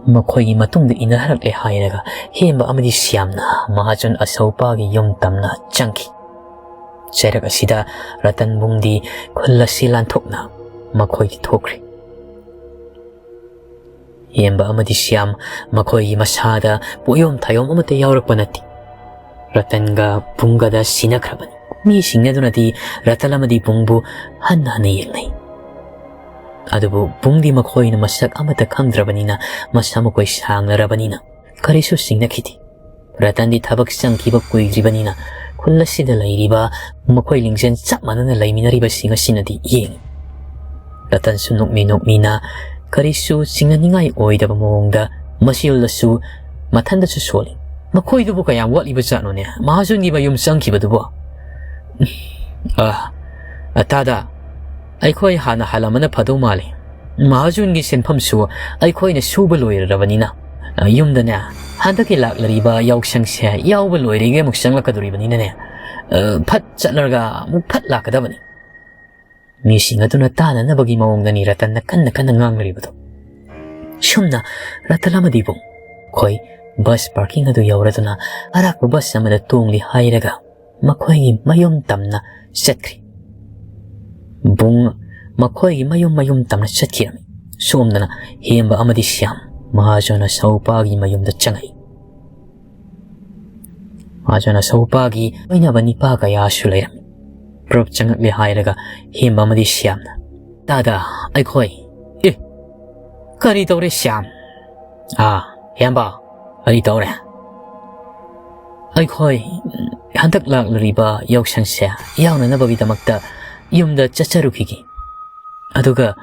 ꯃꯈꯣꯏꯒꯤ ꯃꯇꯨꯡꯗ ꯏꯟꯅꯍꯜꯂꯛꯂꯦ ꯍꯥꯏꯔꯒ ꯍꯦꯝꯕ ꯑꯃꯗꯤ ꯁ꯭ꯌꯥꯝꯅ ꯃꯍꯥꯖꯣꯟ ꯑꯆꯧꯄꯥꯒꯤ ꯌꯨꯝ ꯇꯝꯅ ꯆꯪꯈꯤ꯫ ꯆꯩꯔꯛ ꯑꯁꯤꯗ ꯔꯇꯟ ꯕꯨꯡꯗꯤ ꯈꯨꯜ ꯑꯁꯤ ꯂꯥꯟꯊꯣꯛꯅ ꯃꯈꯣꯏꯗꯤ ꯊꯣꯛꯈ꯭ꯔꯦ꯫ ꯍꯦꯝꯕ ꯑꯃꯗꯤ ꯁ꯭ꯌꯥꯝ ꯃꯈꯣꯏꯒꯤ ꯃꯁꯥꯗ ꯄꯣꯌꯣꯝ ꯊꯥꯌꯣꯝ ꯑꯃꯠꯇ ꯌꯥꯎꯔꯛꯄ ꯅꯠꯇꯦ꯫ ꯔꯇꯟꯒ ꯕꯨꯡꯒꯗ ꯁꯤꯟꯅꯈ꯭ꯔꯕꯅꯤ꯫ ꯃꯤꯁꯤꯡ ꯑꯗꯨꯅꯗꯤ ꯔꯇꯟ ꯑꯃꯗꯤ ꯕꯨꯡꯕꯨ ꯍꯟꯅ ꯍꯟꯅ ꯌꯦꯡꯅꯩ꯫ ꯑꯗꯨꯕꯨ ꯕꯨꯡꯗꯤ ꯃꯈꯣꯏꯅ ꯃꯁꯛ ꯑꯃꯠꯇ ꯈꯪꯗ꯭ꯔꯕꯅꯤꯅ, ꯃꯁꯝ ꯃꯈꯣꯏ ꯁꯥꯡꯂꯔꯕꯅꯤꯅ ꯀꯔꯤꯁꯨ ꯆꯤꯡꯅꯈꯤꯗꯦ꯫ ꯔꯇꯟꯗꯤ ꯊꯕꯛ ꯆꯪꯈꯤꯕ ꯀꯨꯏꯗ꯭ꯔꯤꯕꯅꯤꯅ ꯈꯨꯜ ꯑꯁꯤꯗ ꯂꯩꯔꯤꯕ ꯃꯈꯣꯏ ꯂꯤꯡꯖꯦꯜ ꯆꯞ ꯃꯥꯟꯅꯅ ꯂꯩꯃꯤꯟꯅꯔꯤꯕꯁꯤꯡ ꯑꯁꯤꯅꯗꯤ ꯌꯦꯡꯉꯤ꯫ ꯔꯇꯟꯁꯨ ꯅꯣꯛꯃꯤ ꯅꯣꯛꯃꯤꯅ ꯀꯔꯤꯁꯨ ꯆꯤꯡꯅꯅꯤꯡꯉꯥꯏ ꯑꯣꯏꯗꯕ ꯃꯑꯣꯡꯗ ꯃꯆꯤꯜꯗꯁꯨ ꯃꯊꯟꯗꯁꯨ ꯁꯣꯜꯂꯤ꯫ "ꯃꯈꯣꯏꯗꯨꯕꯨ ꯀꯌꯥꯝ ꯋꯥꯠꯂꯤꯕ ꯖꯥꯠꯅꯣꯅꯦ, ꯃꯍꯥꯖꯣꯟꯒꯤ ꯃꯌꯨꯝ ꯆꯪꯈꯤꯕꯗꯨꯕꯨ?" "ꯑ, ꯑ, ꯇꯥꯗ, ꯑꯩꯈꯣꯏ ꯍꯥꯟꯅ ꯍꯜꯂꯝꯕꯅ ꯐꯗꯧ ꯃꯥꯜꯂꯤ꯫ ꯃꯍꯥꯖꯣꯟꯒꯤ ꯁꯤꯟꯐꯝꯁꯨ ꯑꯩꯈꯣꯏꯅ ꯁꯨꯕ ꯂꯣꯏꯔꯔꯕꯅꯤꯅ, ꯑ, ꯌꯨꯝꯗꯅꯦ, ꯍꯟꯗꯛꯀꯤ ꯂꯥꯛꯂꯤꯕ ꯌꯥꯎꯁꯪꯁꯦ ꯌꯥꯎꯕ ꯂꯣꯏꯔꯤꯒꯩ ꯑꯃꯨꯛ ꯆꯪꯂꯛꯀꯗꯣꯔꯤꯕꯅꯤꯅꯅꯦ, ꯑ, ꯐꯠ ꯆꯠꯂꯒ ꯑꯃꯨꯛ ꯐꯠ ꯂꯥꯛꯀꯗꯕꯅꯤ꯫" ꯃꯤꯁꯤꯡ ꯑꯗꯨꯅ ꯇꯥꯅꯅꯕꯒꯤ ꯃꯑꯣꯡꯗꯅꯤ ꯔꯇꯟꯅ ꯀꯟꯅ ꯀꯟꯅ ꯉꯥꯡꯂꯤꯕꯗꯨ꯫ ꯁꯨꯝꯅ ꯔꯇꯟ ꯑꯃꯗꯤ ꯕꯨꯡ ꯈꯣꯏ ꯕꯁ ꯄꯥꯔꯀꯤꯡ ꯑꯗꯨ ꯌꯧꯔꯗꯨꯅ ꯑꯔꯥꯛꯄ ꯕꯁ ꯑꯃꯗ ꯇꯣꯡꯂꯤ ꯍꯥꯏꯔꯒ ꯃꯈꯣꯏꯒꯤ ꯃꯌꯨꯝ ꯇꯝꯅ ꯆꯠꯈ꯭ꯔꯤ꯫ ꯕꯨꯡ ꯃꯈꯣꯏꯒꯤ ꯃꯌꯨꯝ ꯃꯌꯨꯝ ꯇꯝꯅ ꯆꯠꯈꯤꯔꯝꯃꯤ꯫ ꯁꯣꯝꯗꯅ ꯍꯦꯝꯕ ꯑꯃꯗꯤ ꯁ꯭ꯌꯥꯝ ꯃꯍꯥꯖꯣꯟ ꯑꯁꯧꯄꯥꯒꯤ ꯃꯌꯨꯝꯗ ꯆꯪꯉꯛꯏ꯫ ꯃꯍꯥꯖꯣꯟ ꯑꯁꯧꯄꯥꯒꯤ ꯂꯣꯏꯅꯕ ꯅꯤꯄꯥ ꯀꯌꯥꯁꯨ ꯂꯩꯔꯝꯃꯤ꯫ ꯄ꯭ꯔꯞ ꯆꯪꯉꯛꯂꯦ ꯍꯥꯏꯔꯒ ꯍꯦꯝꯕ ꯑꯃꯗꯤ ꯁ꯭ꯌꯥꯝꯅ, "ꯇꯥꯗ, ꯑꯩꯈꯣꯏ꯫" "ꯑꯦ, ꯀꯔꯤ ꯇꯧꯔꯦ ꯁ꯭ꯌꯥꯝ?" "ꯑꯥ, ꯍꯦꯝꯕ, ꯀꯔꯤ ꯇꯧꯔꯦ?" "ꯑꯩꯈꯣꯏ ꯍꯟꯗꯛ ꯂꯥꯛꯂꯤꯕ ꯌꯥꯎꯁꯪꯁꯦ ꯌꯥꯎꯅꯅꯕꯒꯤꯗꯃꯛꯇ ꯌꯨꯝꯗ ꯆꯠꯆꯔꯨꯈꯤꯒꯦ꯫ ꯑꯗꯨꯒ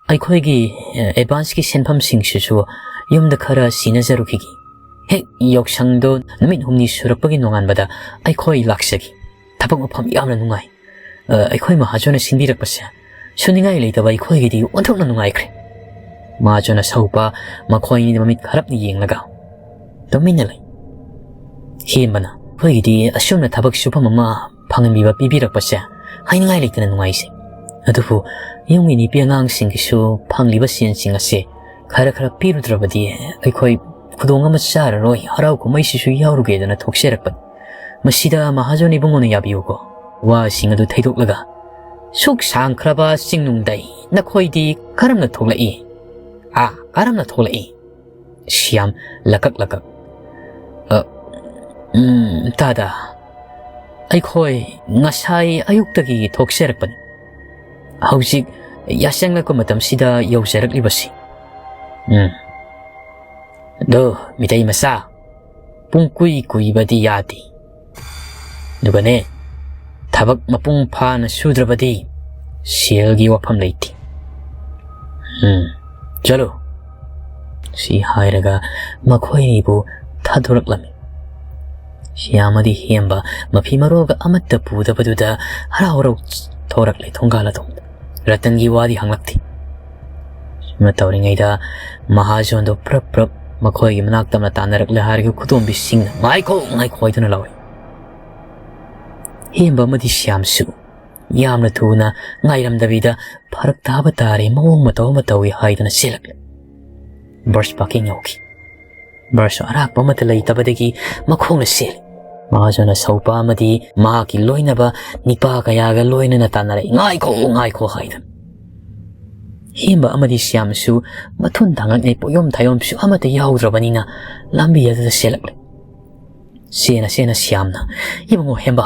ꯑꯩꯈꯣꯏꯒꯤ, ꯑꯦ, ꯑꯦꯗꯚꯥꯟꯁꯀꯤ ꯁꯦꯟꯐꯝꯁꯤꯡꯁꯤꯁꯨ ꯌꯨꯝꯗ ꯈꯔ ꯁꯤꯟꯅꯖꯔꯨꯈꯤꯒꯦ꯫ ꯍꯦꯛ ꯌꯥꯎꯁꯪꯗꯣ ꯅꯨꯃꯤꯠ ꯍꯨꯝꯅꯤ ꯁꯨꯔꯛꯄꯒꯤ ꯅꯣꯡꯉꯥꯟꯕꯗ ꯑꯩꯈꯣꯏ ꯂꯥꯛꯆꯒꯦ꯫ ꯊꯕꯛ ꯃꯐꯝ ꯌꯥꯝꯅ ꯅꯨꯡꯉꯥꯏ꯫ ꯑ, ꯑꯩꯈꯣꯏ ꯃꯍꯥꯖꯣꯟꯅ ꯁꯤꯟꯕꯤꯔꯛꯄꯁꯦ ꯁꯨꯅꯤꯡꯉꯥꯏ ꯂꯩꯇꯕ ꯑꯩꯈꯣꯏꯒꯤꯗꯤ ꯑꯣꯟꯊꯣꯛꯅ ꯅꯨꯡꯉꯥꯏꯈ꯭ꯔꯦ꯫" ꯃꯍꯥꯖꯣꯟ ꯑꯁꯧꯄꯥ ꯃꯈꯣꯏ ꯑꯅꯤꯗ ꯃꯃꯤꯠ ꯈꯔꯞꯅ ꯌꯦꯡꯂꯒ ꯇꯨꯃꯤꯟꯅ ꯂꯩ꯫ ꯍꯦꯝꯕꯅ, "ꯑꯩꯈꯣꯏꯒꯤꯗꯤ ꯑꯁꯨꯝꯅ ꯊꯕꯛ ꯁꯨꯐꯝ ꯑꯃ ꯐꯪꯍꯟꯕꯤꯕ ꯄꯤꯕꯤꯔꯛꯄꯁꯦ ꯍꯥꯏꯅꯤꯡꯉꯥꯏ ꯂꯩꯇꯅ ꯅꯨꯡꯉꯥꯏꯖꯩ꯫ ꯑꯗꯨꯕꯨ ꯌꯨꯝꯒꯤ ꯅꯨꯄꯤ ꯑꯉꯥꯡꯁꯤꯡꯒꯤꯁꯨ ꯐꯪꯂꯤꯕ ꯁꯦꯟꯁꯤꯡ ꯑꯁꯦ ꯈꯔ ꯈꯔ ꯄꯤꯔꯨꯗ꯭ꯔꯕꯗꯤ ꯑꯩꯈꯣꯏ ꯈꯨꯗꯣꯡ ꯑꯃ ꯆꯥꯔꯔꯣꯏ, ꯍꯔꯥꯎ ꯀꯨꯝꯍꯩꯁꯤꯁꯨ ꯌꯥꯎꯔꯨꯒꯦꯗꯅ ꯊꯣꯛꯆꯔꯛꯄꯅꯤ꯫ ꯃꯁꯤꯗ ꯃꯍꯥꯖꯣꯟ ꯏꯕꯨꯡꯉꯣꯅ ꯌꯥꯕꯤꯌꯨꯀꯣ꯫" ꯋꯥꯁꯤꯡ ꯑꯗꯨ ꯊꯩꯗꯣꯛꯂꯒ, "ꯁꯨꯛ ꯁꯥꯡꯈ꯭ꯔꯕ ꯆꯤꯡꯅꯨꯡꯗꯩ ꯅꯈꯣꯏꯗꯤ ꯀꯔꯝꯅ ꯊꯣꯛꯂꯛꯏ? ꯑꯥ, ꯀꯔꯝꯅ ꯊꯣꯛꯂꯛꯏ?" ꯁ꯭ꯌꯥꯝ ꯂꯀꯛ ꯂꯀꯛ, "ꯑ, ꯎꯝ, ꯇꯥꯗ, ꯑꯩꯈꯣꯏ ꯉꯁꯥꯏ ꯑꯌꯨꯛꯇꯒꯤ ꯊꯣꯛꯆꯔꯛꯄꯅꯤ꯫ ꯍꯧꯖꯤꯛ ꯌꯥꯆꯪꯂꯛꯄ ꯃꯇꯝꯁꯤꯗ ꯌꯧꯖꯔꯛꯂꯤꯕꯁꯤ꯫" "ꯎꯝ꯫ ꯑꯗꯣ, ꯃꯤꯇꯩ ꯃꯆꯥ, ꯄꯨꯡ ꯀꯨꯏ ꯀꯨꯏꯕꯗꯤ ꯌꯥꯗꯦ꯫ ꯑꯗꯨꯒꯅꯦ, ꯊꯕꯛ ꯃꯄꯨꯡ ꯐꯥꯅ ꯁꯨꯗ꯭ꯔꯕꯗꯤ ꯁꯦꯜꯒꯤ ꯋꯥꯐꯝ ꯂꯩꯇꯦ꯫ ꯎꯝ, ꯆꯠꯂꯨ꯫" ꯁꯤ ꯍꯥꯏꯔꯒ ꯃꯈꯣꯏ ꯑꯅꯤꯕꯨ ꯊꯥꯗꯣꯔꯛꯂꯝꯃꯤ꯫ ꯁ꯭ꯌꯥꯝ ꯑꯃꯗꯤ ꯍꯦꯝꯕ ꯃꯐꯤ ꯃꯔꯣꯜꯒ ꯑꯃꯠꯇ ꯄꯨꯗꯕꯗꯨꯗ ꯍꯔꯥꯎ ꯍꯔꯥꯎ ꯊꯣꯔꯛꯂꯦ ꯊꯣꯡꯒꯥꯜ ꯑꯗꯣꯝꯗ꯫ ꯔꯇꯟꯒꯤ ꯋꯥꯗꯤ ꯍꯪꯂꯛꯇꯦ꯫ ꯁꯨꯝꯅ ꯇꯧꯔꯤꯉꯩꯗ ꯃꯍꯥꯖꯣꯟꯗꯣ ꯄ꯭ꯔꯞ ꯄ꯭ꯔꯞ ꯃꯈꯣꯏꯒꯤ ꯃꯅꯥꯛ ꯇꯝꯅ ꯇꯥꯟꯅꯔꯛꯂꯦ ꯍꯥꯏꯔꯒ ꯈꯨꯗꯣꯝꯕꯤꯁꯤꯡꯅ "ꯉꯥꯏꯈꯣ, ꯉꯥꯏꯈꯣ" ꯍꯥꯏꯗꯨꯅ ꯂꯥꯎꯔꯤ꯫ ꯍꯦꯝꯕ ꯑꯃꯗꯤ ꯁ꯭ꯌꯥꯝꯁꯨ ꯌꯥꯝꯅ ꯊꯨꯅ ꯉꯥꯏꯔꯝꯗꯕꯤꯗ "ꯐꯔꯛ ꯇꯥꯕ ꯇꯥꯔꯦ, ꯃꯑꯣꯡ ꯃꯇꯧ ꯑꯃ ꯇꯧꯏ" ꯍꯥꯏꯗꯨꯅ ꯆꯦꯜꯂꯛꯂꯦ꯫ Bus parking ꯌꯧꯈꯤ꯫ ꯕꯁꯁꯨ ꯑꯔꯥꯛꯄ ꯑꯃꯠꯇ ꯂꯩꯇꯕꯗꯒꯤ ꯃꯈꯣꯡꯅ ꯆꯦꯜꯂꯤ꯫ ꯃꯍꯥꯖꯣꯟ ꯑꯁꯧꯄꯥ ꯑꯃꯗꯤ ꯃꯍꯥꯛꯀꯤ ꯂꯣꯏꯅꯕ ꯅꯤꯄꯥ ꯀꯌꯥꯒ ꯂꯣꯏꯅꯅ ꯇꯥꯟꯅꯔꯛꯏ꯫ "ꯉꯥꯏꯈꯣ, ꯉꯥꯏꯈꯣ" ꯍꯥꯏꯗꯅ꯫ ꯍꯦꯝꯕ ꯑꯃꯗꯤ ꯁ꯭ꯌꯥꯝꯁꯨ ꯃꯊꯨꯟ ꯊꯥꯡꯒꯠꯅꯩ ꯄꯣꯌꯣꯝ ꯊꯥꯌꯣꯝꯁꯨ ꯑꯃꯠꯇ ꯌꯥꯎꯗ꯭ꯔꯕꯅꯤꯅ ꯂꯝꯕꯤ ꯑꯗꯨꯗ ꯆꯦꯜꯂꯛꯂꯦ꯫ ꯆꯦꯅ ꯆꯦꯅ ꯁ꯭ꯌꯥꯝꯅ, "ꯏꯕꯨꯡꯉꯣ ꯍꯦꯝꯕ,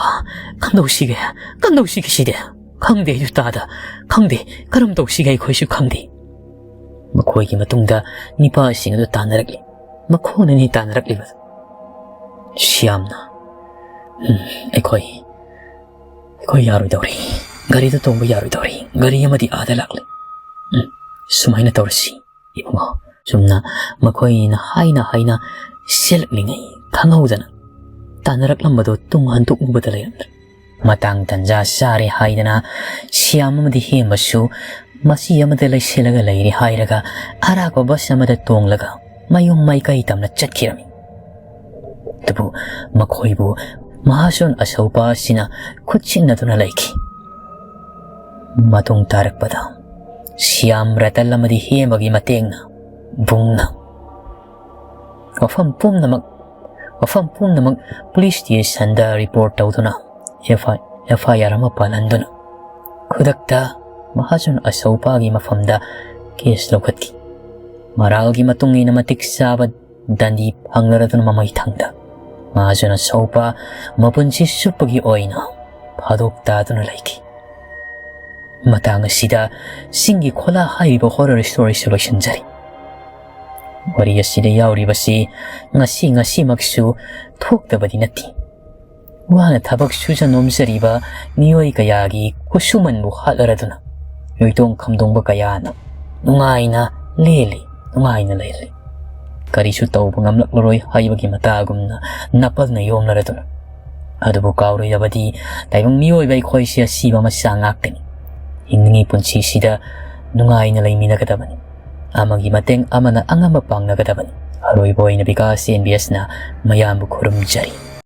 ꯀꯝꯗꯧꯁꯤꯒꯦ? ꯀꯝꯗꯧꯁꯤꯒꯦ ꯁꯤꯗꯤ? ꯈꯪꯗꯦ ꯑꯩꯁꯨ ꯇꯥꯗ, ꯈꯪꯗꯦ, ꯀꯔꯝ ꯇꯧꯁꯤꯒꯦ ꯑꯩꯈꯣꯏꯁꯨ ꯈꯪꯗꯦ"꯫ ꯃꯈꯣꯏꯒꯤ ꯃꯇꯨꯡꯗ ꯅꯤꯄꯥꯁꯤꯡ ꯑꯗꯨ ꯇꯥꯟꯅꯔꯛꯂꯤ꯫ ꯃꯈꯣꯡꯅꯅꯤ ꯇꯥꯟꯅꯔꯛꯂꯤꯕꯗꯨ꯫ ꯁ꯭ꯌꯥꯝꯅ, "ꯎꯝ, ꯑꯩꯈꯣꯏ, ꯑꯩꯈꯣꯏ ꯌꯥꯔꯣꯏꯗꯧꯔꯤ꯫ ꯒꯥꯔꯤꯗ ꯇꯣꯡꯕ ꯌꯥꯔꯣꯏꯗꯧꯔꯤ꯫ ꯒꯥꯔꯤ ꯑꯃꯗꯤ ꯑꯥꯗ ꯂꯥꯛꯂꯦ꯫ ꯎꯝ, ꯁꯨꯃꯥꯏꯅ ꯇꯧꯔꯁꯤ ꯏꯕꯨꯡꯉꯣ"꯫ ꯆꯨꯝꯅ ꯃꯈꯣꯏꯅ ꯍꯥꯏꯅ ꯍꯥꯏꯅ ꯆꯦꯜꯂꯛꯂꯤꯉꯩ ꯈꯪꯍꯧꯗꯅ ꯇꯥꯟꯅꯔꯛꯂꯝꯕꯗꯨ ꯇꯨꯡ ꯍꯟꯗꯣꯛꯎꯕꯗ ꯂꯩꯔꯝꯗ꯭ꯔꯦ꯫ ꯃꯇꯥꯡ ꯇꯟꯖꯥ ꯆꯥꯔꯦ ꯍꯥꯏꯗꯅ ꯁ꯭ꯌꯥꯝ ꯑꯃꯗꯤ ꯍꯦꯝꯕꯁꯨ ꯃꯆꯤ ꯑꯃꯗ ꯂꯩꯁꯤꯜꯂꯒ ꯂꯩꯔꯦ ꯍꯥꯏꯔꯒ ꯑꯔꯥꯛꯄ ꯕꯁ ꯑꯃꯗ ꯇꯣꯡꯂꯒ ꯃꯌꯨꯝ ꯃꯥꯏꯀꯩ ꯇꯝꯅ ꯆꯠꯈꯤꯔꯝꯃꯤ꯫ ꯑꯗꯨꯕꯨ ꯃꯈꯣꯏꯕꯨ ꯃꯍꯥꯖꯣꯟ ꯑꯆꯧꯕ ꯑꯁꯤꯅ ꯈꯨꯠꯁꯤꯟꯅꯗꯨꯅ ꯂꯩꯈꯤ꯫ ꯃꯇꯨꯡ ꯇꯥꯔꯛꯄꯗ ꯁ꯭ꯌꯥꯝ, ꯔꯇꯟ ꯑꯃꯗꯤ ꯍꯦꯝꯕꯒꯤ ꯃꯇꯦꯡꯅ ꯕꯨꯡꯅ ꯋꯥꯐꯝ ꯄꯨꯝꯅꯃꯛ, ꯋꯥꯐꯝ ꯄꯨꯝꯅꯃꯛ ꯄꯨꯂꯤꯁ ꯁ꯭ꯇꯦꯁꯟꯗ ꯔꯤꯄꯣꯔꯠ ꯇꯧꯗꯨꯅ ꯑꯦꯐ ꯑꯥꯏ ꯑꯥꯔ ꯑꯃ ꯄꯥꯜꯍꯟꯗꯨꯅ ꯈꯨꯗꯛꯇ ꯃꯍꯥꯖꯣꯟ ꯑꯆꯧꯕꯒꯤ ꯃꯐꯝꯗ ꯀꯦꯁ ꯂꯧꯈꯠꯈꯤ꯫ ꯃꯔꯥꯜꯒꯤ ꯃꯇꯨꯡ ꯏꯟꯅ ꯃꯇꯤꯛ ꯆꯥꯕ ꯗꯟꯗꯤ ꯐꯪꯂꯔꯗꯨꯅ ꯃꯃꯩ ꯊꯪꯗ ꯃꯍꯥꯖꯣꯟ ꯑꯆꯧꯕ ꯃꯄꯨꯟꯁꯤ ꯆꯨꯞꯄꯒꯤ ꯑꯣꯏꯅ ꯐꯥꯗꯣꯛ ꯇꯥꯗꯨꯅ ꯂꯩꯈꯤ꯫ ꯃꯇꯥꯡ ꯑꯁꯤꯗ ꯆꯤꯡꯒꯤ ꯈꯣꯂꯥ ꯍꯥꯏꯔꯤꯕ ꯍꯣꯔꯔ ꯁ꯭ꯇꯣꯔꯤꯁꯨ ꯂꯣꯏꯁꯤꯟꯖꯔꯤ꯫ ꯋꯥꯔꯤ ꯑꯁꯤꯗ ꯌꯥꯎꯔꯤꯕꯁꯤ ꯉꯁꯤ ꯉꯁꯤꯃꯛꯁꯨ ꯊꯣꯛꯇꯕꯗꯤ ꯅꯠꯇꯦ꯫ ꯋꯥꯅ ꯊꯕꯛ ꯁꯨꯖ ꯅꯣꯝꯖꯔꯤꯕ ꯃꯤꯑꯣꯏ ꯀꯌꯥꯒꯤ ꯈꯨꯠꯁꯨꯃꯟꯕꯨ ꯍꯥꯠꯂꯔꯗꯨꯅ ꯌꯣꯏꯇꯣꯡ ꯈꯝꯗꯣꯡꯕ ꯀꯌꯥꯅ ꯅꯨꯡꯉꯥꯏꯅ ꯂꯦꯜꯂꯤ, ꯅꯨꯡꯉꯥꯏꯅ ꯂꯩꯔꯤ꯫ ꯀꯔꯤꯁꯨ ꯇꯧꯕ ꯉꯝꯂꯛꯂꯔꯣꯏ ꯍꯥꯏꯕꯒꯤ ꯃꯇꯥꯒꯨꯝꯅ ꯅꯥꯄꯜꯅ ꯌꯣꯝꯂꯔꯗꯨꯅ꯫ ꯑꯗꯨꯕꯨ ꯀꯥꯎꯔꯣꯏꯗꯕꯗꯤ ꯇꯥꯏꯕꯪ ꯃꯤꯑꯣꯏꯕ ꯑꯩꯈꯣꯏꯁꯦ ꯑꯁꯤꯕ ꯃꯆꯥ ꯉꯥꯛꯇꯅꯤ꯫ ꯍꯤꯡꯂꯤꯉꯩ ꯄꯨꯟꯁꯤꯁꯤꯗ ꯅꯨꯡꯉꯥꯏꯅ ꯂꯩꯃꯤꯟꯅꯒꯗꯕꯅꯤ꯫ ꯑꯃꯒꯤ ꯃꯇꯦꯡ ꯑꯃꯅ ꯑꯉꯝꯕ ꯄꯥꯡꯅꯒꯗꯕꯅꯤ꯫ ꯑꯔꯣꯏꯕ ꯑꯣꯏꯅ ꯕꯤꯀꯥꯁ ꯑꯦꯟ ꯕꯤ ꯑꯦꯁꯅ ꯃꯌꯥꯝꯕꯨ ꯈꯨꯔꯨꯝꯖꯔꯤ꯫